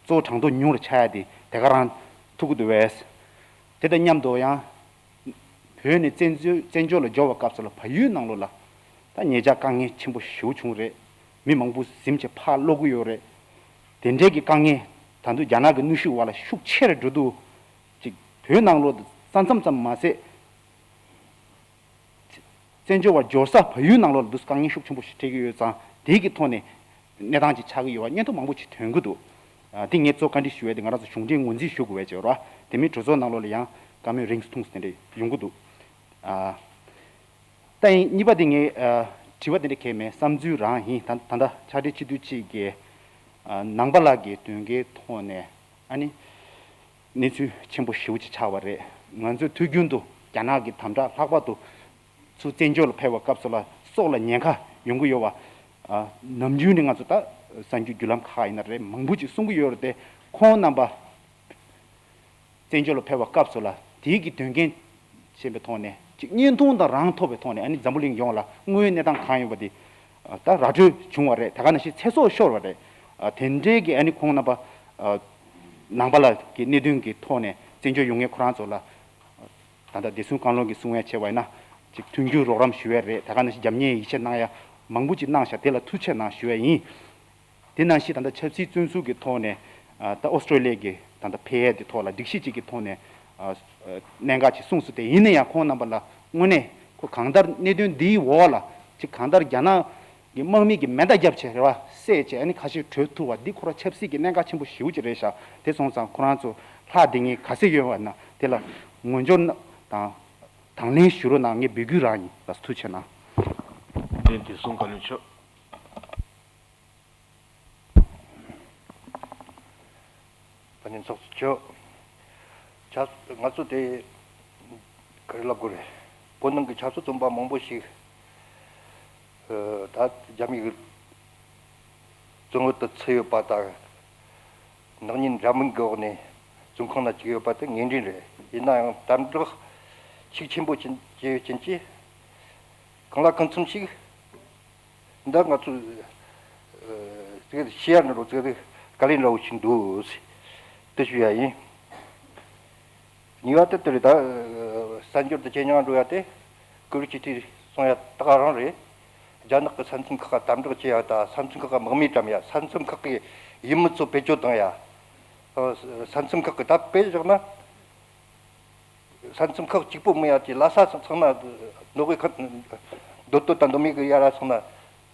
གཙོ་བོ་གྲངས་ཐོ་ཉུང་རུ་ཆགས་ཡ་དེ་དེ་ག་རང་ཐུག་གི་འདུག་བས། དེ་དང་མཉམ་དུ་ཡང་། བོད་ནས་བཙན་བྱོལ་བཙན་བྱོལ་ལ་འབྱོར་བའི་སྐབས་སུ་ལ་བལ་ཡུལ་ནང་ལོགས་ལ་ད་ཉེ་ཆར་དཀའ་ངལ་ཆེན་པོ་ཞེ་པོ་བྱུང་རེད། མི་མང་པོ་གཟིམ་བྱས་ཕར་སློག་གི་ཡོད་རེད། དེ་འདྲའི་གི་དཀའ་ངལ་ད་དུང་རྒྱ་ནག་གི་གནོན་ཤུགས་འོག་ལ་ཤུགས་ཆེ་རུ་འགྲོ་དུས་ཅིག་བོད་ནང་ལོགས་ས་མཚམས་ཙམ་མ་ཟད། བཙན་བྱོལ་བ་འབྱོར་ས་བལ་ཡུལ་ནང་ལོགས་ལ་འདུག་དཀའ་ངལ་ཤུགས་ཆེན་པོ་ཞིག་འཕྲད་ཀྱི་ཡོད་ཙང་དེའི་གི་ཐོག་ནས་གནས་སྟངས་ཅིག་ཆགས་ཀྱི་ཡོད་པ་སྙན་ཐོ་མང་པོ་ཅིག་ཐོན་གྱི་འདུག་ཨ་དེ་ངས་གཙོ་བཀའ་འདྲི་ཞུ་བའི་དེ་ང་རང་ཚོ་གཞུང་འབྲེལ་ངོས་འཛིན་ཞུ་དགོས་པའི་བྱས་རོགས། དེ་མིན་གྲོས་ཚོགས་ནང་ལོགས་ལ་ཡང་བཀའ་མོལ་རིང་ཐུང་དེ་འདྲ་ཡོང་གི་འདུག་ཨ་ད་ཡིན་གཉིས་པ་དེ་ངས་ཨ་དྲི་བ་དེ་འདྲ་གལ་མེད་བསམ་ཚུལ་རང་ཡིན། ད་ད་ལྟ་ཕྱག་སྦྲེལ་སྤྱི་འཐུས་གཅིག་གིས་ཨ་ནང་པ་ལགས་ཀྱི་དོན་གྱི་ཐོག་ནས་ཨ་ནི། གནས་ཚུལ་ཆེན་པོ་ཞེ་པོ་ཅིག་ཆགས་པ་རེད། ང་ཚོས་དུས་རྒྱུན་དུ་རྒྱ་ནག་གི་དམ་དྲག་ལྷག་པར་དུ་ཚུར་བཙན་བྱོལ་ལ་ཕེབས་པའི་སྐབས་སུ་ལ་སྲོག་ལ་ཉེན་ཁ་ཡོང་གི་ཡོད་པ། ཨ་ནམ་རྒྱུན་ནས་ང་ཚོ་ད་གསར་འགྱུར་བརྒྱུད་ལམ་ཁག་ཡིན་ན་རེད་མང་པོ་ཅིག་གསུང་གི་ཡོད་རེད་དེ། ཁོང་རྣམ་པ་བཙན་བྱོལ་ལ་ཕེབས་པའི་སྐབས་སུ་ལ་དེའི་གི་དོན་རྐྱེན་ཤེས་པའི་ཐོག་ནས་ཅིག་བརྙན་ཐུང་དང་རང་ཐོབ་པའི་ཐོག་ནས་ཨ་ནི་འཛམ་བུ་གླིང་ཡོངས་ལ་དངོས་ཡོད་གནས་སྟངས་གང་ཡོད་པ་དེ་ད་ར་སྤྲོད་བྱུང་བ་རེད། ད་ག་ནང་བཞིན་ཚེ་སྲོག་ཤོར་བ་རེད། དེ་འདྲའི་གི་ཨ་ནི་ཁོང་རྣམ་པ་ནང་པ་ལ་གི་གནད་དོན་གྱི་ཐོག་ནས་བཙན་བྱོལ་ཡོང་མཁན་ཁོ་རང་ཚོ་ལ་ད་ལྟ་བདེ་སྲུང་བཀའ་བློན་གྱིས་གསུང་ཡ་བྱས་པ་ཡིན་ན་ཅིག་མཐུན་འགྱུར་རོགས་རམ་ཞུ་ཡ་རེད། ད་ག་ནང་བཞིན་རྒྱབ་གཉེར་ཡིད་ཆེས་གནང་ཡ་མང་པོ་ཅིག་གནང་ཤག་དེ་ལ་ཐུགས་ཆེ་གནང་ཞུ་ཡ་ཡིན། དེ་ནང་བཞིན་ད་ལྟ་ཆབ་སྲིད་བཙོན་ཟུར་གྱི་ཐོག་ནས་ད་ཨོ་སི་ཀྲོ་ལི་ཡ་གི་ད་ལྟ་ཕེབས་ཡས་དེ་ཐོག་ལ་སྒྲིག་གཞི་གཅིག་གི་ཐོག་ནས་གནད་འགག་ཅིག་གསུངས་སོང་། དེ་ཡིན་ན་ཡང་ཁོང་རྣམ་པ་ལ་དངོས་གནས་ཁོ་གང་ལྟར་གནད་དོན་འདིའི་འོག་ལ་ཅིག་གང་ལྟར་རྒྱ་ནག་གི་དམག་མི་གི་མེ་མདའ་བརྒྱབ་བྱས་རེད་བ་བསད་བྱས་ཨ་ནི་ཁ་ཤས་བྲོས་ཐུབ་པ་འདི་ཁོ་རང་ཆབ་སྲིད་ཀྱི་གནད་འགག་ཆེན་པོ་ཞེ་པོ་ཅིག་རེད་ཤག་དེ་སོང་ཙང་ཁོ་རང་ཚོ་ལྷག་བསྡད་མཁན་ག་ཚད་ཡོད་པ་ན་དེ་ལ་ངོ་སྦྱོར་དང་དང་ལེན་ཞུ་རོགས་གནང་། ངས་འབོད་སྐུལ་རང་ཡིན། ལགས་སོ་ཐུགས་རྗེ་ཆེ་གནང་། བདེ་སྲུང་བཀའ་བློན་མཆོག་བ་ནི་ཚོགས་གཙོ་མཆོག་ཆབ་ང་ཚོ་དེ་ག་རེ་ལབ་དགོས་རེད། བོད་ནང་གི་ཆབ་སྲིད་བཙོན་པ་མང་པོ་ཞིག་ད་རྒྱ་མིའི་བཙོན་འོག་ཏུ་ཚུད་ཡོད་པ་དང་ནག་ཉེས་འདྲ་མིན་གྱི་འོག་ནས་བཙོན་ཁང་ནང་བཅུག་ཡོད་པ་དེ་ངེས་འབྱིན་རེད། ཡིན་ན་ཡང་དམ་དྲག་ཤུགས་ཆེན་པོ་ཅན་བྱས་ཡོད་རྐྱེན་གྱིས་གང་ལ་གང་འཚམ་ཞིག་འདི་ང་ཚོས་ཨ་ཙི་ཤེས་ཡ་ནི་རོ་ཙི་དཀའ་ལས་འདྲ་བོ་ཞིག་འདུག་ཟེར་དེ་ཞུ་ཡ་ཡིན། གཉིས་པ་དེ་དེ་རེད། ད་གསར་འབྱོར་དུ་ཇེ་ཉུང་འགྲོ་ཡ་དེ་ཀུ་རུ་སྐྱིད་ཏི་གསུང་ཡ་ད་ག་རང་རེད། རྒྱ་ནག་གི་ས་མཚམས་ཁག་ག་དམ་དྲག་བྱེད་ཡ་ད་ས་མཚམས་ཁག་ག་དམག་མི་བཀྲམ་ཡ། ས་མཚམས་ཁག་གི་ཡུལ་མི་ཚོ་བེད་སྤྱོད་བཏང་ཡ། ས་མཚམས་ཁག་གི་ད་དཔེ་བཞག་ན། ས་མཚམས་ཁག་གཅིག་པོ་མིན་ཡ་དེ་ལྷ་ས་ཚང་ན་ནོར་ཝེ་ཁ་མདོ་སྟོད་དང་མདོ་སྨད་ཀྱི་ཡ་ར་ཚང་ན་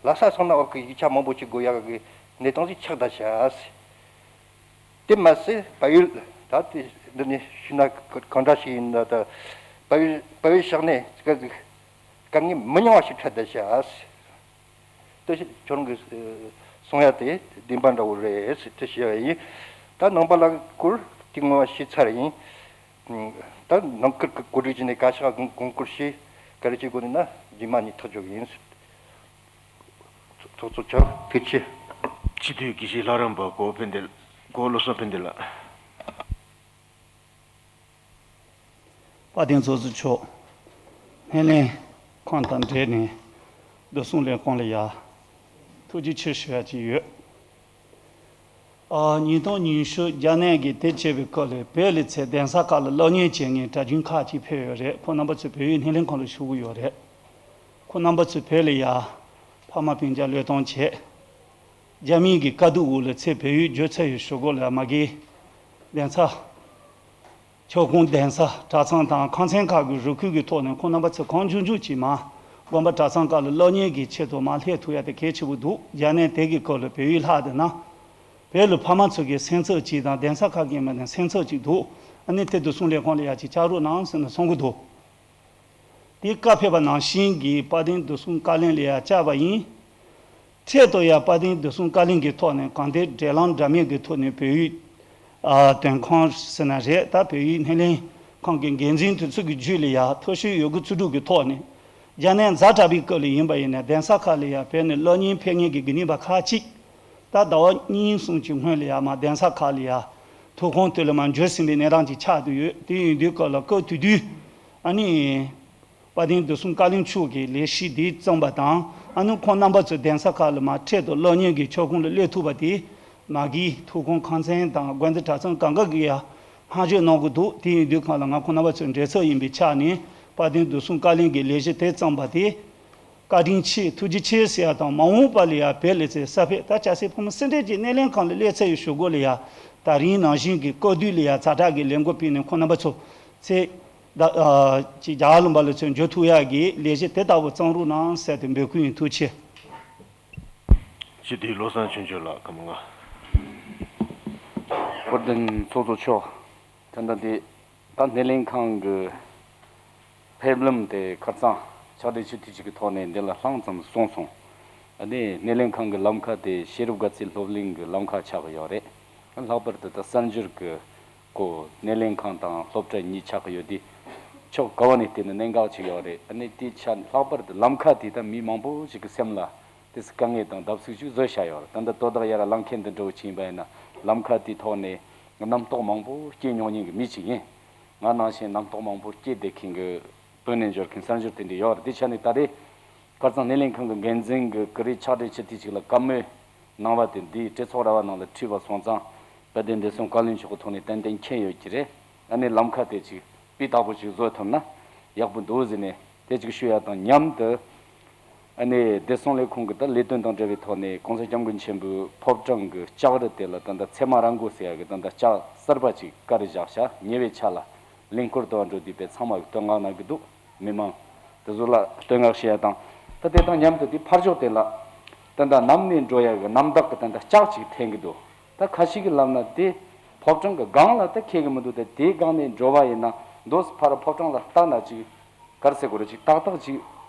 ལྷ་ས་ཚང་ན་འོག་གི་ཡིག་ཆ་མང་པོ་ཅིག་དགོས་ཡ་གི་གནས་སྟངས་ཅིག་ཆགས་བསྡད་ཤག་དེ་མ་ཟད་བལ་ཡུལ་ ད་དེ་འདི་ནས་ཞུས་ན་ག- གང་འདྲ་ཞིག་ཡིན་ན། ད་བལ་བོའི་བལ་བོའི་ཕྱག་ནས་དཀའ་ངལ་མི་ཉུང་བ་ཞིག་འཕྲད་བསྡད་ཤག་དེ་ཁྱོད་རང་གིས་གསུང་ཡ་དེ་བདེན་པ་འདྲ་བོ་རེད་ཟེར་དེ་བཤད་ཡ་ཡིན། ད་ནང་པ་ལགས་སྐོར་དེ་ངོ་མ་ཤེས་ཚར་ཡིན། ད་ནང་ཁུལ་གྱི་གོ་སྒྲིག་བྱས་ནས་བཀའ་ཤག་དགོངས་དགོངས་སྐོར་ཞིག་ག་རེ་བྱེད་དགོས་ནི་ན་རྗེས་མ་ནས་ཐག་གཅོད་ཡིན། ཚོགས་གཙོ་མཆོག་ཐུགས་རྗེ་ཆེ། སྤྱི་འཐུས་དགེ་བཤེས་ལྷ་རམས་པ་གོ་ཕན་བདེ་གོ་བློ་བཟང་ཕན་བདེ་ལགས། དཔལ་ལྡན་ཚོགས་གཙོ་མཆོག་སྣེ་ལེན་ཁང་དང་འབྲེལ་ནས་བདེ་སྲུང་ལས་ཁུངས་ལ་ཡ་ཐུགས་རྗེ་ཆེ་ཞུ་ཡ་ཅིག་ཡོད། ཨ། ཉིས་སྟོང་ཉི་ཤུ་རྒྱ་ནག་གིས་དེ་བྱས་པའི་སྐབས་ལ་བོད་ལ་ཚད་གདན་ས་ཁག་ལ་སློབ་གཉེར་བྱེད་མཁན་གྲྭ་རྒྱུན་ཁག་ཅིག་ཕེབས་ཡོད་རེད། ཁོང་རྣམ་པ་ཚོས་བོད་ཡིག་སྣེ་ལེན་ཁང་ལ་ཞུགས་ཀྱི་ཡོད་རེད། ཁོང་རྣམ་པ་ཚོས་བོད་ལ་ཡ་ཕ་མ་སྤུན་ཀྱག་བློས་གཏོང་བྱས། རྒྱ་མིའི་གི་དཀའ་སྡུག་འོག་ལ་ཚེ་བོད་ཡིག་བརྗོད་ཚར་ཡོད་ཞུ་སྒོ་ལ་མ་གི་གདན་ས། ཁྱབ་ཁོངས་གདན་ས་གྲྭ་ཚང་དང་ཁང་ཚན་ཁག་གི་རུ་ཁག་གི་ཐོག་ནས་ཁོང་རྣམ་པ་ཚོ་གང་བྱུང་བྱུང་ཅིག་མ་དགོན་པ་གྲྭ་ཚང་ཁག་ལ་སློབ་གཉེར་གྱི་ཆེད་དུ་མ་སླེབས་ཐུབ་ཡ་དེ་གལ་ཆེ་པོ་འདུག་རྒྱ་ནག་དེ་གི་སྐོར་ལ་བོད་ཡིག་ལྷག་བསྡད་ན། བོད་ལ་ཕ་མ་ཚོ་གི་སེམས་ཚབས་ཅིག་དང་གདན་ས་ཁག་གི་མི་སྣའི་སེམས་ཚབས་ཅིག་འདུག་ཨ་ནི་དེ་བདེ་སྲུང་ལས་ཁུངས་ལ་ཡ་ཅིག་བཅར་རོགས་གནང་ཟེར་ནས་གསུང་གི་འདུག་དེའི་བཀའ་ཕེབས་པ་ནང་བཞིན་གྱི་དཔལ་ལྡན་བདེ་སྲུང་བཀའ་བློན་ལ་ཡ་བཅར་བ་ཡིན། འཕྲལ་དུ་ཡང་དཔལ་ལྡན་བདེ་སྲུང་བཀའ་བློན་གྱི་ཐོག་ནས་གང་ལྟར་འབྲེལ་ལམ་འདྲ་མིན་གྱི་ཐོག་ནས་བོད་ཡིག་ཨ། དོན་ཁང་ཟེར་ན་རེད། ད་བོད་ཡིག་སྣེ་ལེན་ཁང་གི་འགན་འཛིན་དེ་ཚོ་གི་བརྒྱུད་ལ་ཡ་ཐོ་བཤད་ཡོད་རྒུ་བརྩི་འགྲུབ་ཀྱི་ཐོག་ནས་རྒྱ་ནག་ཛ་དྲག་པའི་སྐབས་ལ་ཡིན་པ་ཡིན་ན་གདན་ས་ཁག་ལ་ཡ་བོད་ནས་སློབ་གཉེར་ཕེབས་མཁན་གྱི་དགེ་འདུན་པ་ཁག་ཅིག་ད་ཟླ་བ་གཉིས་གསུམ་གྱི་སྔོན་ལ་ཡ་མ་གདན་ས་ཁག་ལ་ཡ་ཐོ་ཁོངས་དེ་ལ་མ་འབྱོར་ཟིན་པའི་གནས་སྟངས་ཅིག་ཆགས་བསྡད་ཡོད། དེ་ཡིན་དུས་སྐབས་ལ་སྐབས་དེ་དུས་ཨ་ནི། དཔལ་ལྡན་བདེ་སྲུང་བཀའ་བློན་མཆོག་གིས་ལས་གཞི་འདི་བརྩམས་པ་དང་ཨ་ནི་ཁོང་རྣམ་པ་ཚོ་གདན་ས་ཁག་ལ་མ་འཕྲལ་དུ་སློབ་གཉེར་གྱི་ཁྱབ་ཁོངས་ལ་སླེབས་ཐུབ་པ་དེ་མ་གིའི་ཐུགས་དགོངས་ཁང་ཚན་དང་དགོན་སྡེ་གྲྭ་ཚང་གང་ག་གིས་ཡང་བསྔགས་བརྗོད་གནང་གི་འདུག་དེ་ཡིན་དུས་གང་ལ་ང་ཁོང་རྣམ་པ་ཚོའི་འབྲེལ་ཚབ་ཡིན་པའི་ཆ་ནས་དཔལ་ལྡན་བདེ་སྲུང་བཀའ་བློན་གྱིས་ལས་གཞི་དེ་བརྩམས་པ་དེ་བཀའ་དྲིན་ཆེ་ཐུགས་རྗེ་ཆེ་ཟེར་ཡ་དང་མ་འོངས་པ་ལ་ཡང་བོད་ལ་ཚེ་ས་ཕེབས་ད་ཆ་སྲིད་ཕོ་མོ་སེ་འབྲས་ཀྱི་སྣེ་ལེན་ཁང་ལ་སླེབས་ཚར་ཡོད་ཞུ་སྒོ་ལ་ཡང་ད་རིང་ནང་བཞིན་གྱི་བཀའ་བསྡུ་ལ་ཡང་ཛ་དྲག་གི་ལས་འགུལ་སྤེལ་ནས་ཁོང་རྣམ་པ་ཚོ་ཚེ། ད་ཨ་ཅིག་རྒྱ་གར་ལུང་པ་ལ་ཚུར་འབྱོར་ཐུབ་ཡག་གི་ལས་གཞི་དེ་ལྟ་བུ་བརྩམ་རོགས་གནང་ཟེར་ཏེ་འབོད་སྐུལ་ཡིན། ཐུགས་རྗེ་ཆེ། སྤྱི་འཐུས་བློ་བཟང་ཆོས་འབྱོར་ལགས་སྐར་མ་ལྔ། དཔལ་ལྡན་ཚོགས་གཙོ་མཆོག་ད་ལྟ་འདི་ད་སྣེ་ལེན་ཁང་གི་ཕེབས་ལམ་དེ་ཁ་རྩང་ཕྱག་བྲིས་ཆུ་ཐིགས་ཅིག་གི་ཐོག་ནས་འདི་ལ་ལྷང་ཙམ་གསུངས་སོང་། ཨ་ནི་སྣེ་ལེན་ཁང་གི་ལམ་ཁ་དེ་ཤེས་རབ་དགའ་ཚལ་སློབ་གླིང་གི་ལམ་ཁ་ཆགས་ཀྱི་ཡོད་རེད། ལྷག་པར་དུ་ད་གསར་འབྱོར་གྱི་སྐོར་སྣེ་ལེན་ཁང་དང་སློབ་གྲྭ་གཉིས་ཆགས་ཀྱི་ཡོད་དུས། ཕྱོགས་ག་བ་ནས་བལྟས་ན་གནད་འགག་ཅིག་ཡོད་རེད། ཨ་ནི་དེའི་ཆ་ལྷག་པར་དུ་ལམ་ཁ་དེ་ད་མི་མང་པོ་ཞིག་གི་སེམས་ལ་དེ་སྲིད་དཀའ་ངལ་དང་བརྡབ་གསིག་ཅིག་བཟོས་བཞག་ཡོད་རེད། ད་ལྟ་དོ་བདག་ཡར་ལངས་མཁན་འདི་འདྲ་བོ་ཅིག་ཡིན་པ་ཡིན་ན་ལམ་ཁ་དེའི་ཐོག་ནས་རྣམ་རྟོག་མང་པོ་སྐྱེ་མྱོང་མཁན་གྱི་མི་ཅིག་ཡིན། ང་ནང་བཞིན་རྣམ་རྟོག་མང་པོ་སྐྱེས་བསྡད་མཁན་གྱི་བོད་ནས་འབྱོར་མཁན་གསར་འབྱོར་དེ་འདྲ་ཡོད་རེད། དེ་ཆ་ནས་ད་རེས་ཁ་རྩང་སྣེ་ལེན་ཁང་གི་འགན་འཛིན་གྱི་ཀུ་རེ་ཕྱག་བྲིས་ཆུ་ཐིགས་ཅིག་ལ་བཀའ་མོལ་གནང་བ་དེ་འདིའི་གྲོས་ཚོགས་ར་བ་ནང་ལ་ཁྲིད་པ་སོང་ཙང་དཔལ་ལྡན་བདེ་སྲུང་བཀའ་བློན་མཆོག་གི་ཐོག་ནས་ཏན་ཏན་མཁྱེན་ཡོད་ཀྱི་རེད། ཨ་ནི་ལམ་ཁ་དེ་ཅིག་སྤུས་དག་པོ་ཅིག་བཟོ་ཐུབ་ན་ཡག་པོ་འདུག་ཟེར་ནས་དེ་ཅིག་ཞུ་ཡ་དང་མཉམ་དུ། ཨ་ནི་བདེ་སྲུང་ལས་ཁུངས་ཀྱི་ད་ལས་དོན་དང་འབྲེལ་བའི་ཐོག་ནས་༸གོང་ས་༸སྐྱབས་མགོན་ཆེན་པོའི་ཕོ་བྲང་གི་ལྕགས་རི་དེ་ལ་ད་ལྟ་ཚེར་མ་ར་མགོ་ཟེར་ཡ་གི་ད་ལྟ་ལྕགས་གསར་པ་ཅིག་བཀར་བཞག་ཤག་ཉེ་བའི་ཆར་ལ་གླིང་སྐོར་དུ་འགྲོ་དུས་པའི་ཚང་མ་གི་བསྟོད་བསྔགས་གནང་གི་འདུག་མི་མང་དེ་ཚོ་ལ་བསྟོད་བསྔགས་ཞུ་ཡ་དང་། ད་དེ་དང་མཉམ་དུ་དེ་ཕར་ཕྱོགས་དེ་ལ་ད་ལྟ་ནམ་ནས་འགྲོ་ཡ་གི་གནམ་བདག་གི་ད་ལྟ་ལྕགས་ཅིག་འཐེན་གི་འདུག་ད་ཁ་ཤས་ཀྱིས་ལབ་ན་དེ་ཕོ་བྲང་གི་སྒང་ལ་ད་འཁེལ་གི་མི་འདུག་ད་དེའི་སྒང་ནས་འགྲོ་བ་ཡིན་ན་མདོ་ཕར་ཕོ་བྲང་ལ་ལྟ་ན་ཅིག་ག་རེ་ཟེར་དགོས་རེད། ཅིག་ཏག་ཏག་ཅིག་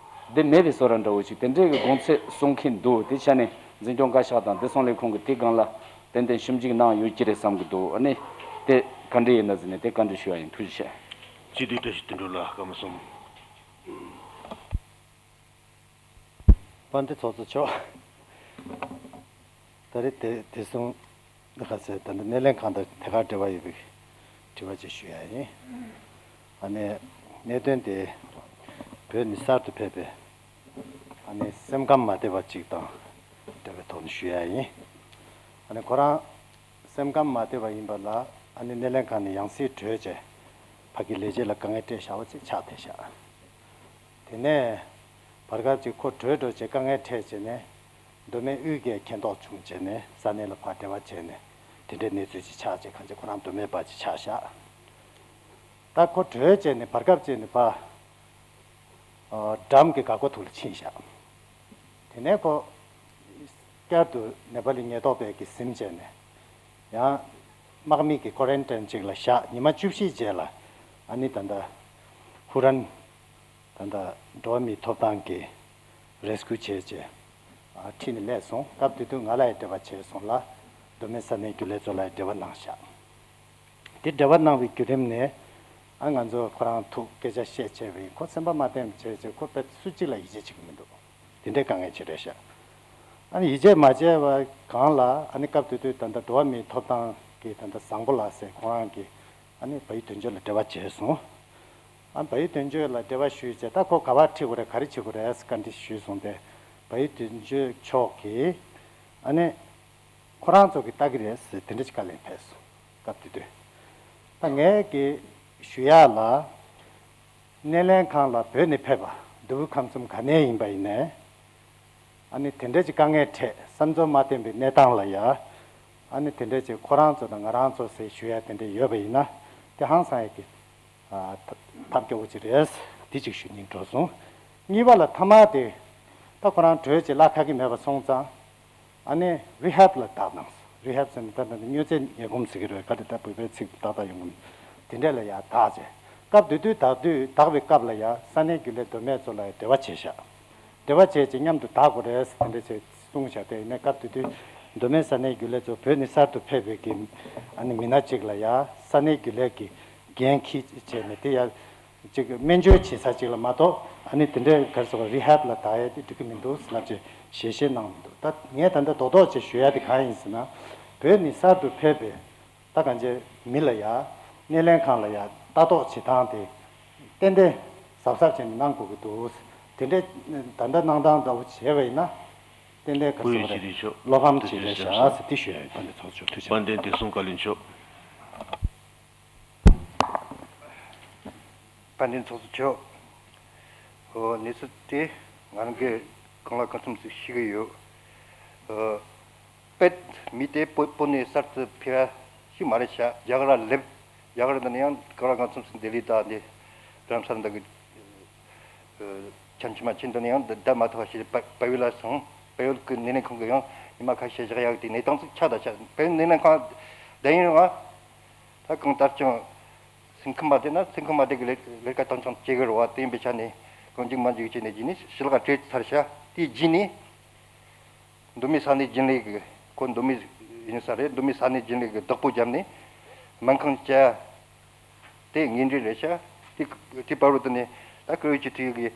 འདི་མེད་པའི་བཟོ་འདྲ་འདྲ་བོ་ཅིག་དེ་འདྲའི་གི་དགོངས་ཚུལ་གསུང་མཁན་འདུག་དེ་ཆ་ནས་འཛིན་སྐྱོང་བཀའ་ཤག་དང་བདེ་སྲུང་ལས་ཁུངས་ཀྱི་དེ་སྒང་ལ་ཏན་ཏན་ཞིབ་འཇུག་གནང་ཡོད་ཀྱི་རེད་བསམ་གྱི་འདུག་ཨ་ནི་དེ་ག་འདྲ་ཡིན་ན་ཟེར་ནས་དེ་བཀའ་འདྲི་ཞུ་བ་ཡིན། ཐུགས་རྗེ་ཆེ། སྤྱི་འཐུས་བཀྲ་ཤིས་དོན་གྲུབ་ལགས་སྐར་མ་གསུམ། དཔལ་ལྡན་ཚོགས་གཙོ་མཆོག་ད་རེས་དེ་བདེ་སྲུང་ལ་ཁ་གསལ་ད་ལྟ་སྣེ་ལེན་ཁང་དང་ཐད་ཀར་འབྲེལ་བ་ཡོད་པའི་དྲི་བ་ཅིག་ཞུ་ཡ་ཡིན། ཨ་ནི་གནད་དོན་དེ་བོད་ནས་གསར་དུ་ཕེབས་པའི་ཨ་ནི་སེམས་ཁམས་མ་བདེ་བ་ཅིག་དང་འབྲེལ་བའི་ཐོག་ནས་ཞུ་ཡ་ཡིན། ཨ་ནི་ཁོ་རང་སེམས་ཁམས་མ་བདེ་བ་ཡིན་པ་ལ་ཨ་ནི་སྣེ་ལེན་ཁང་ནས་ཡང་སེ་བྲོས་བྱས་ཕ་གི་ལས་བྱེད་ལ་དཀའ་ངལ་སྤྲད་བཞག་པ་ཅིག་ཆགས་བསྡད་བཞག་དེ་ནས་བར་སྐབས་ཅིག་ཁོ་བྲོས་འགྲོ་བྱས་དཀའ་ངལ་འཕྲད་བྱས་ནས་མདོ་སྨད་དབུས་ཀྱི་མཁྱེན་རྟོགས་བྱུང་བྱས་ནས་ས་གནས་ལ་ཕར་འབྲེལ་བ་བྱས་ནས་དེ་འདྲའི་གནས་ཚུལ་ཅིག་ཆགས་བྱས་གང་ཅི་ཁོ་རང་མདོ་སྨད་པ་ཅིག་ཆགས་བཞག་ད་ཁོ་བྲོས་བྱས་ནས་བར་སྐབས་ཅིག་ནས་ཕར་འགྲམ་གྱི་འགག་སྒོ་ཐོག་ལ་ཕྱིན་བཞག་དེ་ནས་ཁོ་བསྐྱར་དུ་ནེ་པ་ལི་ཉེན་རྟོག་པས་ཀྱིས་ཟིན་བྱས་ནས་ཡང་ དམག་མི་གི་ཀོ་རན་ཊིན་ཅིག་ལ་བཞག་ཉི་མ་བཅུ་བཞི་རྗེས་ལ་ཨ་ནི་ད་ལྟ་ཧུ་རན་ད་ལྟ་འགྲོ་བ་མིའི་ཐོབ་ཐང་གི་རེ་སྐུལ་བྱས་རྗེས་ཨ་ཁྲིད་ནས་སླེབས་སོང་། སྐབས་དེ་དུས་ང་ལ་ཡང་འབྲེལ་བ་བྱས་སོང་ལ་མདོ་སྨད་ས་གནས་རྒྱུན་ལས་ཚོ་ལ་ཡང་འབྲེལ་བ་གནང་བཞག་དེ་འབྲེལ་བ་གནང་བའི་བརྒྱུད་རིམ་ནས་ཨ་ང་ཚོ་ཁོ་རང་ཐུག་སྐད་ཆ་བཤད་བྱས་པ་ཡིན། ཁོ་སེམས་པ་མ་བརྟན་པ་བྱས་བྱས་ཁོ་དཔེ་སུ་གཅིག་ལ་ཡིད་ཆེས་བྱེད་ཀྱི་མི་འདུག་དེ་འདྲའི་དཀའ་ངལ་ཅིག་རེད་ཤག་ཨ་ནི་ཡིད་ཆེས་མ་བྱས་པ་གང་ལ་ཨ་ནི་སྐབས་དེ་དུས་ད་ལྟ་འགྲོ་བ་མིའི་ཐོབ་ཐང་གི་ད་ལྟ་བཟང་པོ་ལགས་ཟེར་ཁོ་རང་གིས་ཨ་ནི་བལ་ཡུལ་དོན་གཅོད་ལ་འབྲེལ་བ་བྱས་སོང་། ཨ་བལ་ཡུལ་དོན་གཅོད་ལ་འབྲེལ་བ་ཞུས་བྱས་ད་ཁོ་ག་པར་ཁྲིད་དགོས་རེད་ག་རེ་བྱེད་དགོས་རེད་བཀའ་འདྲི་ཞུས་སོང་སྟེ་བལ་ཡུལ་དོན་གཅོད་མཆོག་གིས་ཨ་ནི། ཁོ་རང་ཚོ་གིས་ལྟ་གི་རེད་ཟེར་དེ་འདྲ་ཅིག་བཀའ་ལན་ཕེབས་སོང་། སྐབས་དེ་དུས་ད་ངས་ཀྱི་ཞུ་ཡག་ལ་སྣེ་ལེན་ཁང་ལ་བོད་ནས་ཕེབས་པ་འདུ་བུ་ཁམས་གསུམ་ག་ནས་ཡིན་པ་ཡིན་ནའི་ཨ་ནི་དེ་འདྲ་ཅིག་དཀའ་ངལ་འཕྲད་བསམ་ཚུལ་མ་བརྟན་པའི་གནས་སྟངས་ལ་ཡ་ཨ་ནི་དེ་འདྲ་ཅིག་ཁོ་རང་ཚོ་དང་ང་རང་ཚོ་ཟེར་ཞུ་ཡག་དེ་འདྲ་ཡོད་པ་ཡིན་ན་དེ་ཧང་སང་ཡག་གི་ཐབས་སྐྱོ་བོ་ཅིག་རེད། འདི་གཅིག་ཞུ་སྙིང་བྲོ་སོང་། གཉིས་པ་ལ་ཐ་མག་དེ་ད་ཁོ་རང་བྲོས་ཅིག་བརླག་ཁ་གི་མེད་པ་སོང་ཙང་ཨ་ནི་རི་ཧེབ་ལ་བཏང་གནང་སོང་། རི་ཧེབ་ཟེར་ན་ད་ད་སྨྱོ་རྫས་ཉལ་ཁུང་ཟེར་གི་རེད་ག་དེ་ད་བོད་པའི་ཚིག་ཏག་ཏག་ཡོང་གི་མི་དེ་འདྲ་ལ་ཡར་བཏང་བྱས་སྐབས་དེ་དུས་ད་དུས་དག་པའི་སྐབས་ལ་ཡ་ས་གནས་རྒྱུན་ལས་མདོ་སྨད་ཚོ་ལ་ཡ་འབྲེལ་བ་བྱས་ཤག་འབྲེལ་བ་བྱས་ཅིག་མཉམ་དུ་དག་དགོས་རེད་ཟེར་དེ་འདྲ་བྱས་གསུངས་བཞག་དེ་ཡིན་ནའི་སྐབས་དེ་དུས་མདོ་སྨད་ས་གནས་རྒྱུན་ལས་ཚོ་བོད་ནས་གསར་དུ་ཕེབས་པའི་གི་ཨ་ནི་མི་སྣ་གཅིག་ལ་ཡ་ས་གནས་རྒྱུན་ལས་ཀྱི་འགན་འཁྱེར་བྱས་ནས་དེ་ཡ་ཅིག་སྨན་བཅོས་བྱེད་ས་ཅིག་ལ་མ་གཏོགས་ཨ་ནི་དེ་འདྲའི་ག་རེ་ཟེར་དགོས་རི་ཧེབ་ལ་བསྡད་ཡ་དེ་འགྲིག་གི་མི་འདུག་ཟེར་ལབ་བྱས་ཞལ་བཞེས་གནང་མི་འདུག་ད་ངས་ད་ལྟ་རྡོག་རྡོག་བྱས་ཞུ་ཡ་དེ་གང་ཡིན་ཟེར་ན་བོད་ནས་གསར་དུ་ཕེབས་པའི་ད་གང་ཅི་མི་ལ་ཡ་སྣེ་ལེན་ཁང་ལ་ཡ་ལྟ་རྟོག་བྱེད་སྟངས་དེ་ཏན་ཏན་གཟབ་གཟབ་བྱས་ནས་གནང་དགོས་ཀྱི་འདུག་དེ་འདྲའི་ད་ལྟ་གནང་སྟངས་འདྲ་བོ་བྱས་པ་ཡིན་ན་ཏན་ཏན་ག་རེ་ཟེར་དགོས་རེད་བློ་ཕམ་བྱེད་ཡ་ཤག་ཟེར་དེ་ཞུ་ཡ་ཡིན། དཔལ་ལྡན་ཚོགས་གཙོ་མཆོག་ཐུགས་རྗེ་ཆེ། དཔལ་ལྡན་བདེ་སྲུང་བཀའ་བློན་མཆོག་དཔལ་ལྡན་ཚོགས་གཙོ་མཆོག་ཨོ་གནས་ཚུལ་དེ་ང་རང་གིས་གང་ལ་གང་འཚམ་ཞིག་ཤེས་ཀྱི་ཡོད། ཨོ་དཔེ་མི་དེ་བོད་བོད་ནས་གསར་དུ་ཕེབས་ཡ་ཞིག་མ་རེད་ཤག་རྒྱ་གར་ལ་སླེབས། རྒྱ་གར་འདི་ནས་ཡང་གང་ལ་གང་འཚམ་ཞིག་ལྡི་ལི་དང་འདི་རམ་སར་འདི་གི་ཨོ་ཆ་འཕྲིན་མ་ཕྱིན་འདི་ནས་ཡང་བསྡད་མ་ཐུབ་པ་ཞིག་བལ་བལ་ཡུལ་ལ་སོང་། བལ་ཡུལ་གྱི་སྣེ་ལེན་ཁང་གིས་ཡང་ཉི་མ་ཁ་ཤས་བཞག་ཡག་དེ་གནས་སྟངས་ཅིག་ཆགས་ད་ཤག་བལ་ཡུལ་སྣེ་ལེན་ཁང་བསྡད་ཡིན་རུང་ད་གང་ལྟར་ཀྱང་། སེམས་ཁམས་མ་བདེ་ན་སེམས་ཁམས་མ་བདེ་གི་ལས་ལས་ཀ་དམ་བཅའ་བྱེད་གི་རེད་བ། དེ་ཡིན་པའི་ཆ་ནས་གང་འཇིགས་མ་འཇིགས་བྱས་ནས་རྗེས་ནས་ཞི་ལྷག་སྤྲད་ཚར་ཤག་དེའི་རྗེས་ནས་མདོ་སྨད་ས་གནས་རྒྱུན་ལས་ཀྱི་ཁོ་མདོ་སྨད་ཡིན་ས་རེད། མདོ་སྨད་ས་གནས་རྒྱུན་ལས་ཀྱི་བདག་པོ་བརྒྱབ་ནས་སྨན་ཁང་བཅའ་དེ་དངོས་འབྲེལ་རེད་ཤག་དེ་དེ་བར་དུ་ནས་ད་བཀུར་འོས་སྤྱི་འཐུས་ཀྱི་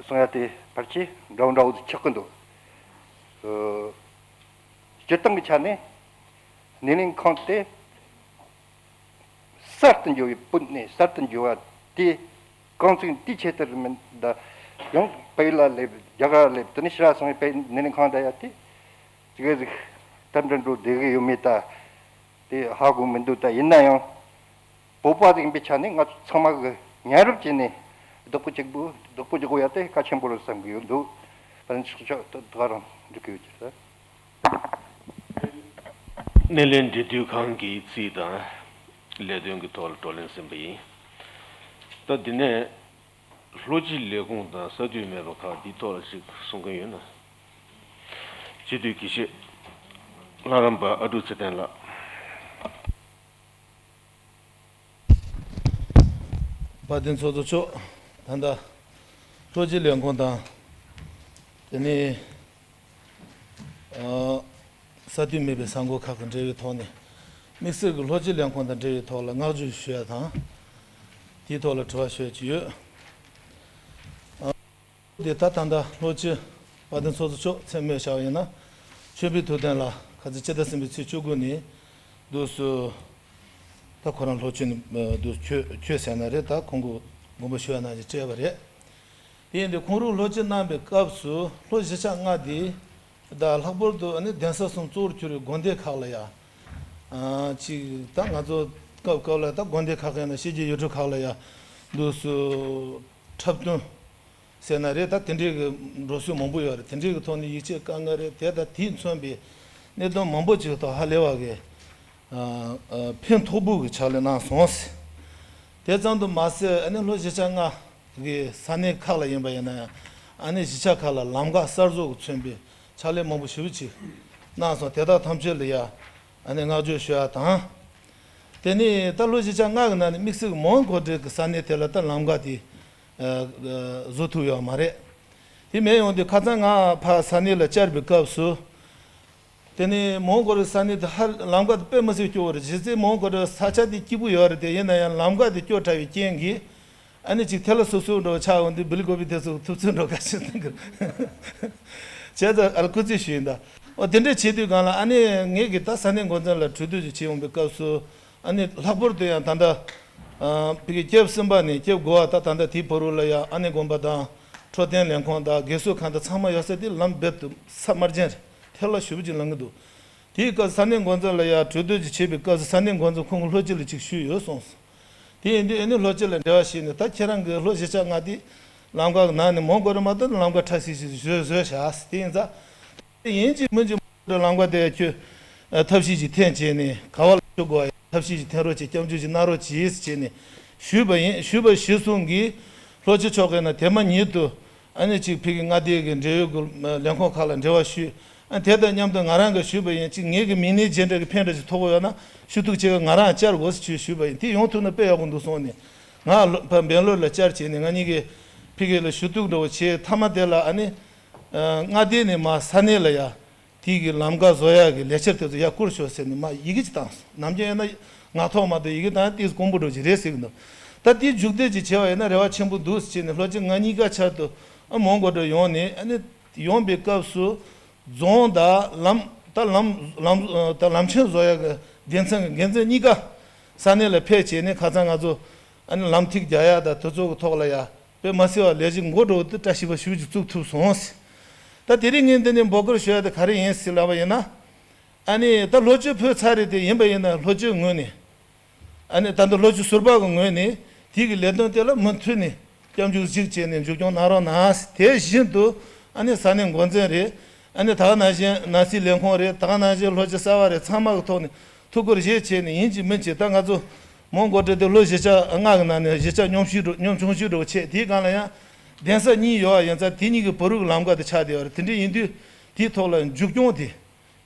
གསུང་ཡ་དེ་ཕལ་ཆེར་འདྲ་བོ་འདྲ་བོ་ཆགས་ཀྱི་འདུག་སྤྱིར་བཏང་གི་ཆ་ནས་སྣེ་ལེན་ཁང་དེ། གསར་དུ་འབྱོར་བའི་བོད་ནས་གསར་དུ་འབྱོར་བ་དེ་རྐང་ཚུགས་དེའི་ཆེད་དུ་མིན་ད་ཡང་བལ་ཡུལ་ལ་སླེབས། རྒྱ་གར་ལ་སླེབས། དེ་ནས་ཕྱིར་སོང་བའི་བལ་ཡུལ་སྣེ་ལེན་ཁང་འདྲ་ཡ་དེ་ཅིག་ཟིག་ཏན་ཏན་འགྲོ་བསྡད་གི་ཡོད་མེད་ད་དེ་ཧ་གོ་མི་འདུག་ད་ཡིན་ན་ཡང་བོད་པ་ཟིག་ཡིན་པའི་ཆ་ནས་ང་ཚོ་ཚང་མ་གི་མཉམ་རུབ་བྱས་ནས་བདག་པོ་གཅིག་པུ་བདག་པོ་རྒྱག་དགོས་ཡ་དེ་གལ་ཆེན་པོ་རེད་བསམ་གི་ཡོད་འདུག་ད་ནི་ཆོག་ཆོག་ད་ག་རང་འགྲིག་གི་ཡོད་ཀྱི་རེད། སྣེ་ལེན་འབྲེལ་མཐུད་ཁང་གི་རྩིས་དང་ལས་དོན་གྱི་ཐོག་ལ་བགྲོ་གླེང་ཟིན་པ་ཡིན། ད་འདི་ནས་ལྷོ་སྤྱི་ལས་ཁུངས་དང་ས་འཐུས་མེད་པ་ཁག་འདིའི་ཐོག་ལ་ཅིག་གསུང་མཁན་ཡོད་ན། སྤྱི་འཐུས་དགེ་བཤེས་ལྷ་རམས་པ་ཨ་ཀྲུག་ཚེ་བརྟན་ལགས། དཔལ་ལྡན་ཚོགས་གཙོ་མཆོག་ད་ལྟ་ལྷོ་སྤྱི་ལས་ཁུངས་དང་དེ་ནས་ཨ་ས་འཐུས་མེད་པའི་ས་འགོ་ཁག་གི་འབྲེལ་བའི་ཐོག་ནས་དམིགས་བསལ་གྱི་ལྷོ་སྤྱི་ལས་ཁུངས་དང་འབྲེལ་བའི་ཐོག་ལ་བསྔགས་བརྗོད་ཞུ་ཡ་དང་དེའི་ཐོག་ལ་དྲི་བ་ཞུ་ཡ་ཅིག་ཡོད། དེ་ད་ད་ལྟ་ལྷོ་སྤྱི་དཔལ་ལྡན་ཚོགས་གཙོ་མཆོག་མཚན་སྨོས་བྱ་བ་ཡིན་ན་ཆོས་འཕེལ་ཐུབ་བསྟན་ལགས་ཁ་ཚ་སྤྱི་ཟླ་གསུམ་པའི་ཚེས་བཅུ་དགུ་ནས་འདུག་སུ་ད་ཁོ་རང་ལྷོ་སྤྱི་ནས་འདུག་ཁྱོད་ཁྱོད་ཟེར་ན་རེད། ད་ཁོང་གི་དགོངས་པ་ཞུ་ཡ་གནང་ཞེས་སྤྲད་པ་རེད། དེ་ཡིན་དུས་ཁོང་རང་ལྷོ་སྤྱི་གནང་པའི་སྐབས་སུ་ལྷོ་གཞིས་ཆགས་ལྔ་དེ་ད་ལྷག་པར་དུ་ཨ་ནི་གདན་ས་གསུམ་གཙོ་བོར་གྱུར་བའི་དགོན་སྡེ་ཁག་ལ་ཡ་ཨ་ཅིག་ད་ང་ཚོ་སྐབས་སྐབས་ལ་ད་དགོན་སྡེ་ཁག་ཡིན་ན་ཕྱི་རྒྱལ་ཡུལ་གྲུ་ཁག་ལ་ཡ་འདུག་སུ་འཁྲབ་སྟོན་ཟེར་ན་རེད། ད་དེ་འདྲའི་གི་འགྲོ་སྲོལ་མང་པོ་ཡོད་རེད། དེ་འདྲའི་གི་ཐོག་ནས་ཡིད་ཆེས་དཀའ་ངལ་རེད། དེ་དང་དེས་མཚོན་པའི་གནད་དོན་མང་པོ་ཅིག་ཐོག་ཧ་ལས་པ་གི་ཨ་ཨ་ཕན་ཐོགས་པོ་གི་ཕྱག་ལས་གནང་སོང་ཟེར། དེ་ཙམ་དུ་མ་ཟད་ཨ་ནི་ལྷོ་གཞིས་ཆགས་ལྔ་གི་ས་གནས་ཁག་ལ་ཡིན་པ་ཡིན་ན་ཡང་ཨ་ནི་གཞིས་ཆགས་ཁག་ལ་ལམ་ཁ་གསར་བཟོ་གི་མཚོན་པའི་ཕྱག་ལས་མང་པོ་ཞེ་པོ་ཅིག་གནང་སོང་། དེ་དག་ཐམས་ཅད་ལ་ཡ་ཨ་ནི་བསྔགས་བརྗོད་ཞུ་ཡ་དང་ དེ་ནས་ད་ལྷོ་གཞིས་ཆགས་ལྔ་གི་ནང་ནས་དམིགས་བསལ་གྱི་མོན་གྷོ་ཊི་གི་ས་གནས་དེ་ལ་ད་ལམ་ཁ་དེ་བཟོ་ཐུབ་ཡོད་མ་རེད། དེ་མེད་ཡོང་དུས་ཁ་སང་ང་ཕར་ས་གནས་ལ་བཅར་བའི་སྐབས་སུ། དེ་ནས་མོན་གྷོ་ཊི་ས་གནས་དེ་ཧ་ལམ་ཁ་དེ་དཔེ་མི་སྲིད་སྐྱོ་བོ་རེད། གཞི་རྩའི་མོན་གྷོ་ཊི་ས་ཆ་དེ་སྐྱིད་པོ་ཡོད་རེད་དེ། ཡིན་ན་ཡང་ལམ་ཁ་དེ་སྐྱོ་དྲགས་པའི་རྐྱེན་གྱིས། ཨ་ནི་ཅིག་ཐལ་སུབ་སུབ་འགྲོ་ཆགས་ཡོང་དུས་བི་ལི་ཀོ་བི་དེ་ཚོ་ཐུབ་ཚོད་འགྲོ་ག་ཞིག་གཏོང་གི་རེད། བྱས་ཙང་ཨ་ལ་སྐུ་རྩིས་ཞུས་ཡིན་ད། འོ་དེ་འདྲ་བྱེད་དུས་སྒང་ལ་ཨ་ནི་ངེད་ཀྱིས་ད་ས་གནས་འགོ་འཛིན་ལ་གྲོས་བསྡུར་ཅིག་བྱེད་ཡོང་པའི་སྐབས་སུ། ཨ་ནི་ལྷག་པར་དུ་ཡང་ད་ལྟ་ཨ་ཕ་གི་སྐྱབས་གསུམ་པ་ནས་སྐྱབས་དགུ་པ་ད་ད་ལྟ་དེའི་བར་དུ་ལ་ཡང་ཨ་ནི་དགོན་པ་དང་འཕྲོད་བསྟེན་ལས་ཁུངས་དང་རྒས་གསོ་ཁང་དང་ཚང་མ་ཡོད་ས་དེ་ལམ་རྦད་དེ་ས་དམར་རྗེན་རེད། ཐལ་བ་ཞེ་པོ་ཅིག་ལངས་ཀྱི་འདུག་དེའི་སྐབས་སུ་ས་གནས་འགོ་འཛིན་ལ་ཡང་གྲོས་བསྡུར་ཅིག་བྱེད་པའི་སྐབས་སུ་ས་གནས་འགོ་འཛིན་ཁོང་གི་ལྷོ་སྤྱི་ལ་ཅིག་ཞུས་ཡོད་གསུངས་སོང་། དེ་ཡིན་དུས་ཨ་ནི་ལྷོ་སྤྱི་ལ་འབྲེལ་བ་བྱས་ནས། ད་ཁྱེད་རང་གི་ལྷོ་གཞིས་ཆགས་ལྔ་དེ་ལམ་ཁ་གི་ནང་ནས་མོན་གྷོ་ཊི་མ་གཏོགས་ལམ་ཁ་ཁྲ་ཤིག་ཤིག་བཟོས་བཟོས་བཞག་དེ་ཡིན་ཙང་། དེ་ཡིན་གཅིག་མིན་གཅིག་མོན་གྷོ་ཊི་ལམ་ཁ་དེ་ཁྱོད་ཐབས་ཤེས་ཅིག་འཐེན་བྱས་ནས་ག་བ་ལ་ཤོག་དགོས་ཡ། ཐབས་ཤེས་ཅིག་འཐེན་རོགས་བྱེད། སྐྱབས་འཇུག་ཅིག་གནང་རོགས་གྱིས་ཟེར་བྱས་ནས་ཞུས་པ་ཡིན། ཞུས་པ་གཞིར་བཟུང་གིས་ལྷོ་སྤྱི་ཕྱོགས་ཀྱི་ནང་དེ་མ་ཉིད་དུ་ཨ་ནི་ཅིག་ཕ་གི་མངའ་སྡེ་གི་འབྲེལ་ཡོད་ཀྱི་ལས་ཁུངས་ཁག་ལ་འབྲེལ་བ་ཞུས། ཨ་ནི་དེ་དང་མཉམ་དུ་ང་རང་གིས་ཞུས་པ་ཡིན། ཅིག་ངེད་ཀྱི་མིག་ནས་ཇི་འདྲ་གི་ཕན་འདྲ་ཞིག་ཐོགས་ཀྱི་ཡོད་ན་ཞུ་གཏུག་བྱེད་ག་ང་རང་བཅར་དགོས་ཟེར་ཞུས་པ་ཡིན། དེ་ཡོང་ཐུབ་ན་དཔེ་ཡག་པོ་འདུག་གསུངས་ནས། ང་ལོ་ཕ་སྦེང་ལོར་ལ་བཅར་བྱས་ནས་ང་གཉིས་ཀྱིས་ཕ་གི་ལ་ཞུ་གཏུག་འདྲ་བོ་བྱས། མཐའ་མ་དེ་ལ་ཨ་ནི་མངའ་སྡེ་ནས་མར་ས་གནས་ལ་ཡ། དེ་གི་ལམ་ཁ་བཟོ་ཡག་གི་ལས་འཆར་དེ་ཚོ་ཡར་བསྐུར་ཤོག་ཟེར་ནས་མར་ཡི་གེ་ཅིག་བཏང་སོང་། ནམ་རྒྱུན་ཡིན་ན་ངག་ཐོག་མ་གཏོགས་ཡི་གེ་བཏང་ཡག་དེ་དཀོན་པོ་འདྲ་ཅིག་རེད་ཟེར་གི་འདུག་ད་དེ་མཇུག་སྡུད་ཅིག་བྱས་པ་ཡིན་ན་རེ་བ་ཆེན་པོ་འདུག་ཟེར་བྱས་ནས་ལྷོ་སྤྱི་ང་གཉིས་ཀ་ཆར་དུ་ཨ་མོན་གྷོ་ཊི་ཡོང་ནས། ཨ་ནི་ཡོང་པའི་སྐབས་སུ་རྫོང་དང་ལམ། ད་ལམ་ལམ་ད་ལམ་ཆེན་བཟོ་ཡག་གི་སྡེ་ཚན་གྱི་འགན་འཛིན་གཉིས་ཀ་ས་གནས་ལ་ཕེབས་བྱས་ནས། ཁ་སང་ང་ཚོ་ཨ་ནི་ལམ་ཐིག་རྒྱག་ཡག་དང་དེ་ཚོ་གི་ཐོག་ལ་ཡ། དཔེ་མི་སྲིད་པ་ལས་གཞི་མགོ་འགྲོ་དུས་བཀྲ་ཤིས་པ་ཞེ་པོ་ཅིག་བཙུགས་ཐུབ་སོང་ཟེར། ད་དེ་རིང་ངས་འདི་ནས་འབོད་སྐུལ་ཞུ་ཡ་དེ་ག་རེ་ཡིན་ཟེར་ལབ་པ་ཡིན་ན། ཨ་ནི་ད་ལྷོ་སྤྱི་ཕུད་ཚར་རེད་དེ། ཡིན་པ་ཡིན་ན་ལྷོ་སྤྱི་ངོས་ནས། ཨ་ནི་ད་ལྟ་ལྷོ་སྤྱི་ཟུར་པ་གི་ངོས་ནས་དེ་གི་ལས་དོན་དེ་ལ་མུ་མཐུད་ནས་སྐྱབས་འཇུག་གཅིག་བྱས་ནས་མཇུག་སྐྱོང་གནང་རོགས་གནང་། དེ་བཞིན་དུ་ཨ་ནི་ས་གནས་འགོ་འཛིན་རེད། ཨ་ནི་ད་ག་ནང་བཞིན་ནང་སྲིད་ལས་ཁུངས་རེད། ད་ག་ནང་བཞིན་ལྷོ་སྤྱི་གསར་པ་རེད། ཚང་མ་གི་ཐོག་ནས་ཐུགས་ཁུར་བཞེས་བྱས་ནས། ཡིན་གཅིག་མིན་གཅིག་ད་ང་ཚོ་མོན་གྷོ་ཊི་དེ་ལྷོ་གཞིས་ཆགས་ལྔ་གི་ནང་ནས་གཞིས་ཆགས་ཉུང་ཤོས་འགྲོ། ཉུང་ཆུང་ཤོས་འགྲོ་བྱས། དེའི་སྒང་ལ་ཡང་གདན་ས་གཉིས་ཡོད་པ་ཡིན་ཙང་། དེ་གཉིས་ཀྱི་བར་དུ་ལམ་ཁ་དེ་ཆགས་བསྡད་ཡོད་རེད། དེ་འདྲ་ཡིན་དུས་དེའི་ཐོག་ལ་མཇུག་སྐྱོང་དེ་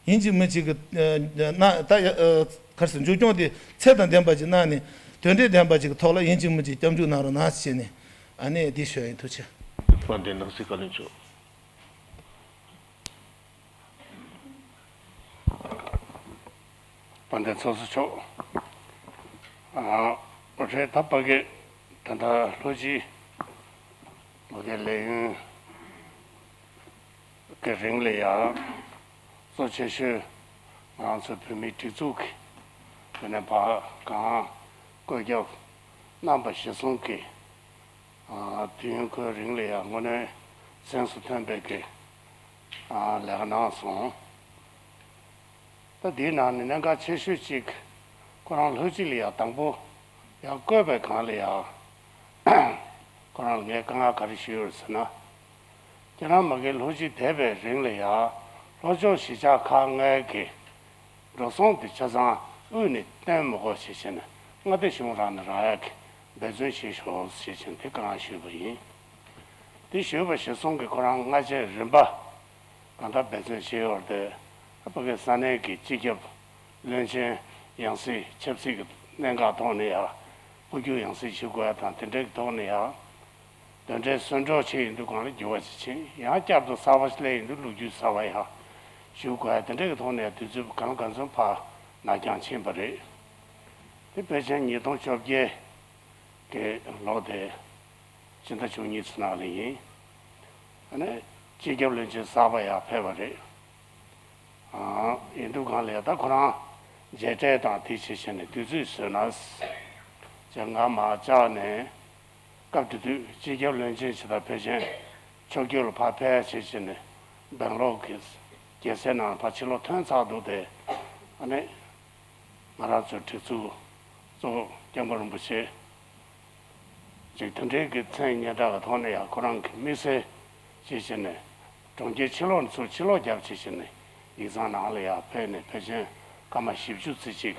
ཡིན་གཅིག་མིན་གཅིག་གི་ཨ་ན་ད་ཡ་ཨ་ག་རེ་ཟེར། མཇུག་སྐྱོང་དེ་ཚད་དང་ལྡན་པ་ཅིག་གནང་ནས། དོན་འབྲས་ལྡན་པ་ཅིག་གི་ཐོག་ལ་ཡིན་གཅིག་མིན་གཅིག་སྐྱབས་འཇུག་གནང་རོགས་གནང་ཟེར་ནས་ཨ་ནི་འདི་ཞུ་ཡ་ཡིན། ཐུགས་རྗེ་ཆེ། དཔལ་ལྡན་ནང་སྲིད་བཀའ་བློན་མཆོག་དཔལ་ལྡན་ཚོགས་གཙོ་མཆོག་ཨ་རེད། ད་ཕ་གི་ད་ལྟ་ལྷོ་སྤྱི་ལོ་ཟླའི་ལས་ཡུན་གྱི་རིང་ལ་ཡང་གཙོ་ཆེ་ཤོས་ང་རང་ཚོ་བོད་མིའི་སྒྲིག་འཛུགས་ཀྱི་དེ་ནས་ཕར་གང་བཀོད་ཁྱབ་གནང་པ་གཞིར་བཟུང་གིས། ཨ་དུས་ཡུན་ཁོའི་རིང་ལ་ཡང་དངོས་གནས་གཟེངས་སུ་ཐོན་པའི་གི་ཨ་ལས་ཀ་གནང་སོང་། ད་འདིའི་ནང་ནས་གནད་འགག་ཆེ་ཤོས་གཅིག་ཁོ་རང་ལྷོ་སྤྱི་ལ་ཡང་དང་པོ་ཡར་བསྐོས་པའི་སྒང་ལ་ཡང་ཁོ་རང་ལ་ངས་དཀའ་ངལ་ག་རེ་ཞུས་ཡོད་ཟེར་ན། ཁྱེད་རང་མ་གི་ལྷོ་སྤྱི་བསྡད་པའི་རིང་ལ་ཡང་ལྷོ་ཕྱོགས་གཞིས་ཆགས་ཁག་ལྔའི་གི་འགྲོ་སོང་དེ་ཆ་ཚང་དབུས་ནས་བཏོན་མི་དགོས་ཞེས་བྱས་ནས། མངའ་སྡེ་གཞུང་རང་ནས་རག་ཡག་གི་འབད་བརྩོན་བྱེད་ཤོག་ཞེས་བྱས་ནས་དེ་གང་ཞུས་པ་ཡིན། དེ་ཞུས་པ་གཞིར་བཟུང་གིས་ཁོ་རང་སྔ་རྗེས་རིམ་པ་གང་ལྟར་འབད་བརྩོན་བྱས་ཡོད་རེད་དེ། ཕ་གི་ས་གནས་ཀྱི་སྤྱི་ཁྱབ་བློན་ཆེན་ཡང་སྲིད་ཆབ་སྲིད་ཀྱི་གནད་འགག་ཐོག་ནས་ཡང་འཕོ་འགྱུར་ཡང་སྲིད་ཞུ་དགོས་ཡ་དང་དེ་འདྲའི་ཐོག་ནས་ཡང་དོན་འབྲས་སོར་འདྲེན་བྱས་ཡོང་དུས་སྒང་ལ་འགྱུར་བ་ཞིག་ཕྱིན། ཡང་བསྐྱར་དུ་གསར་པ་ཞིག་སླེབས་ཡོང་དུས་ལོ་རྒྱུས་གསར་པ་ཡང་ཞུ་དགོས་ཡ་དེ་འདྲ་གི་ཐོག་ནས་དུས་ཚོད་གང་གང་འཚམ་ཕར་ནར་འགྱངས་ཕྱིན་པ་རེད། དེ་ཕལ་ཆེར་ཉིས་སྟོང་བཅོ་བརྒྱད་ཀྱི་ལོ་དེ་ཕྱི་ཟླ་བཅུ་གཉིས་ཚོ་ནང་ལ་ཡིན། ཨ་ནི་སྤྱི་ཁྱབ་བློན་ཆེན་གསར་པ་ཡང་ཕེབས་པ་རེད། ཨ་ཡིན་དུས་སྒང་ལ་ད་ཁོ་རང་མཇལ་འཕྲད་དང་དེ་བྱེད་བྱས་ནས་དུས་ཚོད་བཟོས་ན། ཅེས་ང་མར་བཅར་ནས། སྐབས་དེ་དུས་སྤྱི་ཁྱབ་བློན་ཆེན་ཞིག་དང་ཕལ་ཆེར་ཕྱོགས་བསྐྱོད་ལ་ཕར་ཕེབས་བྱས་བྱས་ནས་སྦེང་ལོར་གྱི་རྒྱལ་སའི་ནང་ཕར་ཕྱིར་ལོག་ཐོན་ཚར་འདུག་སྟེ། ཨ་ནི་ང་རང་ཚོའི་སྒྲིག་འཛུགས་གཙོ་བོ་སྐྱབས་མགོན་རིན་པོ་ཆེ་ཅིག་དེ་འདྲའི་གི་མཚན་སྙན་གྲགས་ཀྱི་ཐོག་ནས་ཡང་ཁོ་རང་གི་དམིགས་བསལ་བྱས་བྱས་ནས་གྲོང་ཁྱེར་ཕྱིར་ལོག་ནས་ཚུར་ཕྱིར་ལོག་བརྒྱབ་བྱས་བྱས་ནས་ཡིག་ཚང་ནང་ལ་ཡང་ཕེབས་ནས་ཕལ་ཆེར་སྐར་མ་བཞི་བཅུ་ཙམ་ཅིག་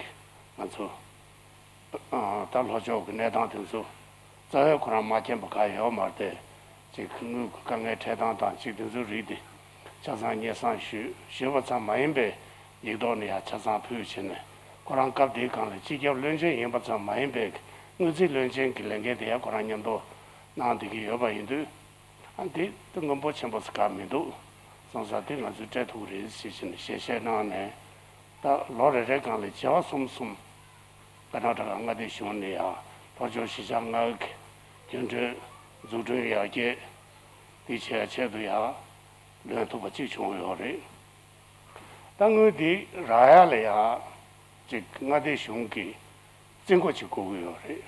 ང་ཚོ་ཨ་ད་ལྷོ་ཕྱོགས་ཀྱི་གནས་སྟངས་དེ་ཚོ་རྩ་བའི་ཁོ་རང་མ་མཁྱེན་པ་གང་ཡོད་མ་རེད་དེ། ཅིག་དངུལ་གྱི་དཀའ་ངལ་འཕྲད་སྟངས་དང་ཅིག་དེ་ཚོའི་རིགས་དེ་ཆ་ཚང་སྙན་སེང་ཞུས། ཞུས་པ་ཙམ་མ་ཡིན་པའི་ཡིག་ཐོག་ནས་ཡང་ཆ་ཚང་ཕུལ་བྱས་ནས་ ཁོ་རང་སྐབས་དེའི་སྒང་ལ་སྤྱི་ཁྱབ་བློན་ཆེན་ཡིན་པ་ཙམ་མ་ཡིན་པའི་དངུལ་རྩིས་བློན་ཆེན་གྱི་ལས་འགན་དེ་ཡང་ཁོ་རང་མཉམ་དུ་གནང་བསྡད་ཀྱི་ཡོད་པ་ཡིན་དུས། ཨ་འདི་ཏུ་སྔོན་པོ་ཆེན་པོ་ཟེར་ག་མི་འདུག་སོང་ཙང་དེ་ང་ཚོས་སྤྲད་ཐུབ་ཀྱི་རེད་ཟེར་བྱས་ནས་ཞལ་བཞེས་གནང་ནས། ད་ལོ་རེ་རེའི་སྒང་ལ་བྱེ་བ་གསུམ་གསུམ་ཀར་ནཱ་ཊ་ཀ་མངའ་སྡེ་གཞུང་ནས་ཡང་ལྷོ་ཕྱོགས་གཞིས་ཆགས་ལྔ་གི་རྒྱུན་གྲོན་འཛུགས་སྐྲུན་ཡར་རྒྱས་དེ་བྱེད་ཡ་ཆེད་དུ་ཡང་ལོན་ཐུབ་པ་གཅིག་བྱུང་ཡོད་རེད། ད་དངུལ་འདི་རག་ཡ་ལ་ཡང་ཅིག་མངའ་སྡེ་གཞུང་གི་རྩིས་འགོ་ཅིག་དགོས་ཀྱི་ཡོད་རེད།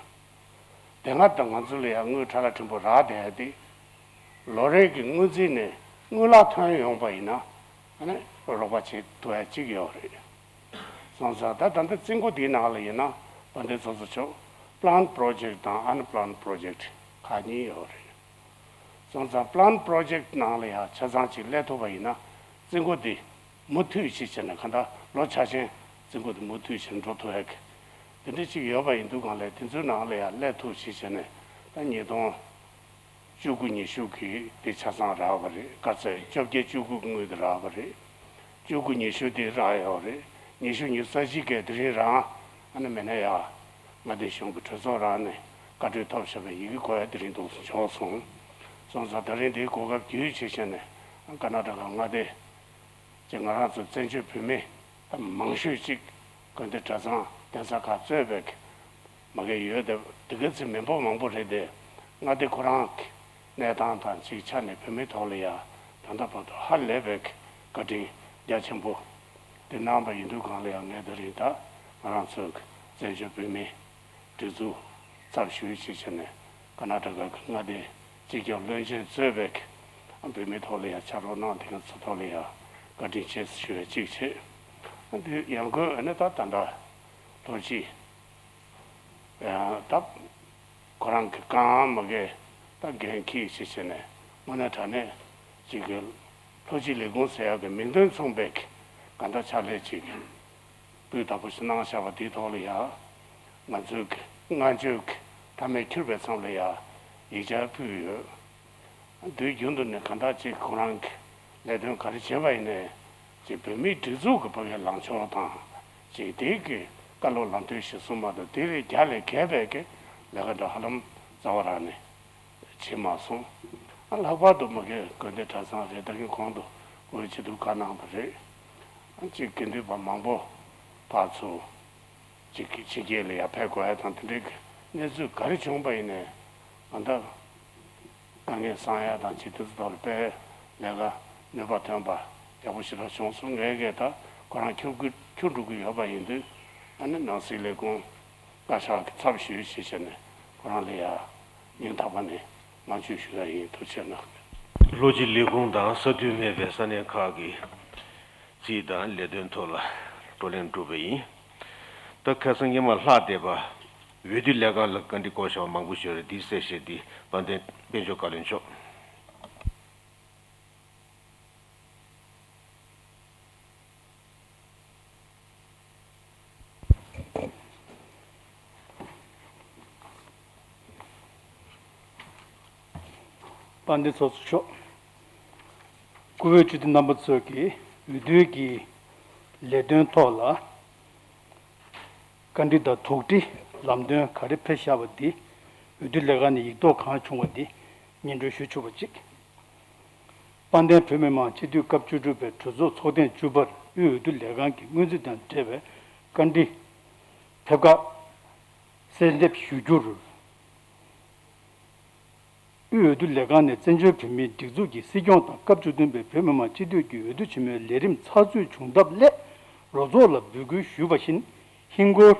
དེ་སྔ་དང་ང་ཚོ་ལ་ཡང་དངུལ་ཁྲ་ལ་ཕྲན་བུ་རག་བསྡད་ཡ་དེ། ལོ་རེ་གི་དངུལ་རྩིས་ནས་དངུལ་ལག་ཐོན་ཡོང་པ་ཡིན་ན་ཨ་ནི་རོགས་པ་བྱེད་ཐུབ་ཡ་གཅིག་ཡོད་རེད། སོང་ཙང་ད་ད་ལྟ་རྩིས་འགོ་འདིའི་ནང་ལ་ཡིན་ན་དཔལ་ལྡན་ཚོགས་གཙོ་མཆོག་planned project དང་unplanned project ཁག་གཉིས་ཡོད་རེད། སོང་ཙང་planned project ནང་ལ་ཡང་ཆ་ཚང་ཅིག་སླེབས་ཐུབ་པ་ཡིན་ན་རྩིས་འགོ་འདི་མུ་མཐུད་བྱེད་བྱས་ནས་གང་ལྟར་ལོ་འཆར་ཅན་རྩིས་འགོ་འདི་མུ་མཐུད་བྱས་ནས་འགྲོ་ཐུབ་ཡག་གི་དེ་འདྲ་ཅིག་ཡོད་པ་ཡིན་དུས་སྒང་ལ་དེ་ཚོའི་ནང་ལ་ཡང་སླེབས་ཐུབ་བྱེད་བྱས་ནས་ད་ཉིས་སྟོང་བཅུ་དགུ་ཉི་ཤུ་གི་དེ་ཆ་ཚང་རག་པ་རེད། དཀར་ཚེས་བཅོ་བརྒྱད་བཅུ་དགུ་གི་དངུལ་དེ་རག་པ་རེད། བཅུ་དགུ་ཉི་ཤུ་དེ་རག་ཡོད་རེད། ཉི་ཤུ་ཉི་ཤུ་རྩ་གཅིག་གི་དེ་རིང་རང་ཨ་ནི་མི་སྣ་ཡ་མངའ་སྡེ་གཞུང་གི་གྲོས་ཚོགས་རང་ནས་བཀའ་འཁྲོལ་ཐོབ་བཞག་པའི་ཡི་གེ་ཁོ་ཡ་དེ་རིང་འདུག་འབྱོར་སོང་། སོང་ཙང་དེ་རིང་འདིའི་གོ་སྐབས་བརྒྱུད་བྱས་བྱས་ནས་ཀར་ནཱ་ཊ་ཀ་མངའ་སྡེ་ཅིག་ང་རང་ཚོ་བཙན་བྱོལ་བོད་མི་ད་མང་ཤོས་ཅིག་དགོན་སྡེ་གྲྭ་ཚང་གདན་ས་ཁག་གཙོས་པའི་མ་གི་ཡོད་དེ་དེ་ག་ཚོད་མི་འབོར་མང་པོ་རེད་དེ། མངའ་སྡེ་ཁོ་རང་གི་གནས་སྟངས་དང་གཅིག་ཆ་ནས་བོད་མིའི་ཐོག་ལ་ཡ་ད་ལྟ་བར་དུ་ཧ་ལས་པའི་བཀའ་དྲིན་རྒྱ་ཆེན་པོ་དེ་གནང་བ་ཡིན་དུས་སྒང་ལ་ཡང་ངས་ད་རིང་ད་ང་རང་ཚོའི་བཙན་བྱོལ་བོད་མིའི་སྒྲིག་འཛུགས་ཚབ་ཞུས་བྱས་བྱས་ནས་ཀར་ནཱ་ཊ་ཀ་གི་མངའ་སྡེ་སྤྱི་ཁྱབ་བློན་ཆེན་གཙོས་པའི་བོད་མིའི་ཐོག་ལ་ཡང་ཕྱག་རོགས་གནང་དེ་ག་ཚོ་ཐོག་ལ་ཡང་བཀའ་དྲིན་ཆེ་ཞུ་བའི་གཅིག་བྱས། དེ་ཡང་སྒོས་ཨ་ནི་ད་ད་ལྟ་ལྷོ་སྤྱི་ད་ཁོ་རང་གི་རྐང་མ་གི་ད་འགན་འཁྱེར་ཞིག་བྱས་ནས་དངོས་གནས་དྲང་གནས་ཅིག་གི་ལྷོ་སྤྱི་ལས་ཁུངས་ཟེར་ཡག་གི་མིང་དོན་མཚུངས་པའི་གི་ག་འདྲ་ཕྱག་ལས་ཅིག་སྤུས་དག་པོ་ཞིག་གནང་བཞག་པ་དེའི་ཐོག་ལ་ཡ་ང་ཚོའི་གི་བསྔགས་བརྗོད་ཀྱི་མཐའ་མེད་འཁྱུར་བའི་མཚམས་ལ་ཡ་ཡིག་ཆ་ཕུལ་ཡོད། དུས་རྒྱུན་དུ་ནས་གང་ལྟར་ཅིག་ཁོ་རང་གི་ལས་དོན་ག་རེ་བྱས་པ་ཡིན་ནའི་ཅིག་བོད་མིའི་སྒྲིག་འཛུགས་ཀྱི་ཕ་གིའི་ལངས་ཕྱོགས་དང་ཅིག་དེ་གི་བཀའ་སློབ་ལམ་སྟོན་གཞིར་བཟུང་མ་གཏོགས་དེ་ལས་རྒྱ་ལས་བརྒལ་བའི་གི་ལས་ཀ་འདྲ་ཧ་ལམ་རྩ་བ་རང་ནས་བྱེད་མ་སོང་། ཨ་ལྷག་པར་དུ་མ་གི་དགོན་སྡེ་གྲྭ་ཚང་རེད། ད་གིན་གོང་དུ་བཀུར་འོས་སྤྱི་འཐུས་བཀའ་གནང་བ་རེད། ཨ་ཅིག་དགེ་འདུན་པ་མང་པོ་ཕར་ཚུར་ཅིག་ཕྱི་རྒྱལ་ལ་ཡར་ཕེབས་དགོས་ཡ་དང་དེ་འདྲའི་གི་གནས་ཚུལ་ག་རེ་བྱུང་བ་ཡིན་ནའི་ང་ད་དཀའ་ངལ་སེལ་ཡ་དང་ཅིག་དེ་ཚོ་ཐོག་ལ་དཔེ་ལས་ཀ་ནུས་པ་ཐོན་པ་ཡག་པོ་ཞེ་དྲག་བྱུང་སོང་། ངས་གས་ད་ཁོ་རང་འཁྱུར་དགོས་འཁྱུར་འགྲོ་གི་ཡོད་པ་ཡིན་དུས་ཨ་ནི་ནང་སྲིད་ལས་ཁུངས་བཀའ་ཤག་གི་ཚབ་ཞུས་ཞེས་བྱས་ནས་ཁོ་རང་ལ་ཡ་སྙིང་ཐག་པ་ནས་བསྔགས་བརྗོད་ཞུ་ཡ་ཡིན། ཐུགས་རྗེ་གནང་། ལྷོ་སྤྱི་ལས་ཁུངས་དང་ས་འཐུས་མེད་པའི་ས་གནས་ཁག་གི་རྩིས་དང་ལས་དོན་ཐོག་ལ་བགྲོ་གླེང་གྲུབ་པ་ཡིན། ད་ཁ་སང་སྔོན་མ་ལྷག་བསྡད་པ་འོས་བསྡུ་ལས་ཁང་ལ་བཀའ་འདྲི་བསྐོར་བཞག་པ་མང་པོ་ཞིག་ཡོད་རེད། འདིའི་གསལ་བཤད་འདི་དཔལ་ལྡན་དཔལ་འབྱོར་བཀའ་བློན་མཆོག་དཔལ་ལྡན་ཚོགས་གཙོ་མཆོག་བཀུར་འོས་སྤྱི་འཐུས་རྣམ་པ་ཚོས་ཀྱིས་འོས་བསྡུའི་གི་ལས་དོན་ཐོག་ལ་བཀའ་འདྲི་དང་དོགས་འདྲི་ལམ་སྟོན་ག་རེ་ཕེབས་བཞག་པ་འདི་འོས་བསྡུ་ལས་ཁང་ནས་ཡིག་ཐོག་གང་བྱུང་བ་འདི་སྙན་སྒྲོན་ཞུ་ཆོག་པ་གཅིག་དཔལ་ལྡན་བོད་མི་མང་སྤྱི་འཐུས་སྐབས་བཅུ་དྲུག་པའི་གྲོས་ཚོགས་ཚོགས་ཐེངས་བཅུ་པར་དབུས་འོས་བསྡུ་ལས་ཁང་གི་སྔོན་རྩིས་དང་འབྲེལ་བའི་བཀའ་འདྲི་ཕེབས་ཁག་གསལ་འདེབས་ཞུ་རྒྱུར། དབུས་འོས་བསྡུ་ལས་ཁང་ནས་བཙན་བྱོལ་བོད་མིའི་སྒྲིག་འཛུགས་ཀྱི་སྲིད་སྐྱོང་དང་སྐབས་བཅུ་བདུན་པའི་བོད་མི་མང་སྤྱི་འཐུས་ཀྱི་འོས་བསྡུ་ཆེན་མོའི་ལས་རིམ་ཚགས་ཚུད་བྱུང་ཐབས་སླད་རོགས་ཚོགས་ལ་འབོད་སྐུལ་ཞུས་པ་བཞིན་ཧིན་སྒོར་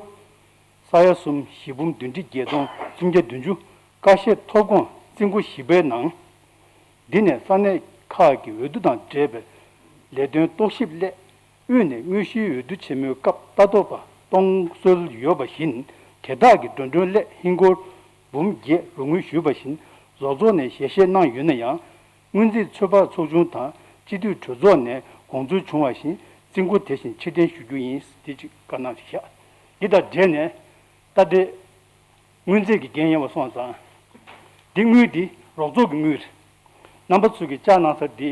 ས་ཡ་གསུམ་བཞི་འབུམ་བདུན་ཁྲི་བརྒྱད་སྟོང་སུམ་བརྒྱ་བདུན་ཅུ་ཀ་ཤས་ཐོབ་ཁོངས་རྩིས་འགོ་བཞི་པའི་ནང་། འདི་ནས་ས་གནས་ཁག་གི་འོས་བསྡུ་དང་འབྲེལ་བའི་ལས་དོན་རྟོག་ཞིབ་སླད། དབུས་ནས་དངོས་གཞིའི་འོས་བསྡུ་ཆེན་མོའི་སྐབས་ལྟ་རྟོག་པ་གཏོང་སྲོལ་ཡོད་པ་བཞིན། དེ་དག་གི་འགྲོ་གྲོན་སླད་ཧིན་སྒོར་འབུམ་བརྒྱད་རོགས་དངུལ་ཞུས་པ་བཞིན། རོགས་ཚོགས་ནས་ཞལ་བཞེས་གནང་ཡོད་ན་ཡང་། སྔོན་རྩིས་ཚོད་དཔག་ཚོགས་ཆུང་དང་སྤྱི་འཐུས་གྲོས་ཚོགས་ནས་དགོངས་ཚུལ་བྱུང་བ་བཞིན། རྩིས་འགོ་དེ་བཞིན་ཕྱིར་འཐེན་ཞུ་རྒྱུ་ཡིན། དེ་གཅིག་བཀའ་གནང་ཞིག་བཞག་འདི་དང་འབྲེལ་ནས་ལྟ་འདྲེ། སྔོན་རྩིས་ཀྱི་འགན་ཡིན་པ་སོང་ཙང་། འདི་དངུལ་འདི་རོགས་ཚོགས་ཀྱི་དངུལ་རེད། རྣམ་པ་ཚོས་ཀྱི་བཅག་གནང་ས་འདི་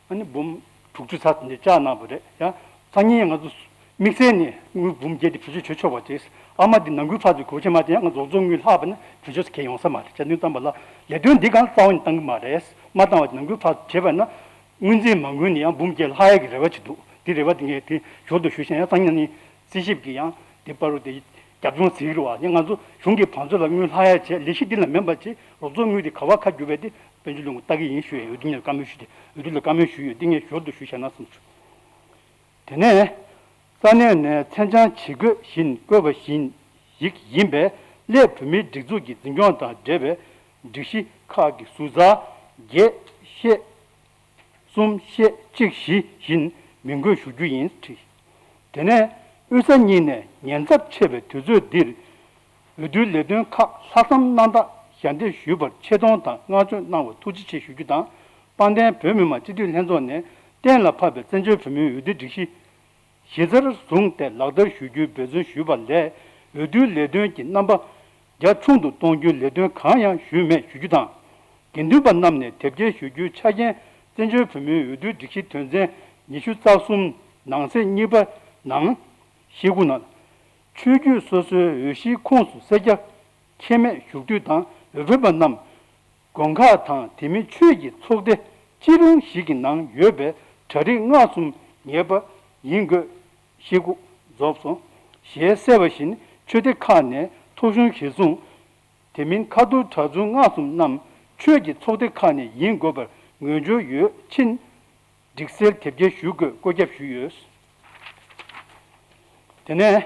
ཨ་ནི་འབུམ་དྲུག་ཅུ་ཚར་འདི་བཅག་གནང་བ་རེད་ཡ། སང་ཉིན་ང་ཚོ་ དམིགས་བསལ་ནས་དངུལ་འབུམ་བརྒྱད་དེ་བེད་སྤྱོད་བྱེད་ཆོག་པ་རེད། ཨ་མ་དེ་ནང་ཁུལ་ཕར་ཚུར་གོ་ཆེ་མ་དེ་ཡང་ང་རྫོགས་རྫོགས་དངུལ་ལྷག་པ་ན་བེད་སྤྱོད་གལ་ཡོང་ས་མ་རེད། ཆ་ནུས་ཙམ་པ་ལ་ལས་དོན་འདི་གང་རྩ་བ་ནས་བཏང་གི་མ་རེད། མ་བཏང་བ་དེ་ནང་ཁུལ་ཕར་བྱས་པ་ན་སྔོན་རྩིས་མ་དགོས་ནས་ཡང་འབུམ་བརྒྱད་ལྷག་ཡག་གི་རེ་བ་ཅིག་འདུག་དེ་རེ་བ་དེ་ངས་དེ་ཞོར་དུ་ཞུ་བཞིན་ཡང་སང་ཉིན་ནི་རྩིས་ཞིབ་ཀྱི་ཡང་དེ་པར་རུ་དེ་རྒྱབ་ལྗོངས་ཟིག་རུ་བ་ནི་ང་ཚོ་གཞུང་གི་བང་མཛོད་ལ་དངུལ་ལྷག་ཡག་བྱས་ལས་གཞི་འདི་ལ་མིན་པ་ཅིག་རོགས་ཚོགས་དངུལ་དེ་ག་བ་ཁ་བསྒྱུར་བས་དེ་དཔལ་འབྱོར་ལས་ཁུངས་ལྟ་གི་ཡིན་ཞུ་ཡས་འོས་བསྡུ་ཉིན་བཀའ་མོལ་ཞུས་ཏེ་འོས་བསྡུ་ལ་བཀའ་མོལ་ཞུས་ཡོད་དེ་ངས་ཞོར་དུ་ཞུ་བཞག་ན་བསམ་བྱུང་། དེ་ནས་ས་གནས་ནས་མཚན་བྱང་ཇི་བཀོད་བཞིན་བཀོད་པ་བཞིན་ཞིག་ཡིན་པས་སླད་བོད་མིའི་སྒྲིག་འཛུགས་ཀྱི་འཛིན་སྐྱོང་དང་འབྲེལ་བའི་སྒྲིག་གཞི་ཁག་གི་ཟུར་ཚགས་བརྒྱད་ཤེས་གསུམ་ཤེས་གཅིག་བཞི་བཞིན་མིང་འགོད་ཞུ་རྒྱུ་ཡིན། དེ་ནས་དབུས་ས་གཉིས་ནས་ཉེན་ཚབས་ཆེ་བའི་དུས་ཚོད་འདིར་འོས་བསྡུའི་ལས་དོན་ཁག་ལྷག་བསམ་རྣམ་དག་ཞལ་འདེབས་ཞུས་པར་ཆེ་མཐོང་དང་བསྔགས་བརྗོད་གནང་བར་ཐུགས་རྗེ་ཆེ་ཞུ་རྒྱུ་དང་། དཔལ་ལྡན་བོད་མི་མང་སྤྱི་འཐུས་ལྷན་ཚོགས་ནས་གཏན་ལ་ཕབ་པའི་བཙན་བྱོལ་བོད་མིའི་འོས་བསྡུའི་སྒྲིག་གཞི་གཞི་རྩར་བཟུང་སྟེ་ལག་བསྟར་ཞུ་རྒྱུའི་འབད་བརྩོན་ཞུས་པ་ལས་འོས་བསྡུའི་ལས་དོན་གྱི་རྣམ་པ་རྒྱ་ཆུང་དུ་གཏོང་རྒྱུའི་ལས་དོན་གང་ཡང་ཞུས་མེད་ཞུ་རྒྱུ་དང་། དགེ་འདུན་པ་རྣམས་ནས་དེབ་སྐྱེལ་ཞུ་རྒྱུའི་ཆ་རྐྱེན་བཙན་བྱོལ་བོད་མིའི་འོས་བསྡུའི་སྒྲིག་གཞི་དོན་ཚན་ཉི་ཤུ་རྩ་གསུམ་ནང་གསེས་གཉིས་པ་ནང་ཤེལ་སྒོ་ནང་ཆོས་བརྒྱུད་སོ་སོའི་འོས་གཞིའི་ཁོངས་སུ་གསལ་རྒྱ་ཁྱད་མེད་ཞུགས་དུས་དང་འོས་འཕེན་པ་རྣམས་དགོན་ཁག་དང་དེ་མིན་ཆོས་ཀྱི་ཚོགས་སྡེ་ཅི་རུང་ཞིག་གི་ནང་ཡོད་པའི་གྲ་སྒྲིག་སྔ་གསུམ་ངེས་པ་ཡིན་དགོས་ཤེལ་སྒོ་རྫོགས་སོ། ཞེས་གསལ་བ་བཞིན་ཆོས་སྡེ་ཁག་ནས་ཐོ་གཞུང་གཞིར་བཟུང་། དེ་མིན་ཁ་ཐོར་གྲྭ་བཙུན་ལྔ་གསུམ་རྣམས་ཆོས་ཀྱི་ཚོགས་སྡེ་ཁག་ནས་ཡིན་དགོས་པར་ངོས་སྦྱོར་ཡོད་ཕྱིན། སྒྲིག་གསལ་དེབ་སྐྱེལ་ཞུ་དགོས་བཀོད་ཁྱབ་ཞུས་ཡོད། དེ་ནས་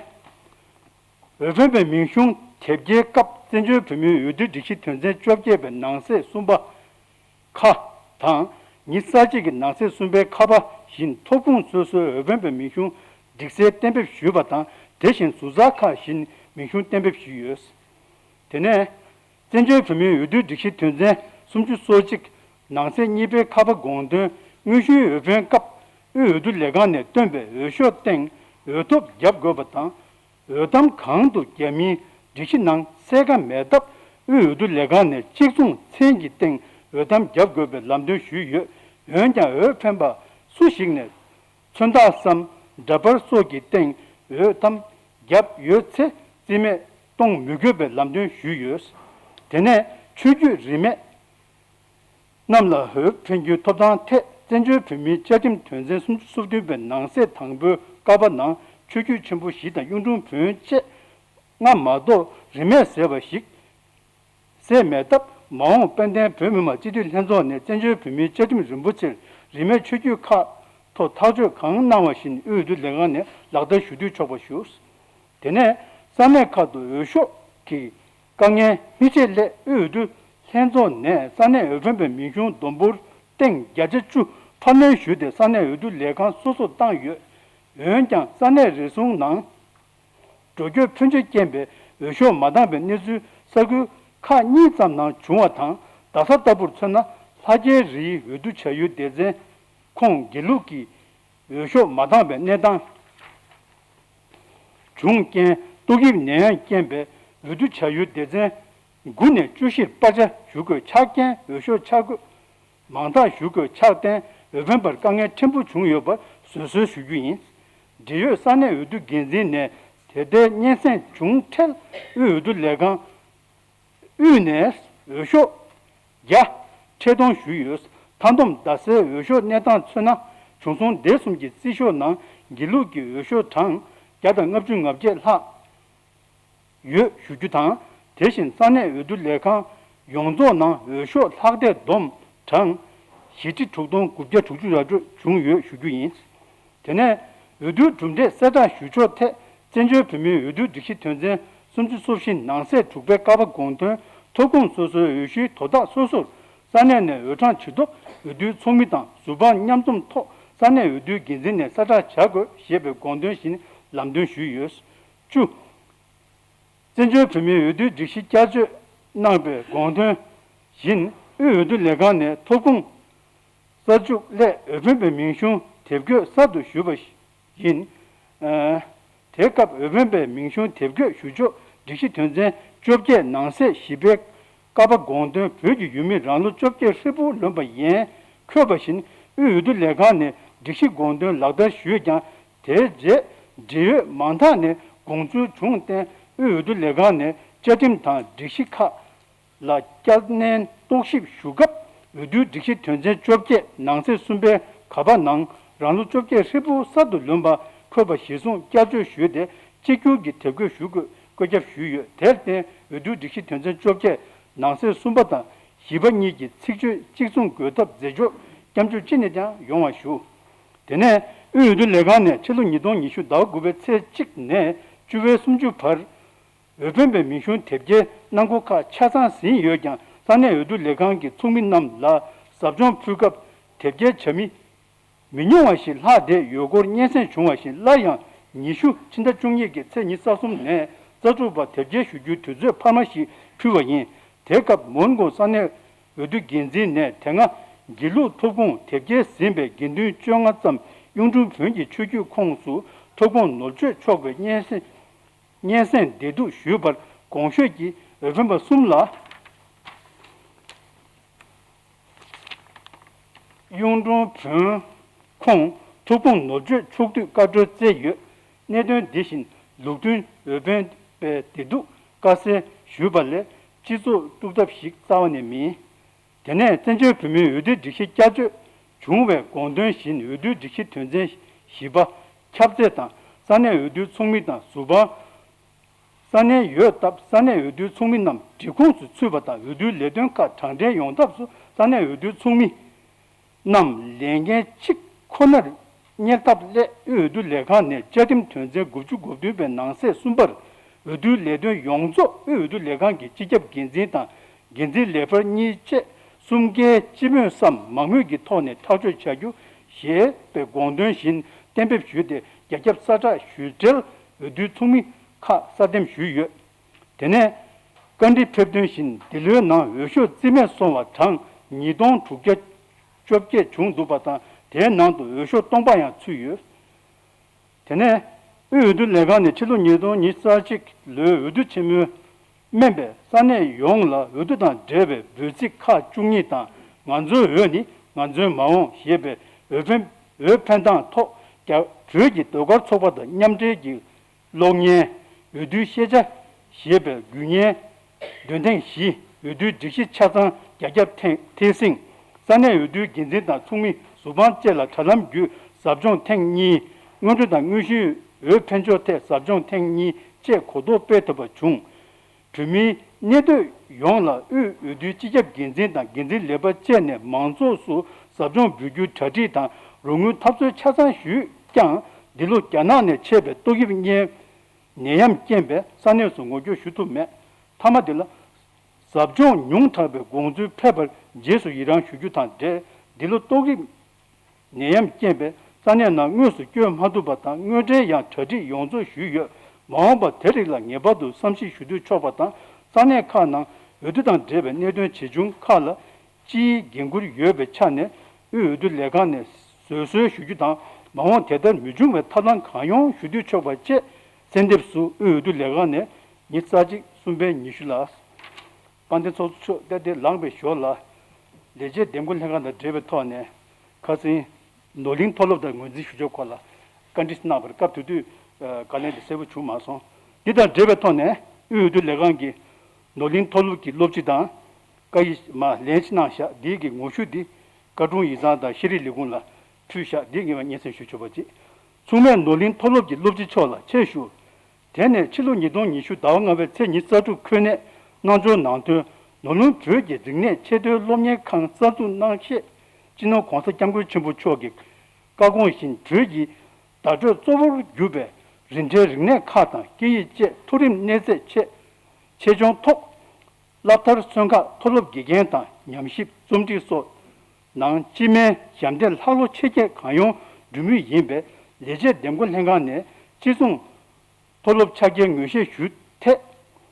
འོས་འཕེན་པའི་མིང་གཞུང་དེབ་སྐྱེལ་སྐབས་བཙན་བྱོལ་བོད་མིའི་འོས་བསྡུའི་སྒྲིག་གཞི་དོན་ཚན་བཅོ་བརྒྱད་པའི་ནང་གསེས་གསུམ་པ་ཁ་དང་ཉི་ཤུ་རྩ་གཅིག་གི་ནང་གསེས་གསུམ་པའི་ཁ་པ་བཞིན་ཐོབ་ཁུངས་སོ་སོའི་འོས་འཕེན་པའི་མིང་གཞུང་སྒྲིག་གསལ་གཏན་འབེབས་ཞུས་པ་དང་དེ་བཞིན་ཟུར་ཚགས་ཁག་བཞིན་མིང་གཞུང་གཏན་འབེབས་ཞུས་ཡོད། དེ་ནས་བཙན་བྱོལ་བོད་མིའི་འོས་བསྡུའི་སྒྲིག་གཞི་དོན་ཚན་སུམ་ཅུ་སོ་གཅིག་ནང་གསེས་གཉིས་པའི་ཁ་པ་དགོངས་དོན་དངོས་གཞིའི་འོས་འཕེན་སྐབས་དབུས་འོས་བསྡུ་ལས་ཁང་ནས་བཏོན་པའི་འོས་ཤོག་སྟེང་འོས་ཐོབ་བརྒྱབ་དགོས་པ་དང་། འོས་ཐམ་གང་དུ་བརྒྱབ་མིན་སྒྲིག་གཞི་ནང་གསལ་ཁ་མེད་སྟབས་དབུས་འོས་བསྡུ་ལས་ཁང་ནས་གཅིག་མཚུངས་མཚན་གྱི་སྟེང་འོས་ཐམ་བརྒྱབ་དགོས་པའི་ལམ་སྟོན་ཞུས་ཡོད། འོན་ཀྱང་འོས་འཕེན་པ་སུ་ཞིག་ནས། མཚོན་རྟགས་སམ་འདྲ་པར་སོགས་ཀྱི་སྟེང་འོས་ཐམ་བརྒྱབ་ཡོད་ཚེ་རྩིས་མེད་གཏོང་མི་དགོས་པའི་ལམ་སྟོན་ཞུས་ཡོད། དེ་ནས་ཆོས་བརྒྱུད་རིས་མེད་རྣམས་ལ་འོས་འཕེན་རྒྱུའི་ཐོབ་ཐང་ཐད་བཙན་བྱོལ་བོད་མིའི་བཅའ་ཁྲིམས་དོན་ཚན་སུམ་ཅུ་སོ་བདུན་པའི་ནང་གསེས་དང་པོའི་ཀ་པ་ནང་ཆོས་བརྒྱུད་ཆེན་པོ་བཞི་དང་གཡུང་དྲུང་བོན་བཅས་ལྔ་མ་གཏོགས་རིས་མེད་ཟེར་བ་ཞིག་གསལ་མེད་སྟབས་མ་འོངས་དཔལ་ལྡན་བོད་མི་མང་སྤྱི་འཐུས་ལྷན་ཚོགས་ནས་བཙན་བྱོལ་བོད་མིའི་བཅའ་ཁྲིམས་རིན་པོ་ཆེར་རིས་མེད་ཆོས་བརྒྱུད་ཁག་ཐོག་ཐག་གཅོད་གང་གནང་བ་བཞིན་དབུས་འོས་བསྡུ་ལས་ཁང་ནས་ལག་བསྟར་ཞུ་འཐུས་ཆོག་པ་ཞུ། དེ་ནས་ས་གནས་ཁག་ཏུ་འོས་ཤོག་གི་དཀའ་ངལ་མི་ཆེད་སླད་དབུས་འོས་བསྡུ་ལྷན་ཚོགས་ནས་ས་གནས་འོས་འཕེན་པའི་མིང་གཞུང་བསྡོམས་འབོར་སྟེང་བརྒྱ་ཆ་བཅུ་ཕབ་ལེན་ཞུས་ཏེ་ས་གནས་འོས་བསྡུ་ལས་ཁང་སོ་སོར་བཏང་ཡོད། འོན་ཀྱང་ས་གནས་རེ་ཟུང་ནང་འགྲོ་སྐྱོད་ཕོན་ཆེ་རྐྱེན་པས་འོས་ཤོག་མ་འདང་བའི་གནས་ཚུལ་ས་ཁུལ་ཁག་གཉིས་ཙམ་ནང་བྱུང་བ་དང་། རྡ་ས་ལྟ་བུར་མཚོན་ན་ལྷ་རྒྱལ་རིའི་འོས་བསྡུ་བྱ་ཡུལ་སྡེ་ཚན་ཁོངས་དགེ་ལུགས་ཀྱི་འོས་ཤོག་མ་འདང་བའི་གནས་སྟངས་བྱུང་རྐྱེན་ཏོག་དབྱིབས་ནད་ཡམས་རྐྱེན་པས་འོས་བསྡུ་བྱ་ཡུལ་སྡེ་ཚན་དགུ་ནས་བཅུ་བཞིར་སྤར་ཆ་ཞུ་དགོས་ཆགས་རྐྱེན་འོས་ཤོག་ཆ་བགོས་མང་དག་ཞུ་དགོས་ཆགས་བརྟེན་འོས་འཕེན་པར་དཀའ་ངལ་ཕྲན་བུ་བྱུང་ཡོད་པར་བཟོད་གསོལ་ཞུ་རྒྱུ་ཡིན། འབྲེལ་ཡོད་ས་གནས་འོས་བསྡུ་འགན་འཛིན་ནས་དེ་ལྟའི་སྙན་སེང་བྱུང་འཕྲལ་དབུས་འོས་བསྡུ་ལས་ཁང་དབུས་ནས་འོས་ཤོག་བརྒྱ་ཕྲལ་གཏོང་ཞུས་ཡོད། མཐའ་བསྡོམས་རྡ་སའི་འོས་ཤོག་གནས་སྟངས་མཚོན་ན་བྱུང་སོང་སྡེ་གསུམ་གྱི་རྩིས་ཤོག་ནང་དགེ་ལུགས་ཀྱི་འོས་ཤོག་གྲངས་བརྒྱ་དང་ལྔ་བཅུ་ང་བརྒྱད་ལྷག་ཡོད་ཞུ་རྒྱུ་དང་། དེ་བཞིན་ས་གནས་འོས་བསྡུ་ལས་ཁང་ཡོངས་རྫོགས་ནང་འོས་ཤོག་ལྷག་བསྡད་བསྡོམས་གྲངས་བཞི་ཁྲི་དྲུག་སྟོང་དགུ་བརྒྱ་དྲུག་ཅུ་རེ་དྲུག་བྱུང་ཡོད་ཞུ་རྒྱུ་ཡིན། དེ་ནས་འོས་བསྡུའི་གྲུབ་འབྲས་གསལ་བསྒྲགས་ཞུ་ཕྱོགས་ཐད་བཙན་བྱོལ་བོད་མིའི་འོས་བསྡུའི་སྒྲིག་གཞི་དོན་ཚན་སུམ་ཅུ་སོ་བཞི་ནང་གསེས་དྲུག་པའི་ཀ་པ་དགོངས་དོན་ཐོབ་ཁུངས་སོ་སོའི་འོས་གཞིའི་དོ་བདག་སོ་སོར་ས་གནས་ནས་འོས་གྲངས་ཇི་ཐོབ་འོས་བསྡུའི་ཚོགས་མི་དང་ཟུར་དཔང་མཉམ་འཛོམས་ཐོག་ས་གནས་འོས་བསྡུའི་འགན་འཛིན་ནས་གསལ་བསྒྲགས་བྱ་དགོས་ཞེས་པའི་དགོངས་དོན་བཞིན་ལམ་སྟོན་ཞུས་ཡོད། བཅུ། བཙན་བྱོལ་བོད་མིའི་འོས་བསྡུའི་སྒྲིག་གཞི་བསྐྱར་བཅོས་གནང་པའི་དགོངས་དོན་བཞིན་དབུས་འོས་བསྡུ་ལས་ཁང་ནས་ཐོབ་ཁུངས་གསར་འཇུག་སླད་འོས་འཕེན་པའི་མིང་གཞུང་དེབ་འགོད་གསར་དུ་ཞུས་པ་ཡིན། ཨ། དེ་སྐབས་འོས་འཕེན་པའི་མིང་གཞུང་དེབ་འགོད་ཞུ་ཕྱོགས་སྒྲིག་གཞི་དོན་ཚན་བཅོ་བརྒྱད་ནང་གསེས་བཞི་པའི་ཀ་པ་དགོངས་དོན་བོད་ཀྱི་ཡུལ་མི་རང་ལོ་བཅོ་བརྒྱད་ཧྲིལ་པོ་ལོན་པ་ཡན་འཁོད་པ་བཞིན་དབུས་འོས་བསྡུ་ལས་ཁང་ནས་སྒྲིག་གཞི་དགོངས་དོན་ལག་བསྟར་ཞུས་ཀྱང་དེའི་རྗེས་ འབྲེལ་ཡོད་མང་དག་ནས་དགོངས་ཚུལ་བྱུང་བརྟེན་དབུས་འོས་བསྡུ་ལས་ཁང་ནས་བཅའ་ཁྲིམས་དང་སྒྲིག་གཞི་ཁག་ལ་བསྐྱར་ནན་རྟོག་ཞིབ་ཞུ་སྐབས། འོས་བསྡུའི་སྒྲིག་གཞི་དོན་ཚན་བཅོ་བརྒྱད་ནང་གསེས་གསུམ་པའི་ག་པ་ནང་རང་ལོ་བཅོ་བརྒྱད་ཧྲིལ་པོ་གསར་དུ་ལོན་པ་འཁོད་པ་གཞིར་བཟུང་བསྐྱར་བཅོས་ཞུས་ཏེ། གཅིག་གྱུར་གྱི་དེབ་འགོད་ཞུ་དགོས་བཀོད་ཁྱབ་ཞུས་ཡོད། དེར་བརྟེན་འོས་བསྡུའི་སྒྲིག་གཞི་དོན་ཚན་བཅོ་བརྒྱད་ནང་གསེས་གསུམ་པ་དང་བཞི་པ་གཉིས་ཀྱི་ཚིག་བརྗོད་གཅིག་མཚུངས་འགོད་ཐབས་མཛད་ཕྱོགས་སྐྱབས་འཇུག་ཅི་ནས་ཀྱང་ཡོང་བ་ཞུ། དེ་ནས་དབུས་འོས་བསྡུ་ལས་ཁང་ནས་ཕྱི་ལོ་ཉིས་སྟོང་ཉི་ཤུ་ཟླ་བ་དགུ་པའི་ཚེས་གཅིག་ནས་བཅུ་པའི་སུམ་ཅུ་བར། འོས་འཕེན་པའི་མིང་གཞུང་དེབ་སྐྱེལ་གནང་སྒོ་ཁག་ཆ་ཚང་ཟིན་ཡོད་ཀྱང་། ས་གནས་འོས་བསྡུ་ལས་ཁང་གི་ཚོགས་མི་རྣམས་ལ་ཟབ་སྦྱོང་ཕུལ་སྐབས་དེབ་སྐྱེལ་བྱ་མི་མི་ཉུང་བ་ཞིག་ལྷག་བསྡད་ཡོད་སྐོར་སྙན་སེང་བྱུང་བ་བཞིན། སླར་ཡང་ཉི་ཤུ་ཕྱི་ཟླ་བཅུ་གཉིས་ཀྱི་ཚེས་ཉི་ཤུ་རྩ་གསུམ་ནས་རྩ་དྲུག་བར་དེབ་སྐྱེལ་ཞུ་རྒྱུའི་དུས་ཚོད་འཕར་མ་ཞིག་ཕུལ་བ་ཡིན། དེ་སྐབས་མོན་གྷོ་ས་གནས་འོས་བསྡུ་འགན་འཛིན་ནས་དེ་སྔ་དགེ་ལུགས་ཐོབ་ཁུངས་དེབ་སྐྱེལ་ཟིན་པའི་དགེ་འདུན་བཅོ་ལྔ་ཙམ་གཡུང་དྲུང་བོན་གྱི་ཆོས་བརྒྱུད་ཁོངས་སུ་ཐོབ་ཁུངས་ནོར་བཅོས་ཆོག་པའི་སྙན་སེང་། སྙན་སེང་བདེ་སྡུག་ཞུས་པར་དགོངས་ཞུས་ཀྱིས་འོས་འཕེན་པ་གསུམ་ལ་གཡུང་དྲུང་བོན་ཁོངས་ཐོབ་ཁུངས་ནོར་བཅོས་ཆོག་འཐུས་བཀའ་འཁྲོལ་སྩལ་ཡོད། གནད་དོན་འདི་བཞིན་ལུགས་མཐུན་འོས་འཕེན་པའི་བདེ་སྡུག་དཀའ་སེལ་ཞུས་པ་ལས་སྤྱི་ཚོགས་དཀྲུག་ཐབས་ཤིག་རྩ་བ་ནས་མིན། དེ་ནས་བཙན་བྱོལ་བོད་མིའི་འོས་བསྡུའི་སྒྲིག་གཞི་བསྐྱར་བཅོས་བྱུང་བའི་དགོངས་དོན་བཞིན། འོས་བསྡུའི་སྒྲིག་གཞི་དོན་ཚན་བཞི་པ་ཁྱབ་ཚད་དང་། ས་གནས་འོས་བསྡུའི་ཚོགས་མི་དང་ཟུར་དཔང་ས་གནས་ཡོད་སྟབས། ས་གནས་འོས་བསྡུའི་ཚོགས་མི་རྣམས་སྒྲིག་ཁོངས་སུ་ཚུད་པ་དང་། འོས་བསྡུའི་ལས་དོན་ཁག་དྲང་འབྲེལ་ཡོང་ཐབས་སུ་ས་གནས་འོས་བསྡུའི་ཚོགས་མི་རྣམས་ལས་འགན་གཅིག་ཁོ་ནར་གཉེར་ཐབས་སླད། དབུས་འོས་བསྡུ་ལས་ཁང་ནས་བཅའ་ཁྲིམས་དོན་ཚན་དགུ་བཅུ་གོ་བདུན་པའི་ནང་གསེས་གསུམ་པར། འོས་བསྡུའི་ལས་དོན་ཡོངས་རྫོགས་དབུས་འོས་བསྡུ་ལས་ཁང་གི་སྤྱི་ཁྱབ་འགན་འཛིན་དང་། འགན་འཛིན་ལས་འཕར་གཉིས་བཅས་གསུམ་ཀའི་སྤྱི་མོས་སམ་མང་མོས་ཀྱི་ཐོག་ནས་ཐག་གཅོད་བྱ་རྒྱུ་ཞེས་པའི་དགོངས་དོན་བཞིན་གཏན་འབེབས་ཞུས་ཏེ། རྒྱ་ཁྱབ་ས་བསྒྲགས་ཞུས་འབྲེལ་འོས་བསྡུའི་ཚོགས་མི་ཁག་གསར་འདེམས་ཞུས་ཡོད། དེ་ནས་བཀའ་འདྲི་ཕེབས་དོན་བཞིན་འདི་ལོའི་ནང་འོས་ཤོག་རྩིས་མེད་སོང་བ་གྲངས་ཉིས་སྟོང་དྲུག་བརྒྱ་བཅོ་བརྒྱད་བྱུང་འདུག་པ་དང་། དེའི་ནང་དུ་འོས་ཤོག་སྟོང་པ་ཡང་ཚུད་ཡོད། དེ་ནས་དབུས་འོས་བསྡུ་ལས་ཁང་ནས་ཕྱི་ལོ་ཉིས་སྟོང་ཉི་ཤུ་རྩ་གཅིག་ལོའི་འོས་བསྡུ་ཆེན་མོའི་སྨན་པའི་ས་གནས་ཡོངས་ལ་འོས་བསྡུ་དང་འབྲེལ་བའི་འབོད་ཚིག་ཁག་བཅུ་གཉིས་དང་། ང་ཚོའི་འོས་ནི་ང་ཚོའི་མ་འོངས་ཞེས་པའི་འོས་འཕེན་འོས་འཕེན་སྟངས་ཐོག་རྒྱ་བོད་ཀྱི་ཟློས་གར་ཚོགས་པ་དང་མཉམ་འབྲེལ་གྱིས་གློག་བརྙན། འོས་བསྡུའི་ཤེས་བྱ་ཞེས་པའི་དགུན་བརྙན། འདོན་ཐེངས་བཞི། འོས་བསྡུའི་སྒྲིག་གཞི་ཆ་ཚང་རྒྱ་ཁྱབ་ཐེངས་ཐེངས་ཟིན། ས་གནས་འོས་བསྡུའི་འགན་འཛིན་དང་ཚོགས་མི་ཟུར་དཔང་བཅས་ལ་དྲ་ལམ་བརྒྱུད་ཟབ་སྦྱོང་ཐེངས་གཉིས། སྔོན་འགྲོ་དང་དངོས་གཞིའི་འོས་འཕེན་ཕྱོགས་ཐད་ཟབ་སྦྱོང་ཐེངས་གཉིས་བཅས་གོ་རྟོགས་སྤེལ་ཐུབ་པ་བྱུང་། བོད་མིའི་གནས་སྡོད་ཡོངས་ལ་དབུས་འོས་བསྡུའི་སྤྱི་ཁྱབ་འགན་འཛིན་དང་འགན་འཛིན་ལས་འཕར་བཅས་ནས་མང་ཚོགས་སུ་ཟབ་སྦྱོང་འབུལ་རྒྱུའི་གྲ་སྒྲིག་དང་རོགས་དངུལ་ཐབས་འཚོལ་ཆ་ཚང་ཞུས་ཀྱང་། འདི་ལོ་རྒྱ་ནག་ནས་མཆེད་པའི་ཏོག་དབྱིབས་གཉན་ནད་ཡམས་རྐྱེན་པས་ས་གནས་སུ་ངོ་སྐྱོར་ཞུ་ཐུབ་མེད། མཐའ་མ་འདི་ལ་ཟབ་སྦྱོང་ཉུང་དྲགས་པའི་དགོངས་ཚུལ་ཕེབས་པར་རྗེས་སུ་ཡི་རང་ཞུ་རྒྱུ་དང་འབྲེལ། འདི་ལོ་ཏོག་དབྱིབས་ནད་ཡམས་རྐྱེན་པས་ས་གནས་ནང་དངོས་སུ་བསྐྱོད་མ་ཐུབ་པ་དང་། དངོས་འབྲེལ་ཡང་གྲ་སྒྲིག་ཡོངས་རྫོགས་ཞུས་ཡོད། མ་འོངས་པར་དེ་རིགས་ལ་ངེས་པར་དུ་བསམ་གཞིག་ཞུ་འདོད་ཆོག་པ་དང་། ས་གནས་ཁག་ནང་འོས་བསྡུ་དང་འབྲེལ་བའི་གནད་དོན་ཇི་བྱུང་ཁག་ལ་སྤྱིའི་འགན་འཁུར་ཡོད་པའི་ཆ་ནས། དབུས་འོས་བསྡུ་ལས་ཁང་ནས་བཟོད་གསོལ་ཞུ་རྒྱུ་དང་། མ་འོངས་དེ་ལྟར་མི་འབྱུང་བའི་ཐབས་ལམ་གང་ཡོང་ཞུ་འདོད་ཆོག་པ་བཅས། གསལ་འདེབས་སུ་དབུས་འོས་བསྡུ་ལས་ཁང་ནས་ཉི་ཤུ་རྩ་གཅིག་གསུམ་པའི་ཉི་ཤུ་ལ། དཔལ་ལྡན་ཚོགས་གཙོ་མཆོག་ཏན་ཏན་ལངས་པའི་ཞོར་ལ། ལས་བྱེད་འདེམས་བསྐོ་ལྷན་ཁང་དང་འབྲེལ་བའི་ཐོག་ནས། ཁ་སང་ནོར་གླིང་མཐོ་སློབ་དང་ངོས་འཛིན་ཞུ་ཕྱོགས་སྐོར་ལ་བཀའ་འདྲི་གནང་བར་སྐབས་དེ་དུས་བཀའ་ལན་དེ་གསལ་པོ་བྱུང་མ་སོང་། འདི་དང་འབྲེལ་བའི་ཐོག་ནས་དབུས་འོས་བསྡུ་ལས་ཁང་གིས་ནོར་གླིང་མཐོ་སློབ་ཀྱི་སློབ་སྤྱི་དང་། བཀའ་ཡིག་མ་ལན་གནང་བཞག་འདི་གི་ངོ་བཤུས་འདི་བཀའ་དྲུང་ཡིག་ཚང་དང་ཤེས་རིག་ལས་ཁུངས་ལ་ཕུལ་བཞག་འདི་ངེས་པར་སྙན་སེང་ཞུ་ཆོག་པ་ཅིག་མཚུངས་མེད་ནོར་གླིང་མཐོ་སློབ་ཀྱི་སློབ་སྤྱི་མཆོག་ལ་ཆེད་ཞུ། དེ་ནས་ཕྱི་ལོ་ཉིས་སྟོང་ཉི་ཤུ་ཟླ་བ་ལྔ་པའི་ཚེས་ཉི་ཤུ་རྩ་དྲུག་ཁོ་ནའི་གནང་ཕྱོགས་ནང་དོན། ནོར་ལུང་བོད་ཀྱི་རིག་གནས་ཆེས་མཐོའི་སློབ་གཉེར་ཁང་གསར་འཛུགས་གནང་ཤེས། སྤྱི་ནོར་༧གོང་ས་༧སྐྱབས་མགོན་ཆེན་པོ་མཆོག་གི་བཀའ་དགོངས་བཞིན་བོད་ཀྱི་བརྡ་སྤྲོད་གཙོ་བོར་གྱུར་པའི་རིན་བྲལ་རིག་གནས་ཁག་དང་སྐད་ཡིག་བཅས་མཐོ་རིམ་གནས་ཚད་ཆེས་ཆེ་ཆུང་ཐོག་སློབ་མཐར་སོན་ཁག་མཐོ་སློབ་དགེ་རྒན་དང་ཉམས་ཞིབ་རྩོམ་སྒྲིག་སོགས་ནང་སྤྱི་སྨན་ཞབས་འདེགས་ལྷག་བློ་ཆེ་བསྐྱེད་གང་ཡོང་སྒྲུབ་མུས་ཡིན་པས། ལས་བྱེད་འདེམས་བསྐོ་ལྷན་ཁང་ནས་ཅི་གསུང་མཐོ་སློབ་ཕྱག་འཁྱེར་ངོས་བཞེས་ཞུས་ཐད།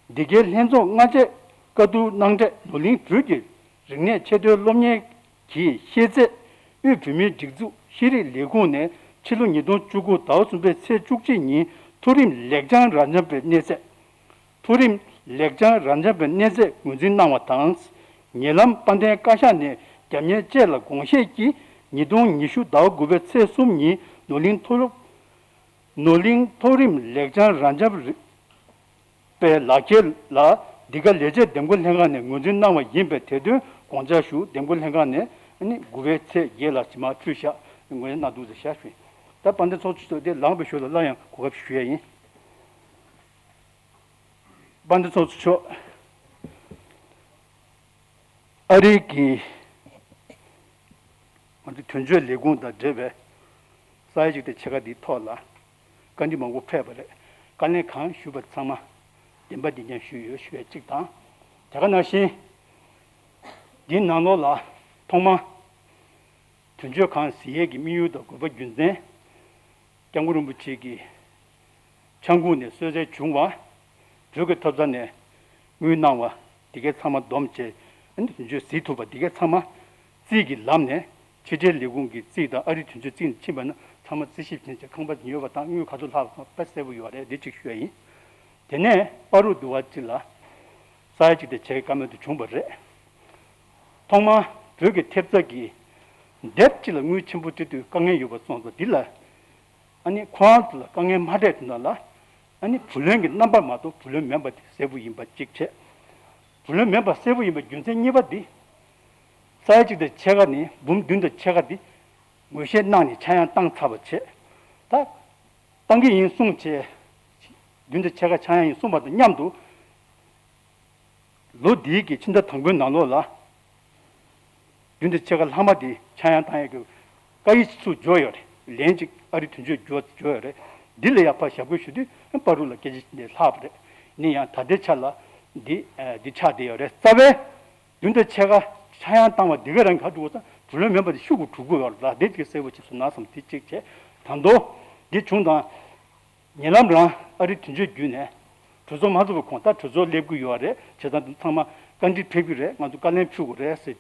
འདི་གའི་ལྷན་ཚོགས་སྔ་རྗེས་བཀའ་བསྡུར་གནང་འཕྲལ་ནོར་གླིང་བོད་ཀྱི་རིག་གནས་ཆེས་མཐོའི་སློབ་གཉེར་གྱི་ཤེས་ཚད་དབུས་བོད་མིའི་སྒྲིག་འཛུགས་ཤེས་རིག་ལས་ཁུངས་ནས་ཕྱི་ལོ་ཉིས་སྟོང་བཅུ་དགུ་ཟླ་བ་གསུམ་པའི་ཚེས་བཅུ་གཅིག་ཉིན་མཐོ་རིམ་ལེགས་བྱང་རབ་འབྱམས་པའི་གནས་ཚད། མཐོ་རིམ་ལེགས་བྱང་རབ་འབྱམས་པའི་གནས་ཚད་ངོས་འཛིན་གནང་བ་དང་། ཉེ་ལམ་དཔལ་ལྡན་བཀའ་ཤག་ནས་རྒྱབ་གཉེར་བཅས་ལ་དགོངས་བཞེས་ཀྱིས་ཉིས་སྟོང་ཉི་ཤུ་ཟླ་བ་དགུ་པའི་ཚེས་གསུམ་ཉིན་ནོར་གླིང་མཐོ་སློབ་ ནོར་གླིང་མཐོ་རིམ་ལེགས་བྱང་རང་འཇགས་རིག་པའི་ལག་ཁྱེར་ལ་འདི་ག་ལས་བྱེད་འདེམས་བསྐོ་ལྷན་ཁང་ནས་ངོས་འཛིན་གནང་བ་ཡིན་པའི་དེ་དོན་དགོངས་འཇགས་ཞུ། འདེམས་བསྐོ་ལྷན་ཁང་ནས་ཨ་ནི་དགུ་པའི་ཚེས་བརྒྱད་ལ་ཇི་མ་འཕྲུལ་བཞག་ངོས་འཛིན་གནང་འདུག་ཟེར་བཞག་ཞུ་ཡིན། ད་དཔལ་ལྡན་ཚོགས་གཙོ་མཆོག་དེ་ལངས་པའི་ཞོར་ལ་སླར་ཡང་གོ་སྐབས་ཞུ་ཡས་ཡིན། དཔལ་ལྡན་ཚོགས་གཙོ་མཆོག་ཨ་རིའི་གི་ང་ཚོ་དོན་གཅོད་ལས་ཁུངས་དང་འབྲེལ་བའི་ས་ཡ་གཅིག་དང་ཕྱེད་ཀ་འདིའི་ཐོག་ལ་བཀའ་འདྲི་མང་པོ་ཕེབས་པ་རེད། བཀའ་ལན་གང་ཞུས་པ་ཚང་མ་བདེན་པ་བདེན་རྐྱང་ཞུས་ཡོད་ཞུ་ཡས་གཅིག་དང་། དེ་ག་ནང་བཞིན་འདིའི་ནང་ལོགས་ལ་ཐོག་མ་དོན་གཅོད་ཁང་ཟིན་ཡས་ཀྱི་དམིགས་ཡུལ་དང་དགོས་པ་རྒྱུ་མཚན། སྐྱབས་མགོན་རིན་པོ་ཆེ་གི་ཆང་ཁུག་ནས་གསོལ་སྩལ་བྱུང་བ། བོད་ཀྱི་ཐོབ་ས་ནས་དངུལ་གནང་བ་འདི་གའི་ཚང་མ་བསྡོམས་བྱས་ཨ་ནི་དོན་གཅོད་གཟིགས་ཐུབ་པ་འདི་གའི་ཚང་མ་རྩིས་ཀྱི་ལམ་ནས་ཕྱི་འབྲེལ་ལས་ཁུངས་ཀྱི་རྩིས་དང་ཨ་རིའི་དོན་གཅོད་རྩིས་ནས་ཕྱིན་པ་ན་ཚང་མ་རྩིས་ཞིབ་བྱས་བྱས་ཁང་པ་ཉོས་པ་དང་དངུལ་ག་ཚོད་ལྷག་པ་དཔེ་གསལ་པོ་ཡོད་རེད། འདི་གཅིག་ཞུ་ཡ་ཡིན། དེ་ནས་བར་དུ་བསྡུ་བ་གཅིག་ལ་ས་ཡ་གཅིག་དང་ཕྱེད་ཀའི་བཀའ་མོལ་དུ་བྱུང་བ་རེད། ཐོག་མར་བོད་ཀྱི་ཐེབས་རྩ་གི་དེབ་གཅིག་ལ་དངུལ་ཆེན་པོ་སྤྲད་དུས་དཀའ་ངལ་ཡོད་པ་སོང་ཙང་འདི་ལ་ཨ་ནི་ཁོ་རང་ཚོ་ལ་དཀའ་ངལ་མ་འཕྲད་དུས་ན་ལ་ཨ་ནི་བུ་ལོན་གྱི་རྣམ་པ་མ་གཏོགས་བུ་ལོན་མིན་པ་དེ་གསལ་པོ་ཡིན་པ་གཅིག་བྱས། བུ་ལོན་མིན་པ་གསལ་པོ་ཡིན་པའི་རྒྱུ་མཚན་གཉིས་པ་འདི། ས་ཡ་གཅིག་དང་ཕྱེད་ཀ་ནས་འབུམ་བདུན་དང་ཕྱེད་ཀ་འདི་ངོས་བཞེས་གནང་ནས་ཆག་ཡང་བཏང་ཚར་བ་བྱས། ད་བཏང་གི་ཡིན་གསུངས་བྱས། བདུན་དང་ཕྱེད་ཀ་ཆག་ཡང་ཡིན་གསུངས་པ་དང་མཉམ་དུ། ལོ་འདིའི་གི་ཕྱི་ཟླ་དང་པོའི་ནང་ལོགས་ལ། བདུན་དང་ཕྱེད་ཀ་ལྷག་མ་དེ་ཆག་ཡང་བཏང་ཡག་གི་བཀའ་ཡིག་ཚུར་འབྱོར་ཡོད་རེད། ལན་གཅིག་ཨ་རི་དོན་གཅོད་འབྱོར་འབྱོར་ཡོད་རེད། འདི་ལ་ཡང་ཕར་ཞབས་སྐུལ་ཞུ་དུས་བར་དུ་ལ་སྐད་ཆ་འདི་ལྷག་པ་རེད། ནི་ཡང་ད་ལྟའི་ཆ་ལ་འདི་འདི་ཆགས་བསྡད་ཡོད་རེད། རྩ་བའི་བདུན་དང་ཕྱེད་ཀ་ཆག་ཡང་བཏང་བ་འདི་ག་རང་ག་འགྲོ་བ་ཙང་བུ་ལོན་མིན་པ་དེ་ཤུགས་ཀྱིས་གྲུབ་དགོས་ཡོད་རེད། ད་འདི་གཅིག་གསལ་པོ་བྱས་སོང་ན་བསམ། དེ་གཅིག་བྱས་ད་མདོ་འདི་བྱུང་དང་། ཉེ་ལམ་རང་ཨ་རི་དོན་གཅོད་བརྒྱུད་ནས་གྲོས་ཚོགས་མ་ཚོགས་པའི་གོང་ད་གྲོས་ཚོགས་སླེབས་ཀྱི་ཡོད་རེད། བྱས་ཙང་འདི་ཚང་མ་བཀའ་འདྲི་ཕེབས་ཀྱི་རེད། ང་ཚོ་བཀའ་ལན་ཕུལ་དགོས་རེད་ཟེར།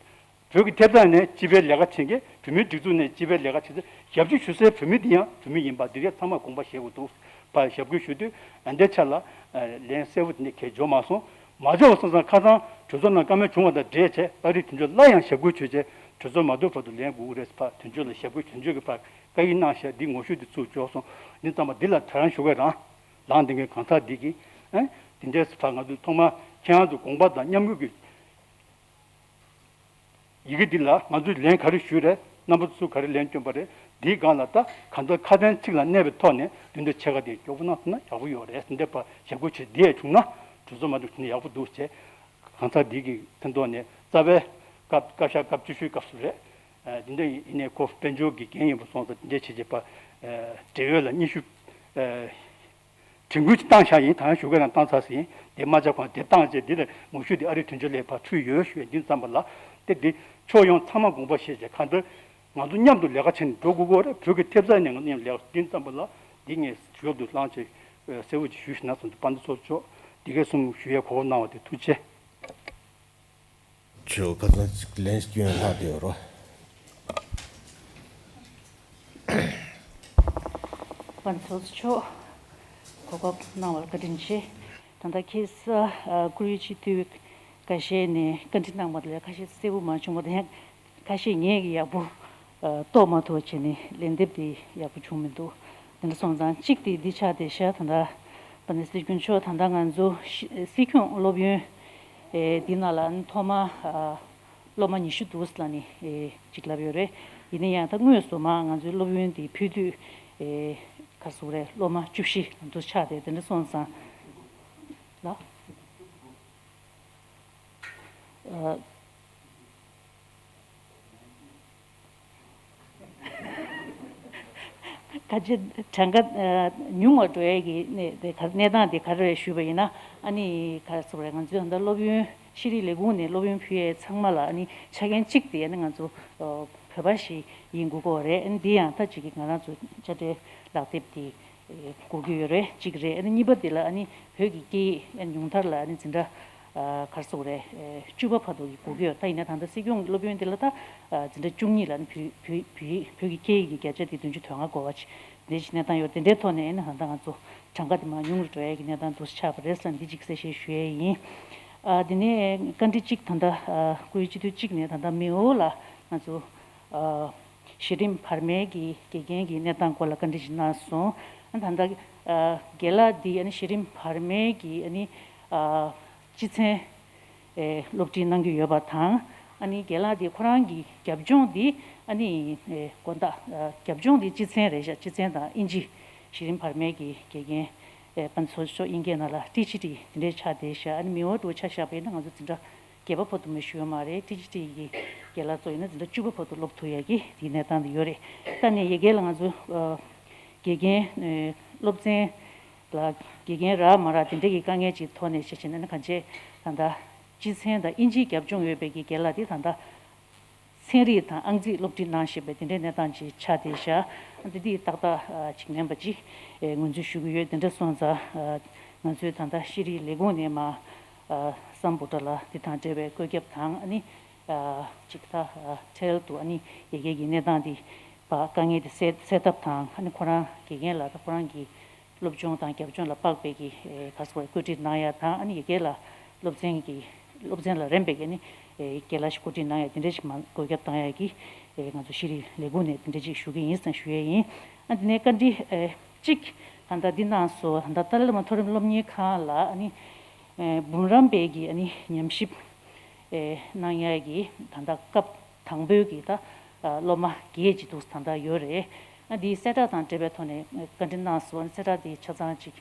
བོད་ཀྱི་ཐེབས་རྩ་ནས་སྤྱི་པའི་ལས་ཀ་བྱེད་མཁན། བོད་མིའི་སྒྲིག་འཛུགས་ནས་སྤྱི་པའི་ལས་ཀ་བྱེད་ཚེ་ཞབས་ཕྱི་ཞུ་སའི་བོད་མི་འདི་ཡང་བོད་མི་ཡིན་པ་འདི་གས་ཚང་མ་དགོངས་པ་བཞེས་དགོས་འདུག་པ། ཞབས་སྐུལ་ཞུ་དུས་ཨ་འདའི་ཆ་ལ་ལན་གསལ་པོ་དེ་འདྲ་གང་ཡང་འབྱོར་མ་སོང་། མ་འབྱོར་བ་སོང་ཙང་ཁ་སང་གྲོས་ཚོགས་ནང་བཀའ་མོལ་བྱུང་བ་དང་འབྲེལ་བྱས་ཨ་རིའི་དོན་གཅོད་ལ་ཡང་ཞབས་སྐུལ་ཞུས་བྱས་གྲོས་ཚོགས་མ་ཐོབ་བར་དུ་ལེན་དགོས་ཀྱི་རེད་ཟེར། ཕར་དོན་གཅོད་ལ་ཞབས་སྐུལ་དོན་གཅོད་ཀྱི་ཕར་བཀའ་ཡིག་གནང་བཞག་འདི་ངོ་བཤུས་འདི་ཚུར་འབྱོར་སོང་། འདི་ཙམ་པ་འདི་ལ་དེ་རང་ཞུ་གི་རང་ལངས་བསྡད་མཁན་གང་ཟག་འདི་གིས་ཨ་འདི་འདྲའི་ཕར་ང་ཚོས་ཐོག་མར་ཁྱེད་རང་ཚོ་དགོངས་པ་དང་མཉམ་འགུལ་གྱི་ཡི་གེ་འདི་ལ་ང་ཚོས་ལན་ག་རེ་ཞུས་རེད། རྣམ་པ་ཚོས་ག་རེ་ལན་བསྐྱོན་པ་རེད། འདིའི་སྒང་ལ་ད་གང་ལྟར་ཁ་དན་ཚིག་ལ་གནས་པའི་ཐོག་ནས་བདུན་དང་ཕྱེད་ཀ་དེ་མགྱོགས་པོ་གནང་ཐུབ་ན་ཡག་པོ་ཡོད་རེད། འདི་འདྲ་ཕར་ཞབས་སྐུལ་བྱས་འདི་ཡང་བྱུང་ན་གྲོས་ཚོགས་མ་གཏོགས་བྱུང་ན་ཡག་པོ་འདུག་ཅེས། གང་ཟག་འདི་གི་མཚན་ཐོག་ནས་རྩ་བའི་སྐབས་བཀའ་ཤག་སྐབས་བཅུ་བཞིའི་སྐབས་སུ་རེད། ཨ་འདི་འདྲ་ཡིན་ནའི་ཁོ་དཔལ་འབྱོར་གྱི་འགན་ཡིན་པ་སོང་ཙང་འདི་འདྲ་བྱས་བྱས་པ། ཨ་བགྲེས་ཡོལ་ལ་སྙན་ཞུ་ཨ་དྲན་སྐུལ་ཅིག་བཏང་བཞག་ཡིན། ད་ཞུ་གི་རང་བཏང་ཚར་ཟིན། དེ་མ་ཆག་གོང་དེ་བཏང་བྱས་འདི་ལ་ངོ་བཤུས་འདི་ཨ་རིའི་དོན་གཅོད་ལ་ཕར་ཕུལ་ཡོད་ཞུ་ཡ་འདི་ཙམ་པ་ལ། དེ་འདི་ཕྱོགས་ཡོངས་ཚང་མ་དགོངས་པ་བཞེས་བྱས་གང་ལྟར་ང་ཚོ་མཉམ་དུ་ལས་ཀ་བྱས་ནས་འགྲོ་དགོས་ཀྱི་རེད། བོད་ཀྱི་ཐེབས་རྩ་ནས་ང་ཚོ་མཉམ་ལས་ཀ་འདི་ཙམ་པ་ལ་འདི་ངས་ཞོར་དུ་བླངས་བྱས་གསལ་བོ་ཅིག་ཞུས་ཤིག་ན་བསམ་འདུག། དཔལ་ལྡན་ཚོགས་གཙོ་འདི་གས་གསུམ་ཞུ་ཡའི་གོ་སྐབས་གནང་བ་དེ་ཐུགས་རྗེ་ཆེ། ཁྱོད་ཁ་སང་ཅིག་ལན་སྐྱོན་ལྷག་བསྡད་ཡོད་རོ། པ་ཚོགས་གཙོ་མཆོག་གོ་སྐབས་གནང་བར་བཀའ་དྲིན་ཆེ། ད་ལྟ་ཁ་སང་ཨ་བཀུར་འོས་སྤྱི་འཐུས་ཁ་ཤས་ནས་བཀའ་འདྲི་གནང་བ་ལས་ཁ་ཤས་གསལ་པོ་མ་བྱུང་བ་དང་ཡང་ཁ་ཤས་ངས་ཀྱི་ཡག་པོ་ཨ་རྟོགས་མ་ཐུབ་བྱས་ནས་ལན་འདེབས་དེ་ཡག་པོ་བྱུང་མི་འདུག། དེ་འདྲ་སོང་ཙང་གཅིག་དེ་འདི་ཆགས་བསྡད་ཤག། ད་ལྟ་པ་ནི་སྲིད་སྐྱོང་མཆོག་ད་ལྟ་ང་ཚོ་ཤི་སྲིད་སྐྱོང་སློབ་ཡོན་ཨེ་འདི་ནང་ལ་ཨ་ནི་ཐོག་མ་ཨ་སློབ་མ་ཉི་ཤུ་འདུག་ལབ་ནས་ཨེ་ཅིག་ལབ་ཡོད་རེད། ཡིན་ན་ཡང་ད་དངོས་སུ་མ་ང་ཚོའི་སློབ་ཡོན་འདི་ཕུལ་དུས་ཨེ་ག་རེ་ཟེར་དགོས་རེད། སློབ་མ་བཅུ་བཞི་འདུག་ཆགས་བསྡད། དེ་འདྲ་སོང་ཙང་ལ། ཨ། ཁ་ཆེ་གྲངས་ཀ་ཉུང་བ་འགྲོ་ཡས་ཀྱི་གནས་དེ་ག་གནས་སྟངས་དེ་ག་རེ་རེད་ཞུས་པ་ཡིན་ན། ཨ་ནི་ག་རེ་ཟེར་དགོས་རེད། ང་ཚོའི་ད་ལྟ་སློབ་ཡོན་ཤེས་རིག་ལས་ཁུངས་ནས་སློབ་ཡོན་ཕུལ་ཡས་ཚང་མ་ལ་ཨ་ནི་ཆ་རྐྱེན་གཅིག་དེ་ཨ་ནི་ང་ཚོ་བོད་པ་ཞིག་ཡིན་དགོས་ཀྱི་རེད། ཨ་ནི་འདི་ཡང་ད་ཅིག་གི་ང་རང་ཚོ་དཔྱ་ཁྲལ་ལག་དེབ་དེ། དགོས་ཀྱི་ཡོད་རེད། གཅིག་རེད། ཨ་ནི་གཉིས་པ་དེ་ལ་ཨ་ནི་བོད་ཀྱི་སྐད་ཡིག་ཉུང་མཐར་ལ་ཨ་ནི་འཛིན་གྲྭ་ག་རེ་ཟེར་དགོས་རེད། བཅུ་པ་བར་དུ་གི་དགོས་ཀྱི་ཡོད། ད་ཡིན་ན་ད་ལྟ་སྲིད་སྐྱོང་གི་སློབ་ཡོན་དེ་ལ་ད་འཛིན་གྲྭ་བཅུ་གཉིས་ལ་ཨ་ནི་བོད་བོད་བོད་བོད་ཀྱི་སྐད་ཡིག་གི་བརྒྱ་ཆ་དེ་བདུན་ཅུ་དོན་ལྔ་དགོས་པ་ཅིག་འདི་ཞིག་གནས་སྟངས་ཡོད། དེ་འདྲའི་ཐོག་ནས་ཨ་ནི་ད་ལྟ་ང་ཚོ་གྲངས་ཀ་དེ་མར་ཉུང་རུ་འགྲོ་ཡས་ཀྱི་གནས་སྟངས་འདུག་ཆགས་པ་རེད་ཟེར་ན་འདི་གཅིག་གསལ་བཤད་ཞུ་ཡས་ཡིན། ཨ་དེ་ནས་བཀའ་འདྲི་གཅིག་ད་ལྟ་ཨ་བཀུར་འོས་སྤྱི་འཐུས་གཅིག་ནས་ད་ལྟ་མེའོ་ལ་ང་ཚོ་ཨ། གཞི་རིམ་བར་མའི་གི་དགེ་རྒན་གྱི་གནས་སྟངས་སྐོར་ལ་བཀའ་འདྲི་ཞིག་གནང་སོང་། ད་ལྟ་ཨ་རྒན་ལགས་འདི་ཨ་ནི་གཞི་རིམ་བར་མའི་གི་ཨ་ནི་ཨ་སྤྱི་ཚན་ཨེ་སློབ་ཁྲིད་གནང་གི་ཡོད་པ་དང་། ཨ་ནི་རྒན་ལགས་འདི་ཁོ་རང་གི་རྒྱབ་ལྗོངས་འདི་ཨ་ནི་ཨེ་དགོན་བདག་ཨ་རྒྱབ་ལྗོངས་འདི་སྤྱི་ཚན་རེད་ཤག་སྤྱི་ཚན་དང་དབྱིན་ཇི་གཞི་རིམ་བར་མའི་གི་དགེ་རྒན་ཨེ་ཕན་ཚུན་ཕྱོགས་དབྱིན་སྐད་ནང་ལ་ཊི་ཇི་ཊི་དེ་འདྲའི་ཆགས་བསྡད་ཤག་ཨ་ནི་མི་འོས་འགྲོ་ཆ་བཞག་པ་ཡིན་ན་ང་ཚོ་འཛིན་གྲྭ་བརྒྱད་པ་བར་དུ་མ་ཞུ་ཡོད་མ་རེད། ཊི་ཇི་ཊི་གི་རྒན་ལགས་ཚོ་ཡིན་ན་འཛིན་གྲྭ་བཅུ་པ་བར་དུ་སློབ་ཐུབ་ཡ་གི་དེའི་གནས་སྟངས་དེ་ཡོད་རེད། ད་ནས་ཡ་གི་ལ་ང་ཚོ་ཨ་དགེ་རྒན་ཨ་སློབ་ཚན་ལ་དགེ་རྒན་རག་མ་རག་དེ་འདྲ་གི་དཀའ་ངལ་ཅིག་ཐོག་ནས་བཤད་བྱས་ན་ནི་གང་བྱས་ད་ལྟ་སྤྱི་ཚན་དང་དབྱིན་ཇིའི་རྒྱབ་ལྗོངས་ཡོད་པའི་གི་རྒན་ལགས་དེ་ད་ལྟ་ཚན་རིག་དང་ཨང་རྩིས་སློབ་ཁྲིད་གནང་བཞིན་པའི་དེ་འདྲའི་གནས་སྟངས་ཅིག་ཆགས་བསྡད་ཤག་འདི་འདི་ཏག་ཏག་ཨ་ཅིག་མིན་པ་ཅིག་ཨེ་ངོས་འཛིན་ཞུ་གི་ཡོད། དེ་འདྲ་སོང་ཙང་ཨ་ང་ཚོས་ད་ལྟ་ཤེས་རིག་ལས་ཁུངས་ནས་མ་ཨ་སམ་བྷོ་ཊ་ལགས་འདི་དང་འབྲེལ་བའི་བཀོད་ཁྱབ་དང་ཨ་ནི་ཨ་ཅིག་ད་ཨ་འཕྲལ་དུ་ཨ་ནི་ཡ་གི་གི་གནས་སྟངས་འདི་ཕར་དཀའ་ངལ་འདི་སེལ་སེལ་ཐབས་དང་ཨ་ནི་ཁོ་རང་དགེ་རྒན་ལགས་དང་ཁོ་རང་གི་སློབ་སྦྱོང་དང་རྒྱབ་ལྗོངས་ལ་དཔག་པའི་གི་ཨེ་ག་རེ་ཟེར་དགོས་རེད། བཀོད་སྒྲིག་གནང་ཡ་དང་ཨ་ནི་ཡ་གི་ལ་སློབ་ཚན་གྱི་སློབ་ཚན་ལ་རན་པའི་གི་ཨ་ནི་ཨེ་རྒན་ལགས་ཤིག་བཀོད་སྒྲིག་གནང་ཡ་དེ་འདྲ་ཞིག་མ་བཀོད་ཁྱབ་བཏང་ཡ་གི་ཨེ་ང་ཚོ་ཤེས་རིག་ལས་ཁུངས་ནས་དེ་འདྲ་ཅིག་ཞུ་གི་ཡིན་ཟེར་ཞུ་ཡ་ཡིན། ཨ་དེ་ནས་བཀའ་འདྲི་ཨེ་གཅིག་ད་ལྟ་འདི་གནང་སོང་། ད་ལྟ་ཏཱ་ལའི་བླ་མ་མཐོ་རིམ་སློབ་གཉེར་ཁང་ལ་ཨ་ནི་ཨེ་འབུམ་རམས་པའི་གི་ཨ་ནི་ཉམས་ཞིབ་ཨེ་གནང་ཡ་གི་ད་ལྟ་སྐབས་དང་པོའི་གི་ད་ཨ་སློབ་མ་བརྒྱད་ཅིག་འདུག་ད་ལྟ་ཡོད་རེད། ཨ་འདིའི་གསལ་བསྒྲགས་དང་འབྲེལ་བའི་ཐོག་ནས་བཀའ་འདྲི་གནང་སོང་། ཨ་ནི་གསལ་བསྒྲགས་འདི་ཆ་ཚང་ཅིག་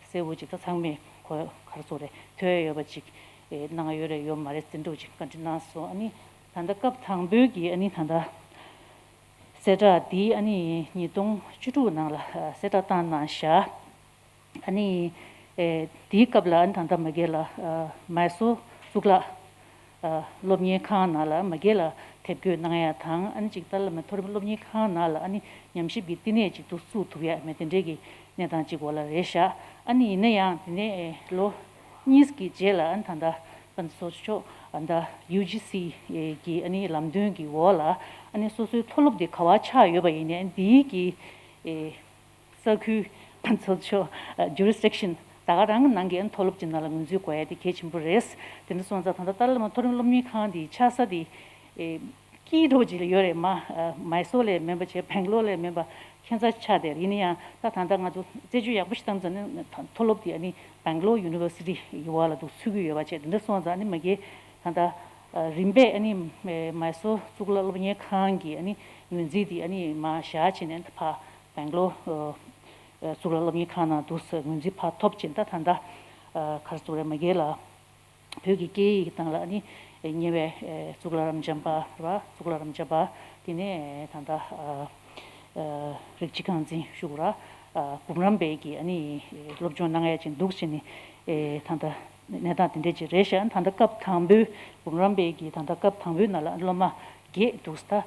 གསལ་བོ་ཅིག་ད་ཚང་མས་གོ་ག་རེ་ཟེར་དགོས་རེད། ཐོས་ཡོད་པ་ཅིག་ཨེ་གནང་ཡོད་རེད་ཡོད་མ་རེད་ཟེར་འདྲ་བོ་ཅིག་བཀའ་འདྲི་གནང་སོང་། ཨ་ནི་ད་ལྟ་སྐབས་དང་པོའི་གི་ཨ་ནི་ད་ལྟ་གསལ་བསྒྲགས་འདི་ཨ་ནི་ཉིས་སྟོང་བཅུ་དྲུག་ནང་ལ་ཨ་གསལ་བསྒྲགས་བཏང་གནང་བཞག་ཨ་ནི་ཨེ་དེའི་སྐབས་ལ་ཨ་ནི་ད་ལྟ་མ་གི་ལ་ཨ་མའི་སོར་གཙུག་ལག་ཨ་སློབ་གཉེར་ཁང་ནང་ལ་མ་གི་ལ་དེབ་འགོད་གནང་ཡ་དང་ཨ་ནི་ཅིག་ཏཱ་ལའི་བླ་མ་མཐོ་རིམ་སློབ་གཉེར་ཁང་ནང་ལ་ཨ་ནི་ཉམས་ཞིབ་ཀྱི་བསྟི་གནས་ཅིག་ཏུ་བཙུགས་ཐུབ་ཡ་མེད་དེ་འདྲའི་གི་གནས་སྟངས་ཅིག་འོག་ལ་རེད་བཞག་ཨ་ནི་ཡིན་ན་ཡང་དེ་ནས་ཨེ་ལོ་གཉིས་ཀྱི་རྗེས་ལ་ཨ་ནི་ད་ལྟ་ཕན་ཚུན་ཕྱོགས་ཨ་ད་ཡུ་ཇི་སི་གི་ཨ་ནི་ལམ་སྟོན་གྱི་འོག་ལ་ཨ་ནི་སོ་སོའི་མཐོ་སློབ་དེ་ག་བ་ཆགས་ཡོད་པ་ཡིན་ནའི་འདིའི་གི་ཨེ་ས་ཁུལ་ཚོགས་ཆུང་ཇུ་རིས་ཌིག་ཤན་ད་ག་རང་གི་ནང་གི་མཐོ་སློབ་ཅིག་ནང་ལ་ངོས་འཛིན་དགོས་ཡ་དེ་གལ་ཆེན་པོ་རེད། དེ་འདྲ་སོང་ཙང་ད་ལྟ་ཏཱ་ལའི་བླ་མ་མཐོ་རིམ་སློབ་གཉེར་ཁང་དེ་ཆགས་ས་དེ་ཨེ་དཀྱིལ་གྲོགས་ཅིག་ལ་ཡོད་རེད་མ། ཨ་མའི་སོར་ལ་མིན་པ་བྱས་སྦེང་ལོར་ལ་མིན་པ་ཁྱད་མཚར་ཆགས་བསྡད་རེད། ཡིན་ན་ཡང་ད་ད་ལྟ་ང་ཚོ་རྩད་གཅོད་ཡག་པོ་ཞིག་བཏང་ཙང་ནི་མཐོ་སློབ་དེ་ཨ་ནི་སྦེང་ལོར་ཡུ་ནི་ཝར་སི་ཊི་ཡི་འོག་ལ་འདུག་ཚུད་ཀྱི་ཡོད་པ་བྱས། དེ་འདྲ་སོང་ཙང་ཨ་ནི་མ་གི་ད་ལྟ་ཨ་རིམ་པས་ཨ་ནི་མའི་སོར་གཙུག་ལག་སློབ་གཉེར་ཁང་གི་ཨ་ནི་ངོས་འཛིན་དེ་ཨ་ནི་མར་བཞག་བྱས་ནས་ཕར་སྦེང་ལོར་ཨ་ཨ་གཙུག་ལག་སློབ་གཉེར་ཁང་ནང་འདུག་ཟེར་ངོས་འཛིན་ཕར་ཐོབ་ཕྱིན། ད་ད་ལྟ་ཨ་ག་རེ་ཟེར་དགོས་རེད། མ་གི་ལ་བོད་ཀྱི་སྐད་ཡིག་སྟེང་ལ་ཨ་ནི་ཉེ་བའི་ཨ་གཙུག་ལག་རབ་འབྱམས་པ་ར་གཙུག་ལག་རབ་འབྱམས་པ་དེ་ནས་ད་ལྟ་ཨ་ཨ་རིགས་གཅིག་རྐང་འཛིན་ཞུ་དགོས་ར་ཨ་འབུམ་རམས་པའི་གི་ཨ་ནི་སློབ་སྦྱོང་གནང་ཡ་ཅིག་འདུག་ཟེར་ནས་ཨ་ད་ལྟ་གནས་སྟངས་དེ་འདྲ་ཅིག་རེད་ཤག་ད་ལྟ་སྐབས་དང་པོའི་འབུམ་རམས་པའི་གི་ད་ལྟ་སྐབས་དང་པོའི་ནང་ལ་སློབ་མ་བརྒྱད་འདུག་ད་ཨ་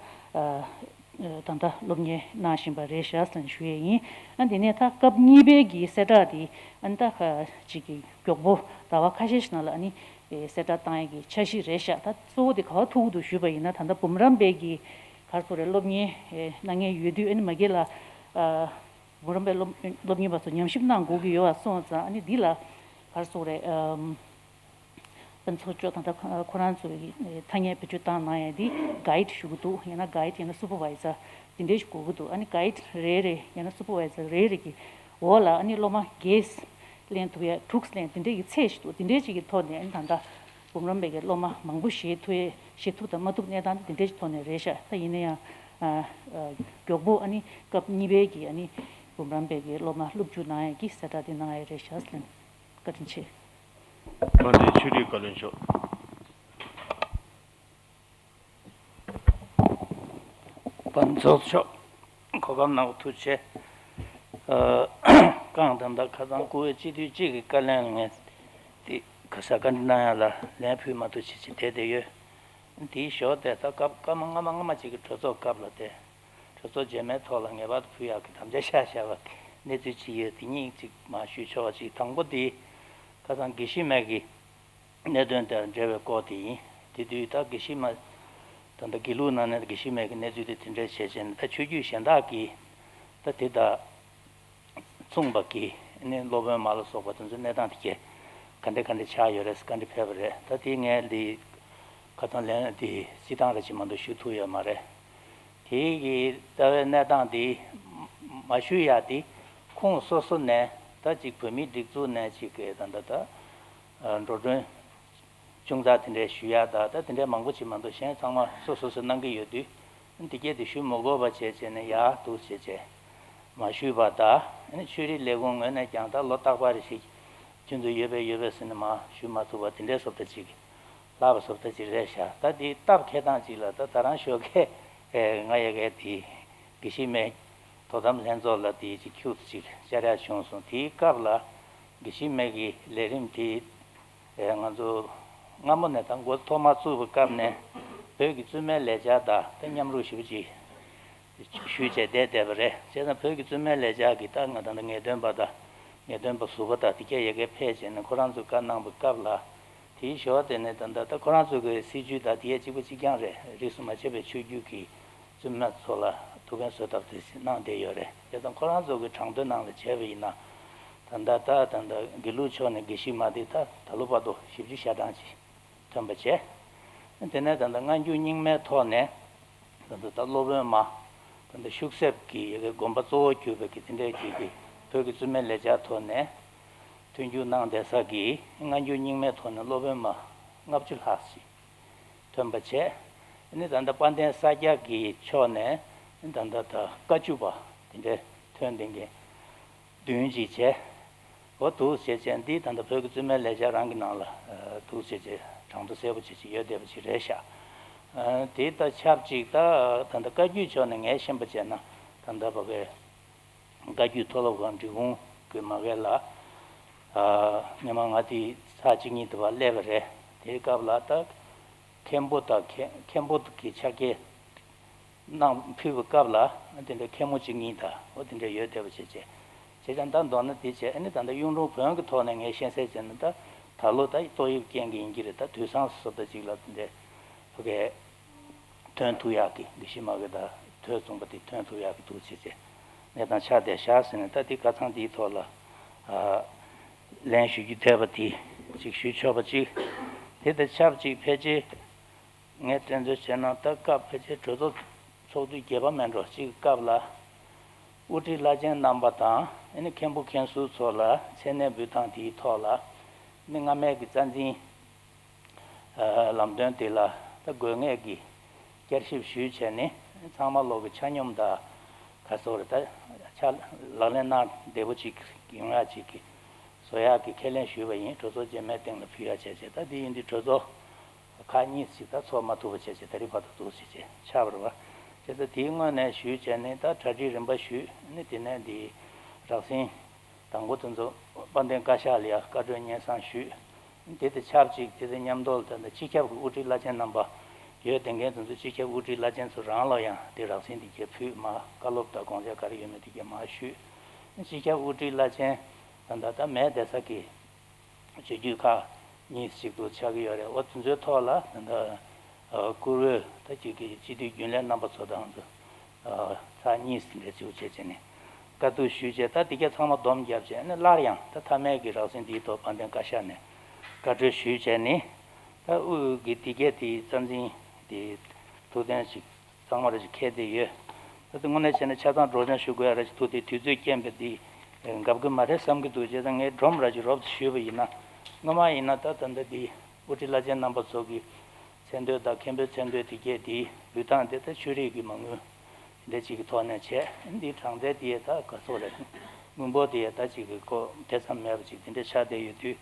ད་ལྟ་སློབ་གཉེར་གནང་བཞིན་པ་རེད་ཤག་ཟེར་ནས་ཞུ་ཡས་ཡིན། ཨ་དེ་ནས་ད་སྐབས་གཉིས་པའི་གི་གསལ་བསྒྲགས་དེ་ཨ་ནི་ད་ཅིག་གི་མགྱོགས་པོ་ཟླ་བ་ཁ་ཤས་ཤིག་ནང་ལ་ཨ་ནི་གསལ་བསྒྲགས་བཏང་ཡས་ཀྱི་འཆར་གཞི་རེད་ཤག་ད་གཙོ་བོ་དེ་ག་པར་ཐུག་གི་འདུག་ཞུས་པ་ཡིན་ན་ད་ལྟ་འབུམ་རམས་པའི་གི་ག་རེ་ཟེར་དགོས་རེད། སློབ་གཉེར་གནང་མཁན་ཡོད་དུས་ཨ་ནི་མ་གི་ལ་ཨ་འབུམ་རམས་པའི་སློབ་སློབ་གཉེར་པ་ཚོ་ཉམས་ཞིབ་གནང་དགོས་ཀྱི་ཡོད་པ་སོང་ཙང་ཨ་ནི་འདི་ལ་ག་རེ་ཟེར་དགོས་རེད། ཨམ། ཕན་ཚུན་ཕྱོགས་ད་ལྟ་ཁོ་རང་ཚོའི་ཐ་སྙད་བེད་སྤྱོད་བཏང་གནང་ཡས་འདི་གའིཌ་ཞུ་གི་འདུག་ཡང་ན་གའིཌ་ཡང་ན་སུ་པར་ཝའི་ཛར་འདི་འདྲའི་ཞིག་དགོས་ཀྱི་འདུག་ཨ་ནི་གའིཌ་རེ་རེ་ཡང་ན་སུ་པར་ཝའི་ཛར་རེ་རེ་གི་འོག་ལ་ཨ་ནི་སློབ་མ་བརྒྱད་ལེན་ཐུབ་ཡས་དྲུག་ལེན་འདི་འདྲའི་གི་ཚད་ཞིག་འདུག་འདི་འདྲའི་ཅིག་གི་ཐོག་ནས་ཨ་ནི་ད་ལྟ་འབུམ་རམས་པའི་གི་སློབ་མ་མང་པོ་བཞེས་ཐུབ་ཡས་བཞེས་ཐུབ་དང་མ་ཐུབ་གནས་སྟངས་འདི་འདྲའི་ཅིག་ཐོག་ནས་རེད་ཤག་ད་ཡིན་ན་ཡང་ཨ་ཨ་མགྱོགས་པོ་ཨ་ནི་སྐབས་གཉིས་པའི་གི་ཨ་ནི་འབུམ་རམས་པའི་གི་སློབ་མ་སློབ་འཇུག་གནང་ཡས་ཀྱི་གསལ་བསྒྲགས་འདི་གནང་ཡས་རེད་ཤག་ཟེར། བཀའ་དྲིན་ཆེ། མཁན་ཆེན་ཆོས་སྒྲོན་བཀའ་བློན་མཆོག་བམ་ཚོགས་མཆོག་གོ་སྐབས་གནང་བ་ཐུགས་རྗེ་ཆེ། ཨ་རྐང་དང་ད་ཁ་སང་བཀུར་འོས་སྤྱི་འཐུས་གཅིག་གི་བཀའ་ལན་ལ་ངས་དེ་ག་ས་བཀའ་འདྲི་གནང་ཡ་ལ་ལན་ཕུལ་མ་ཐུབ་བྱས་བྱས་བསྡད་བསྡད་ཡོད། དེའི་ཞོར་དེ་ད་སྐབས་སྐར་མ་ལྔ་མ་ལྔ་མ་གཅིག་གི་གྲོས་ཚོགས་སྐབས་ལ་དེ། གྲོས་ཚོགས་རྗེས་མའི་ཐོག་ལ་ངེས་པར་དུ་ཕུལ་ཡག་གི་དམ་བཅའ་བཞག་བཞག་པ་གནས་ཚུལ་ཅིག་ཡོད། དེ་གཉིས་ཅིག་མར་ཞུ་ཆོག་པ་ཅིག་དང་པོ་དེ་ཁ་སང་དགེ་བཤེས་མའི་གི་གནད་དོན་དང་འབྲེལ་བའི་སྐོར་དེ་ཡིན། དེ་དུས་ད་དགེ་བཤེས་མ་ད་ལྟ་དགེ་ལུགས་ནང་ནས་དགེ་བཤེས་མའི་གི་གནས་ཚུལ་དེ་དེ་འདྲ་བྱས་བྱས་ནས་ད་ཆོས་བརྒྱུད་གཞན་དག་གི་ད་དེ་ད་མཚུངས་པ་གི་ནི་སློབ་དཔོན་མ་ལ་སོགས་པ་དེ་ཚོ་གནས་སྟངས་དེ་ག་ག་འདྲ་ག་འདྲ་ཆགས་ཡོད་རེད་ཟེར་བཀའ་འདྲི་ཕེབས་པ་རེད། ད་དེ་ངས་འདི་ཁ་སང་ལན་འདི་སྤྱི་བཏང་རེ་ཅིག་མ་གཏོགས་ཞུ་ཐུབ་ཡོད་མ་རེད། དེ་གི་རྩ་བའི་གནས་སྟངས་འདི་མ་ཞུ་ཡ་དེ་ ཁོངས་སོ་སོ་ནས་ད་ཅིག་བོད་མིའི་སྒྲིག་འཛུགས་ནས་ཅིག་གི་ད་ད་ད་འགྲོ་གྲོན་ཅུང་ཙག་དེ་འདྲའི་ཞུ་ཡག་ད་ད་དེ་འདྲའི་མང་པོ་ཅིག་མ་གཏོགས་གཞན་ཚང་མ་སོ་སོ་སོས་གནང་གི་ཡོད་དུས། དེ་གས་དེ་ཞུ་མི་དགོས་པ་བྱས་བྱས་ནས་ཡག་འདུག་བྱས་བྱས་མ་ཞུས་པ་ད། ཨ་ནི་ཆོས་རིག་ལས་ཁུངས་ངོས་ནས་ཀྱང་ད་ལོ་རྟག་པར་རེ་ཞིག་ཁྱོད་ཚོ་ཡོད་པས་ཡོད་པས་ཟེར་ནས་མ་ཞུས་མ་ཐུབ་པ་དེ་འདྲའི་བཟོ་ལྟ་ཅིག་ལྷག་པ་བཟོ་ལྟ་ཅིག་རེད་ཤག་ད་དེ་སྟབས་འཁེལ་སྟངས་ཅིག་ལ་ད་ད་རང་ཞོགས་ཀས་ང་ཡ་གས་དེ་དགེ་བཤེས་མའི་དོ་དམ་ལྷན་ཚོགས་ལ་དེ་ཅིག་ཁྱུག་ཙམ་ཅིག་བཅར་ཡག་བྱུང་སོང་། དེའི་སྐབས་ལ་དགེ་བཤེས་མའི་གི་ལས་རིམ་དེ། ཨེ། ང་ཚོ་སྔ་མོ་ནས་ད་འགོ་ཐོག་མ་བཙུགས་པའི་སྐབས་ནས་བོད་ཀྱི་བཙུན་མའི་ལས་འཆར་དང་ད་མཉམ་རུབ་ཞེ་པོ་ཅིག་ཞུས་བྱས་བསྡད་བསྡད་པ་རེད། བྱས་ཙང་བོད་ཀྱི་བཙུན་མའི་ལས་འཆར་གྱི་ད་ང་ད་ལྟ་ངེས་སྟོན་པ་དང་ངེས་སྟོན་པ་ཟུར་པ་དང་དེ་གས་ཡ་གས་ཕེབས་བྱས་ནས་ཁོ་རང་ཚོས་བཀའ་གནང་བའི་སྐབས་ལ། དེའི་ཞོར་དེ་ནས་ད་ལྟ་ད་ཁོ་རང་ཚོ་གི་སྲིད་ཇུས་དང་དེ་ཡས་གཅིག་པ་གཅིག་རྐྱང་རེད། རིས་སུ་མ་ཆད་པའི་ཆོས་བརྒྱུད་ཀྱི་བཙུན་མ་ཚོ་ལ་ཐུགས་ཕན་གསོས་ཐབས་དེ་གནང་བསྡད་ཡོད་རེད། བྱས་ཙང་ཁོ་རང་ཚོ་གི་གྲངས་ཐོའི་ནང་ལ་བྱས་པ་ཡིན་ན། ད་ལྟ་ད་ད་ལྟ་དགེ་ལུགས་ཕྱོགས་ནས་དགེ་བཤེས་མ་དེ་ད་ད་ལོ་བར་དུ་བཞི་བཅུ་ཞེ་གྲངས་ཅིག་ཐོན་པ་བྱས། དེ་ནས་ད་ལྟ་སྔ་འགྱུར་རྙིང་མའི་ཐོག་ནས་ད་ལྟ་ད་སློབ་དཔོན་མ་ད་ལྟ་ཤུག་གསེབ་ཀྱི་ཡ་གི་དགོན་པ་གཙོ་བོ་གྱུར་པའི་གི་དེ་འདྲའི་ཅིག་གི་བོད་ཀྱི་བཙུན་མའི་ལས་འཆར་ཐོག་ནས་མཐུན་འགྱུར་གནང་བསྡད་ས་གི་སྔ་འགྱུར་རྙིང་མའི་ཐོག་ནས་སློབ་དཔོན་མ་ལྔ་བཅུ་ལྷག་ཞིག་ཐོན་པ་བྱས། ཨ་ནི་ད་ལྟ་དཔལ་ལྡན་ས་སྐྱ་གི་ཕྱོགས་ནས་ཨ་ནི་ད་ལྟ་ད་བཀའ་བཅུ་པ་དེ་འདྲའི་ཐོན་བསྡད་མཁན་བདུན་ཅིག་བྱས། འོ་འདུག་བྱས་བྱས་འདི་ད་ལྟ་བོད་ཀྱི་བཙུན་མའི་ལས་འཆར་རང་གི་ནང་ལ་འདུག་བྱས་བྱས་གྲངས་ཐོ་གསལ་པོ་བྱས་བྱས་ཡོད་བསྡད་པ་ཅིག་རེད་ཤག་དེ་ད་ཆབས་ཅིག་ད་ད་ལྟ་བཀའ་བརྒྱུད་ཕྱོགས་ནས་ངས་ཤེས་པ་བྱས་ན་ད་ལྟ་བ་གའི་བཀའ་བརྒྱུད་མཐོ་སློབ་ཁང་འབྲི་གུང་གི་མ་གའི་ལ། ཨ། སྔོན་མ་ང་དེ་ཚར་གཅིག་གཉིས་དུ་བ་སླེབས་པ་རེད། དེའི་སྐབས་ལ་ད་མཁན་པོ་དང་མཁན་མཁན་པོ་གི་ཕྱག་འཁྱེར་གནང་ཕུལ་བའི་སྐབས་ལ་དེ་འདྲའི་མཁན་མོ་གཅིག་གཉིས་དང་འོ་དེ་འདྲ་ཡོད་བསྡད་པ་བྱས་བྱས། བྱས་ཙང་ད་མདོར་ན་དེ་བྱས་ཨ་ནི་ད་ལྟ་གཡུང་དྲུང་བོན་གྱི་ཐོག་ནས་ངས་ཤེས་གསལ་བྱས་ན་ད་ད་ལོ་ད་ཏོག་དབྱིབས་རྐྱེན་གྱིས་ཡིན་གྱི་རེད། ད་དུས་སང་སོ་ད་ཅིག་ལ་དེ་འདྲའི་ཕ་གའི། ཐོན་ཐུབ་ཡག་གི་དགེ་བཤེས་མ་གི་དང་ཐོས་བཙུན་པ་དེ་ཐོན་ཐུབ་ཡག་གི་འདུག་བྱས་ཚེ་གནས་སྟངས་ཆགས་བསྡད་ཤག་ཟེར་ནས་ད་དེ་ཁ་སང་དེའི་ཐོག་ལ་ཨ་ལན་ཞུ་རྒྱུ་འདོད་པ་དེ་ཅིག་ཞུ་ཆོག་པ་ཅིག་དེ་དང་ཆབས་ཅིག་ཕལ་ཆེར་ངས་དྲན་ཚོད་བྱས་ན་ད་སྐབས་ཕལ་ཆེར་གྲོས་ཚོགས་ཚོགས་དུས་བརྒྱད་པ་མེད་འགྲོ་གཅིག་གི་སྐབས་ལ་དབུ་ཁྲིད་བླ་ཆེན་རྣམ་པ་དང་ཨ་ནི་མཁན་པོ་མཁན་ཟུར་ཚོ་ལ་མཚན་གནས་འབུལ་སྟངས་དེའི་ཐོག་ལ་ཨ་ནི་སྔ་མའི་གི་རྩ་འཛིན། ལམ་སྟོན་དེ་ལ་ད་དགོས་ངེས་ཀྱི་བསྐྱར་ཞིབ་ཞུས་བྱས་ནས་ཚང་མ་ལོག་གི་ཆ་སྙོམས་དང་ག་སོགས་རེ་ད་ཆ་ལག་ལེན་གནང་བདེ་པོ་ཅིག་ཡོང་ཡག་ཅིག་གི་བཟོ་ཡག་གི་ཁས་ལེན་ཞུས་པ་ཡིན། གྲོས་ཚོགས་རྗེས་མའི་སྟེང་ལ་ཕུལ་ཡག་བྱས་བྱས་ད་དེ་ཡིན་དུས་གྲོས་ཚོགས་ཁག་གཉིས་ཅིག་ད་ཚོགས་མ་ཐུབ་པ་བྱས་བྱས་ད་རེས་བར་དུ་འདུག་བྱས་བྱས་ཆགས་པ་རེད་བ། བྱས་ཙང་དེའི་སྔོན་ནས་ཞུས་བྱས་ནས་ད་གྲ་སྒྲིག་རིམ་པ་ཞུས་ནས་དེ་ནས་འདི་རག་སེང་། དང་པོ་དེ་ཚོ་དཔལ་ལྡན་བཀའ་ཤག་ལ་ཡང་བཀའ་འཁྲོལ་སྙན་སེང་ཞུས། དེ་དང་ཆབས་ཅིག་དེ་དང་མཉམ་དུ་ད་ལྟ་སྤྱི་ཁྱབ་ཀྱི་དབུ་ཁྲིད་བླ་ཆེན་རྣམ་པ་ཡོད་དེ་འགན་དེ་ཚོ་སྤྱི་ཁྱབ་དབུ་ཁྲིད་བླ་ཆེན་ཚོ་རང་ལ་ཡང་དེ་རག་སེང་དེ་གས་ཕུལ་མ་བཀའ་སློབ་དང་དགོངས་འཆར་ག་རེ་ཡོད་མེད་དེ་གས་མ་ཞུས། སྤྱི་ཁྱབ་དབུ་ཁྲིད་བླ་ཆེན་ད་ལྟ་ད་མེད་བསྡད་ས་གི་སྤྱི་འཐུས་ཁག་གཉིས་ཤིག་ཏུ་ཆགས་ཀྱི་ཡོད་རེད། འོ་དེ་ཚོའི་ཐོག་ལ་ད་ལྟ་བཀུར་འོས་ད་ཅིག་གི་སྤྱི་འཐུས་རྒྱུན་ལས་རྣམ་པ་ཚོ་དང་ཚོ་ཚར་གཉིས་ཟིན་རེ་བྱུག་བྱས་བྱས་ནས་བཀའ་བསྡུར་ཞུས་བྱས་ད་དེ་གས་ཚང་མ་སྡོམ་བརྒྱབ་བྱས་ནས་སླར་ཡང་ད་མཐའ་མའི་གི་རག་སེང་འདིའི་ཐོག་དཔལ་ལྡན་བཀའ་ཤག་ནས་བཀའ་འཁྲོལ་ཞུས་བྱས་ནས་ད་དབུས་ཀྱི་དེ་གས་དེའི་རྩ་འཛིན་དེ་ཐུགས་གཏན་ཞིག་གཙང་མ་རེ་ཞིག་འཁེལ་བསྡད་ཡོད། ད་དེ་དངོས་གནས་བྱས་ན་ཆ་ཚང་སྒྲོག་སྦྱང་ཞུ་དགོས་ཡ་རེ་ཞིག་ཐུག་དེ་དུས་ཚོད་རྐྱེན་པས་དེ་འགབ་གི་མ་རེད་བསམ་གི་འདུག་བྱས་ཙང་ངས་སྒྲོམ་ར་ཞིག་རོབ་ཞུས་པ་ཡིན་ན། སྔོན་མ་ཡིན་ན་ད་ད་ལྟ་དེ་དབུ་ཁྲིད་བླ་ཆེན་རྣམ་པ་ཚོ་གི་མཚན་བསྟོད་དང་མཁན་པོའི་མཚན་བསྟོད་དེ་གས་དེ་འབུལ་སྟངས་དེ་ད་ཆོས་རིག་གི་མ་དངུལ་དེ་འདྲ་ཅིག་གི་ཐོག་ནས་བྱས། འདི་གྲངས་ཚད་དེ་ད་ག་ཚོད་རེད། དངུལ་འབོར་དེ་ད་ཅིག་གི་ཁོ་དེ་ཙམ་མེད་པ་ཅིག་དེ་འདྲ་ཆགས་བསྡད་ཡོད་དུས།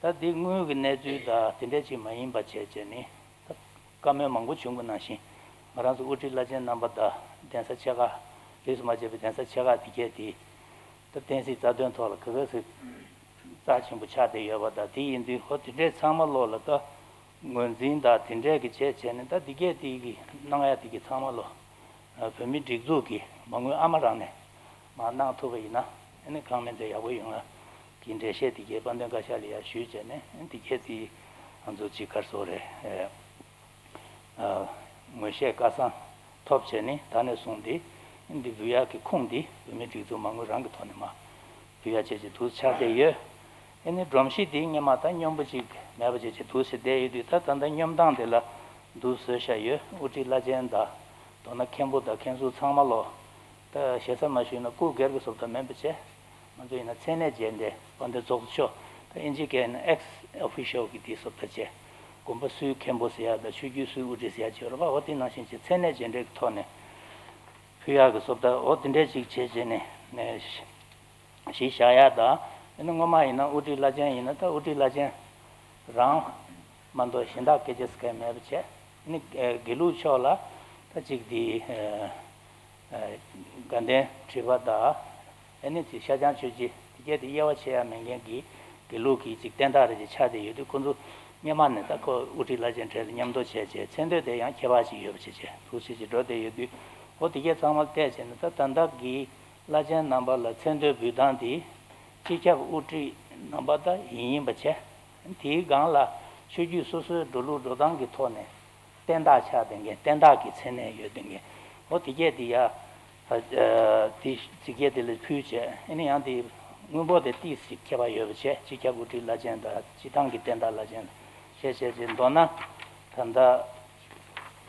ད་འདི་དངུལ་གི་གནས་ཚུལ་དང་དེ་འདྲ་ཅིག་མ་ཡིན་པ་བྱས་བྱས་ནས། ད་བཀའ་མོལ་མང་པོ་བྱུང་བ་ནང་བཞིན། ང་རང་ཚོ་དབུ་ཁྲིད་བླ་ཆེན་རྣམ་པ་དང་གདན་ས་ཆེ་ཁག་རིས་སུ་མ་ཆད་པའི་གདན་ས་ཆེ་ཁག་དེ་གས་དེ། ད་བསྟན་སྲིད་རྩ་དོན་ཐོག་ལ་ག་ག་ཟེ་རྩ་ཆེན་པོ་ཆགས་བསྡད་ཡོད་པ་དང་དེ་ཡིན་དུས་ཧོ་དེ་འདྲའི་ཚང་མ་ལོག་ལ་ད་ངོས་འཛིན་དང་དེ་འདྲའི་གི་བྱས་བྱས་ནས་ད་དེ་གས་དེ་གི་གནང་ཡ་དེ་གི་ཚང་མ་ལོ། བོད་མིའི་སྒྲིག་འཛུགས་ཀྱི་མ་དངུལ་ཨ་མ་རང་ནས་མར་གནང་ཐུབ་པ་ཡིན་ན་ཨ་ནི་གང་མིན་དེ་ཡག་པོ་ཡོང་ང་གི་འགྲེལ་བཤད་དེ་གས་དཔལ་ལྡན་བཀའ་ཤག་ལ་ཡར་ཞུས་བྱས་ནས་ཨ་ནི་དེ་གས་དེ་ང་ཚོ་ཅིག་གར་སོགས་རེད། ཨ། ངོས་བཞེས་སྐལ་བཟང་ཐོབ་བྱས་ནས་ད་ནས་བཟུང་སྟེ་འདི་འབུལ་ཡག་གི་ཁུངས་འདི་བོད་མིའི་སྒྲིག་འཛུགས་མ་དངུལ་རང་གི་ཐོག་ནས་མར་འབུལ་ཡག་བྱས་ཀྱི་འདུག་ཆགས་བསྡད་ཡོད། ཨ་ནི་སྒྲོམ་གཞི་འདི་སྔོན་མ་ད་སྙོམས་པོ་ཅིག་མེད་པ་བྱས་ཀྱི་འདུག་ཟེར་བསྡད་ཡོད་དུས་ད་ད་ལྟ་སྙོམས་སྟངས་དེ་ལ་འདུག་བཟོས་བཞག་ཡོད། དབུ་ཁྲིད་བླ་ཆེན་དང་མདོར་ན་མཁན་པོ་དང་མཁན་ཟུར་ཚང་མ་ལོ། ད་ཞེ་ས་མ་ཞུས་ན་སྐུ་སྒེར་གྱི་བཟོ་ལྟ་མིན་པ་བྱས། ང་ཚོ་ཡིན་ན་མཚན་གནས་རྗེས་འབྲེལ་དཔལ་ལྡན་ཚོགས་གཙོ་མཆོག་ད་ཨིན་ཇི་སྐད་ན་ex officio གི་དེའི་བཟོ་ལྟ་བྱས། དགོན་པ་སུའི་མཁན་པོ་ཟེར་ཡ་དང་ཆོས་བརྒྱུད་སུའི་དབུ་ཁྲིད་ཟེར་ཡ་ཅིག་ཡོད་རེད་པ། འོ་དེ་ནང་བཞིན་བྱས་མཚན་གནས་རྗེས་འབྲེལ་གྱི་ཐོག་ནས་ཕུལ་ཡག་གི་བཟོ་ལྟ། འོ་དེ་འདྲས་ཅིག་བྱས་བྱས་ནས་ནས་གཞི་བཞག་ཡག་དང་། ཨ་ནི་སྔོན་མ་ཡིན་ན་དབུ་ཁྲིད་བླ་ཆེན་ཡིན་ན་ད་དབུ་ཁྲིད་བླ་ཆེན་རང་མ་གཏོགས་གཞན་དག་སྐད་ཆ་ཟེར་མཁན་མེད་པ་བྱས། ཨ་ནི་དགེ་ལུགས་ཕྱོགས་ལ་ད་ཅིག་དེ་དགའ་ལྡན་ཁྲི་པ་དང་། ཨ་ནི་དེ་ཤར་བྱང་ཆོས་རྗེ་དེ་གྱད་དེ་དབྱེ་བ་ཕྱེ་ཡ་མེད་མཁན་གྱི་དགེ་ལུགས་ཀྱི་ཅིག་བསྟན་བདག་རེ་ཅིག་ཆགས་བསྡད་ཡོད་དུས། ཁོ་ཚོ་སྔོན་མ་ནས་ད་ཁོ་དབུ་ཁྲིད་བླ་ཆེན་གྲས་ལ་མཉམ་དུ་བྱས་བྱས། མཚན་དོན་དེ་ཡང་ཁྱད་པར་ཅིག་ཡོད་པ་བྱས་བྱས་འདུག་སེ་ཅིག་འགྲོ་བསྡད་ཡོད་དུས། འོ་དེ་གྱད་ཚང་མ་བལྟས་བྱས་ན་ད་ད་ལྟ་གི་བླ་ཆེན་རྣམ་པ་ལ་མཚན་དོན་འབུལ་སྟངས་དེ་སྤྱི་ཁྱབ་དབུ་ཁྲིད་རྣམ་པ་ད་ཡིན་ཡིན་པ་བྱས། དེའི་སྒང་ལ་ཆོས་བརྒྱུད་སོ་སོའི་འགྲོ་ལུགས་འགྲོ་སྟངས་ཀྱི་ཐོག་ནས་བསྟན་བདག་ཆགས་བསྡད་མཁན། བསྟན་བདག་གི་མཚན་གནས་ཡོད་བསྡད་མཁན། འོ་དེ་གྱད་དེ་ཡ་ཨ་དེ་དེ་གྱད་དེ་ལ་ཕུལ་བྱས། ཨ་ནི་ཡང་དེ་དངོས་པོ་དེ་ཏིས་ཞིག་ཁྱད་པར་ཡོད་པ་བྱས། སྤྱི་ཁྱབ་དབུ་ཁྲིད་བླ་ཆེན་དང་སྤྱི་བཏང་གི་བསྟན་བདག་བླ་ཆེན་བྱས་བྱས་བྱས། མདོར་ན་ད་ལྟ་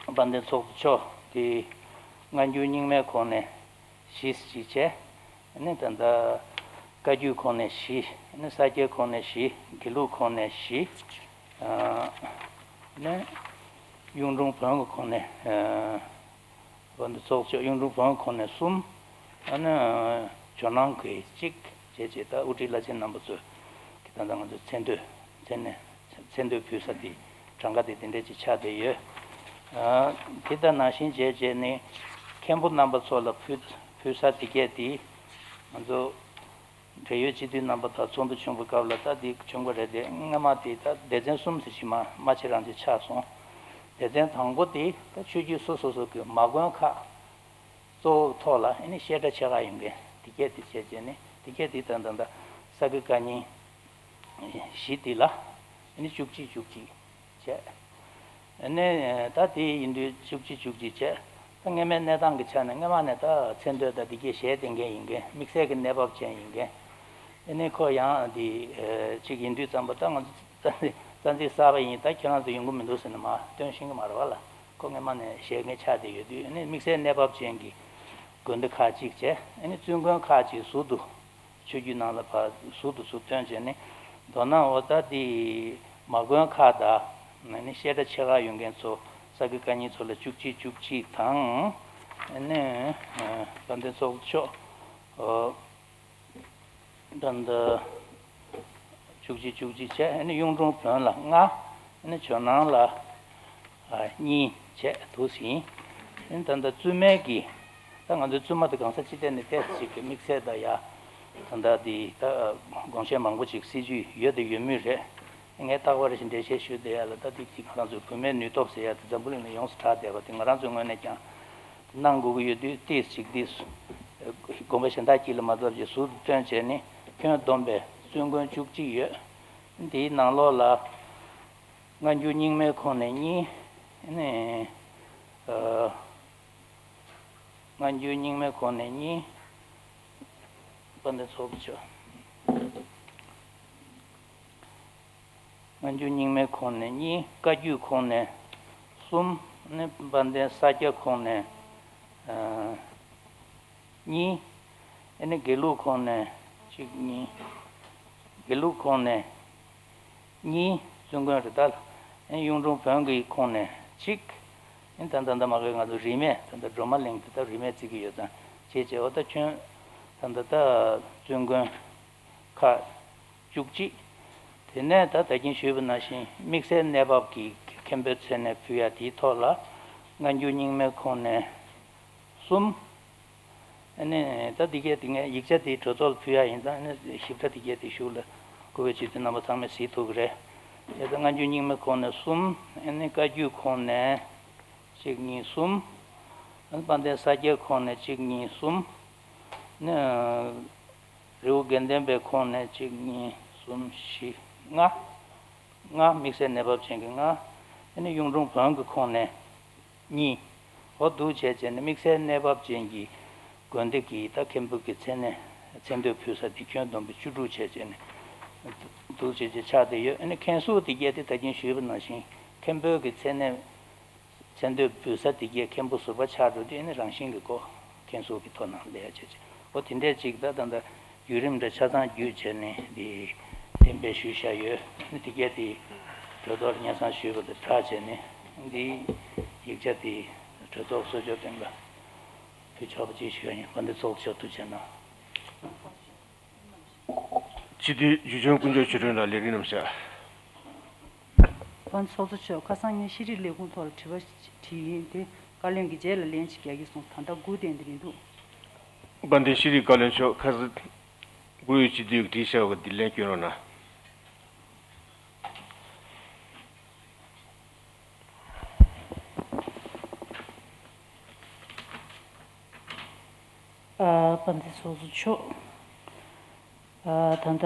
དཔལ་ལྡན་ཚོགས་གཙོ་མཆོག་དེ་སྔ་འགྱུར་རྙིང་མའི་ཁོངས་ནས་བཞི་ཞིག་བྱས། ཨ་ནི་ད་ལྟ་བཀའ་བརྒྱུད་ཁོངས་ནས་བཞི། ཨ་ནི་ས་སྐྱའི་ཁོངས་ནས་བཞི། དགེ་ལུགས་ཁོངས་ནས་བཞི། ཨ་ནི་གཡུང་དྲུང་བོན་གྱི་ཁོངས་ནས་ཨ་དཔལ་ལྡན་ཚོགས་གཙོ་མཆོག་གཡུང་དྲུང་བོན་ཁོངས་ནས་གསུམ། ཨ་ནི་ཇོ་ནང་གི་གཅིག་བྱས་བྱས། ད་དབུ་ཁྲིད་བླ་ཆེན་རྣམ་པ་ཚོས་ཀྱི་ད་ལྟ་ང་ཚོ་མཚན་དོན་མཚན་གནས་མཚན་དོན་ཕུལ་ས་དེ་གྲངས་ཀ་དེ་དེ་འདྲས་ཅིག་ཆགས་བསྡད་ཡོད། ཨ་དེ་ལྟར་ནང་བཞིན་བྱས་བྱས་ནས་མཁན་པོ་རྣམ་པ་ཚོ་ལ་ཕུལ་ཕུལ་ས་དེ་གྱད་དེ་ང་ཚོ་འབྲེལ་ཡོད་སྤྱི་འཐུས་རྣམ་པ་དང་ཚོགས་འདུ་ཆེན་པོའི་སྐབས་ལ་ད་དེ་བྱུང་བ་རེད་དེ། སྔ་མ་དེ་ད་སྡེ་ཚན་གསུམ་ཟེར་ཞིག་མ་མ་ཆེ་རང་ཅིག་ཆགས་སོང་། སྡེ་ཚན་དང་པོ་དེ་ད་ཆོས་བརྒྱུད་སོ་སོ་སོ་གི་མ་དགོན་ཁག་གཙོ་བོ་ཐོག་ལ་ཨ་ནི་བཤད་གྲྭ་ཆེ་ཁག་ཡོད་མཁན་དེ་གྱད་དེ་བྱས་བྱས་ནས། དེ་གྱད་དེ་ད་ད་ད་ས་དགེ་བཀའ་རྙིང་བཞི་དེ་ལ་ཨ་ནི་བཅུ་གཅིག་བཅུ་གཅིག་བྱས། ཨ་ནི་ད་དེ་ཡིན་དུས་བཅུ་གཅིག་བཅུ་གཅིག་བྱས། ད་སྔོན་མའི་གནས་སྟངས་ཀྱི་ཆ་ནས་སྔོན་མ་ནས་ད་མཚན་དོན་ད་དེ་གྱད་བཞེས་བསྡད་མཁན་ཡིན་མཁན། དམིགས་བསལ་གྱི་གནས་བབ་ཅན་ཡིན་མཁན། ཨ་ནི་ཁོ་ཡང་དེ་གཅིག་ཡིན་དུས་ཙམ་པ་ད་ང་ཚོ་རྩ་འཛིན་གསར་པ་ཡིན། ད་ཁྱེད་རང་ཚོ་ཡོང་གི་མི་འདུག་ཟེར་ནས་མར་སྟོན་ཤེས་ཀྱི་མ་རེད་པ་ལགས། ཁོ་སྔོན་མ་ནས་བཞེས་མཁན་ཆགས་བསྡད་ཡོད་དུས། ཨ་ནི་དམིགས་བསལ་གནས་བབ་ཅན་གྱི་དགོན་སྡེ་ཁག་ཅིག་བྱས། ཨ་ནི་བཙུན་དགོན་ཁག་ཅིག་ཟུར་དུ་ཆོས་བརྒྱུད་ནང་ལ་ཕར་ཟུར་དུ་ཟུར་བཏོན་བྱས་ནས། མདོར་ན་འོ་ད་དེ་མ་དགོན་ཁག་དང་། ཨ་ནི་བཤད་གྲྭ་ཆེ་ཁག་ཡོད་མཁན་ཚོ་ས་དགེ་བཀའ་རྙིང་ཚོ་ལ་བཅུ་གཅིག་བཅུ་གཅིག་དང་། ཨ་ནི་ཨ་དཔལ་ལྡན་ཚོགས་གཙོ་མཆོག་ཨོ་ད་ལྟ་བཅུ་གཅིག་བཅུ་གཅིག་བྱས། ཨ་ནི་གཡུང་དྲུང་བོན་ལ་ལྔ། ཨ་ནི་ཇོ་ནང་ལ་ཨ་གཉིས་བྱས་འདུག་ཟིན། ཨ་ནི་ད་ལྟ་བཙུན་མའི་གི་ད་ང་ཚོའི་བཙུན་མ་དེ་གང་ས་ཅི་ཐད་ནས་ཏོག་ཙམ་ཅིག་གི་དམིགས་བསལ་ད་ཡ་ད་ལྟ་དེ་ད་དགོངས་བཞེད་མང་པོ་ཅིག་སྲིད་ཇུས་ཡོད་དེ་ཡོད་མུས་རེད། ངས་རྟག་པར་ཞིག་འགྲེལ་བཤད་ཞུས་བསྡད་ཡ་ལ། ད་དེ་ཅིག་ང་རང་ཚོའི་བུད་མེད་ནུས་སྟོབས་ཟེར་ཡ་དེ་འཛམ་བུ་གླིང་ལ་ཡོངས་སུ་གྲགས་བསྡད་པ་དེ། ང་རང་ཚོའི་ངོས་ནས་ཀྱང་གནང་དགོས་ཀྱི་ཡོད་དུས། ཏོག་ཙམ་ཅིག་དེ་དགོན་པ་གཞན་དག་ཅིག་ལ་མ་གཏོགས་ཅིག་ཟུར་དུ་བཏོན་བྱས་ནས་ཁྱོན་བསྡོམས་པའི་བཙུན་དགོན་བཅུ་གཅིག་ཡོད། དེའི་ནང་ལོགས་ལ་སྔ་འགྱུར་རྙིང་མའི་ཁོངས་ནས་གཉིས། ཨ་ནི་ཨ་སྔ་འགྱུར་རྙིང་མའི་ཁོངས་ནས་གཉིས། དཔལ་ལྡན་ཚོགས་གཙོ། སྔ་འགྱུར་རྙིང་མའི་ཁོངས་ནས་གཉིས། བཀའ་བརྒྱུད་ཁོངས་ནས་གསུམ། ཨ་ནི་དཔལ་ལྡན་ས་སྐྱ་ཁོངས་ནས་ཨ་གཉིས། ཨ་ནི་དགེ་ལུགས་ཁོངས་ནས་གཅིག་གཉིས། དགེ་ལུགས་ཁོངས་ནས་གཉིས། བཙུན་དགོན་རེད་ད། ཨ་ནི་གཡུང་དྲུང་བོན་གྱི་ཁོངས་ནས་གཅིག། ཨ་ནི་ད་ད་ད་མ་གི་ང་ཚོ་རིས་མེད་ད་ད་སྒྲོལ་མ་གླིང་དེ་ད་རིས་མེད་བརྩི་གི་ཡོད་ཙང་བྱས་བྱས། འོ་ད་ཁྱོན་ད་ད་ད་བཙུན་དགོན་ཁག་བཅུ་གཅིག། དེ་ནས་ད་ད་གིན་ཞུས་པ་ནང་བཞིན་དམིགས་བསལ་གནས་བབ་ཀྱི་མཁན་པོའི་མཚན་གནས་ཕུལ་ཡ་དེའི་ཐོག་ལ་སྔ་འགྱུར་རྙིང་མའི་ཁོངས་ནས་གསུམ། ཨ་ནི་ད་འདི་གས་དེ་ངས་ཡིག་ཆ་དེ་གྲོས་ཚོགས་ལ་ཕུལ་ཡ་ཡིན་ཙང་། ཨ་ནི་ཞིབ་ཕྲ་འདི་གས་དེ་གཞུག་ལ་སྐུ་པའི་སྤྱི་འཐུས་རྣམ་པ་ཚང་མས་གཟིགས་ཐུབ་ཀྱི་རེད། དེ་ད་སྔ་འགྱུར་རྙིང་མའི་ཁོངས་ནས་གསུམ། ཨ་ནི་བཀའ་བརྒྱུད་ཁོངས་ནས་གཅིག་གཉིས་གསུམ། ཨ་ནི་དཔལ་ལྡན་ས་སྐྱའི་ཁོངས་ནས་གཅིག་གཉིས་གསུམ། ཨ་ནི་རི་བོ་དགེ་ལྡན་པའི་ཁོངས་ནས་གཅིག་གཉིས་གསུམ་བཞི་ལྔ། ལྔ། དམིགས་བསལ་གནས་བབ་ཅན་གྱི་ལྔ། ཨ་ནི་གཡུང་དྲུང་བོན་གྱི་ཁོངས་ནས་གཉིས། འོ་འདུག་བྱས་བྱས་ནས་དམིགས་བསལ་གནས་བབ་ཅན་གྱི་དགོན་སྡེ་གི་ད་མཁན་པོ་གི་མཚན་གནས་མཚན་དོན་ཕུལ་ས་དེ་ཁྱོན་བསྡོམས་པའི་བཅུ་དྲུག་བྱས་བྱས་ནས་འདུག་བྱས་བྱས་ཆགས་བསྡད་ཡོད། ཨ་ནི་མཁན་ཟུར་དེ་གྱད་དེ་ད་གིན་ཞུས་པ་ནང་བཞིན་མཁན་པོ་གི་མཚན་གནས་མཚན་དོན་ཕུལ་ས་དེ་གྱད་མཁན་པོ་ཟུར་པ་ཆགས་འགྲོ་དུས། ཨ་ནི་རང་བཞིན་གྱི་སྒོ་མཁན་ཟུར་གྱི་ཐོག་ནང་ལས་བྱས་བྱས། འོ་དེ་འདྲས་ཅིག་ད་ད་ད་ བརྒྱུད་རིམ་འདི་ཆ་ཚང་བརྒྱུད་བྱས་ནས་འདི་གཏན་འབེབས་ཞུས་བཞག་ཡོད། འདི་གས་འདི་གྲོས་ཐོག་སྙན་སེང་ཞུས་པ་དང་སྦྲགས་བྱས་ནས་འདི་ཡིག་ཆ་འདི་གྲོས་ཚོགས་གཙོ་སྐྱོང་མདུན་ལ་ཕུལ་ཆོག་པ་ཅིག་ཞུ་ཡ་ཡིན། དཔལ་ལྡན་ཚོགས་གཙོ་མཆོག་ཐུགས་རྗེ་གནང་། སྤྱི་འཐུས་འཇུ་ཆེན་དཀོན་མཆོག་ཆོས་སྒྲོན་ལགས་ལས་རིམ་གནང་ཤག་དཔལ་ཚོགས་གཙོ་མཆོག་ཁ་སང་ངས་ཤེས་རིག་ལས་ཁུངས་ཐོག་ལ་དྲི་བ་དྲིས་ཡིན་དེ། བཀའ་བློན་གྱི་རྗེས་ལ་ལན་ཅིག་རྒྱག་གི་སོང་། ད་ལྟ་སྒུག་བསྡད་འདི་མི་འདུག་དཔལ་ལྡན་ཤེས་རིག་བཀའ་བློན་མཆོག་ཁ་སང་བཀུར་འོས་སྤྱི་འཐུས་ཀྱིས་དྲིས་བཞག་པ་འདི་ལན་སྐྱོན་རོགས་གནང་། ཨ། དཔལ་ལྡན་ཚོགས་གཙོ་མཆོག་ཨ། ད་ལྟ་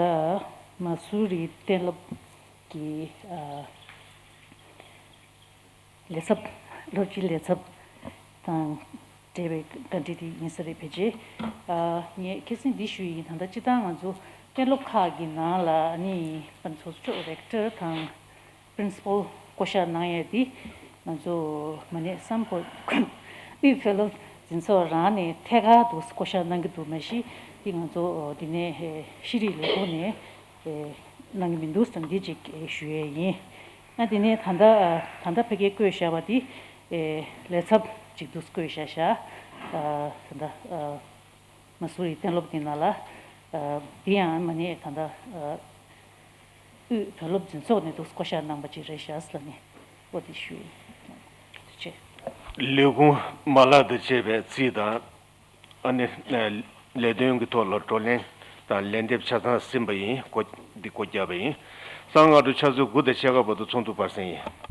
མ་སུ་རི་གཏན་སློབ་ཀྱི་ཨ། ལས་ཚབ། སློབ་སྤྱིའི་ལས་ཚབ་དང་འབྲེལ་བའི་བཀའ་འདྲི་དེ་ཡིན་ས་རེད། ཕལ་ཆེར་ཨ། ངས་ཁ་སང་འདི་ཞུ་ཡིན། ད་ལྟ་སྤྱིར་བཏང་ང་ཚོ་གཏན་སློབ་ཁག་གི་ནང་ལ་ནི་དཔལ་ལྡན་ཚོགས་གཙོ་མཆོག་རེག་ཊར་དང་པི་རིན་སི་པལ་བསྐོ་བཞག་གནང་ཡས་འདི་ང་ཚོ་མ་ནས་བསམ་གོ་དབུས་བོད་སློབ་འཛིན་ཚོགས་རང་ནས་ཐད་ཀར་དུ་བསྐོ་བཞག་གནང་གི་འདུག་མ་གཞི་འདི་ང་ཚོ་འདི་ནས་ཤེས་རིག་ལས་ཁུངས་ནས་གནང་གི་མི་འདུག་བསམ་འདི་ཅིག་ཞུ་ཡས་ཡིན། ང་འདི་ནས་ད་ལྟ་ད་ལྟ་ཕ་གིར་བསྐོས་བཞག་པ་འདི་ལས་ཚབ་ཅིག་ཏུ་བསྐོས་བཞག་བཞག་ད་ལྟ། མ་སུ་རི་གཏན་སློབ་དེ་ནང་ལ་ཨ། དེ་ཡང་མ་ནས་ད་ལྟ་ཨ། དབུས་བོད་སློབ་འཛིན་ཚོགས་ནས་འདུག་བསྐོ་བཞག་གནང་པ་ཅིག་རེད་ཤག་ཟེར་ནས་འོ་དེ་ཞུ་ཡིན། ཐུགས་རྗེ་ཆེ། ལས་ཁུངས་མ་ལག་དང་བཅས་པའི་རྩིས་དང་ཨ་ནི་ལས་དོན་གྱི་ཐོག་ལ་བགྲོ་གླེང་དང་ལན་འདེབས་ཆ་ཚང་ཟིན་པ་ཡིན། སྒོ་འདི་སྒོ་བརྒྱབ་པ་ཡིན། གསང་སྔ་དྲོ་ཆུ་ཚོད་དགུ་དང་ཕྱེད་ཀ་བར་དུ་ཚོགས་འདུ་པར་སེང་ཡིན།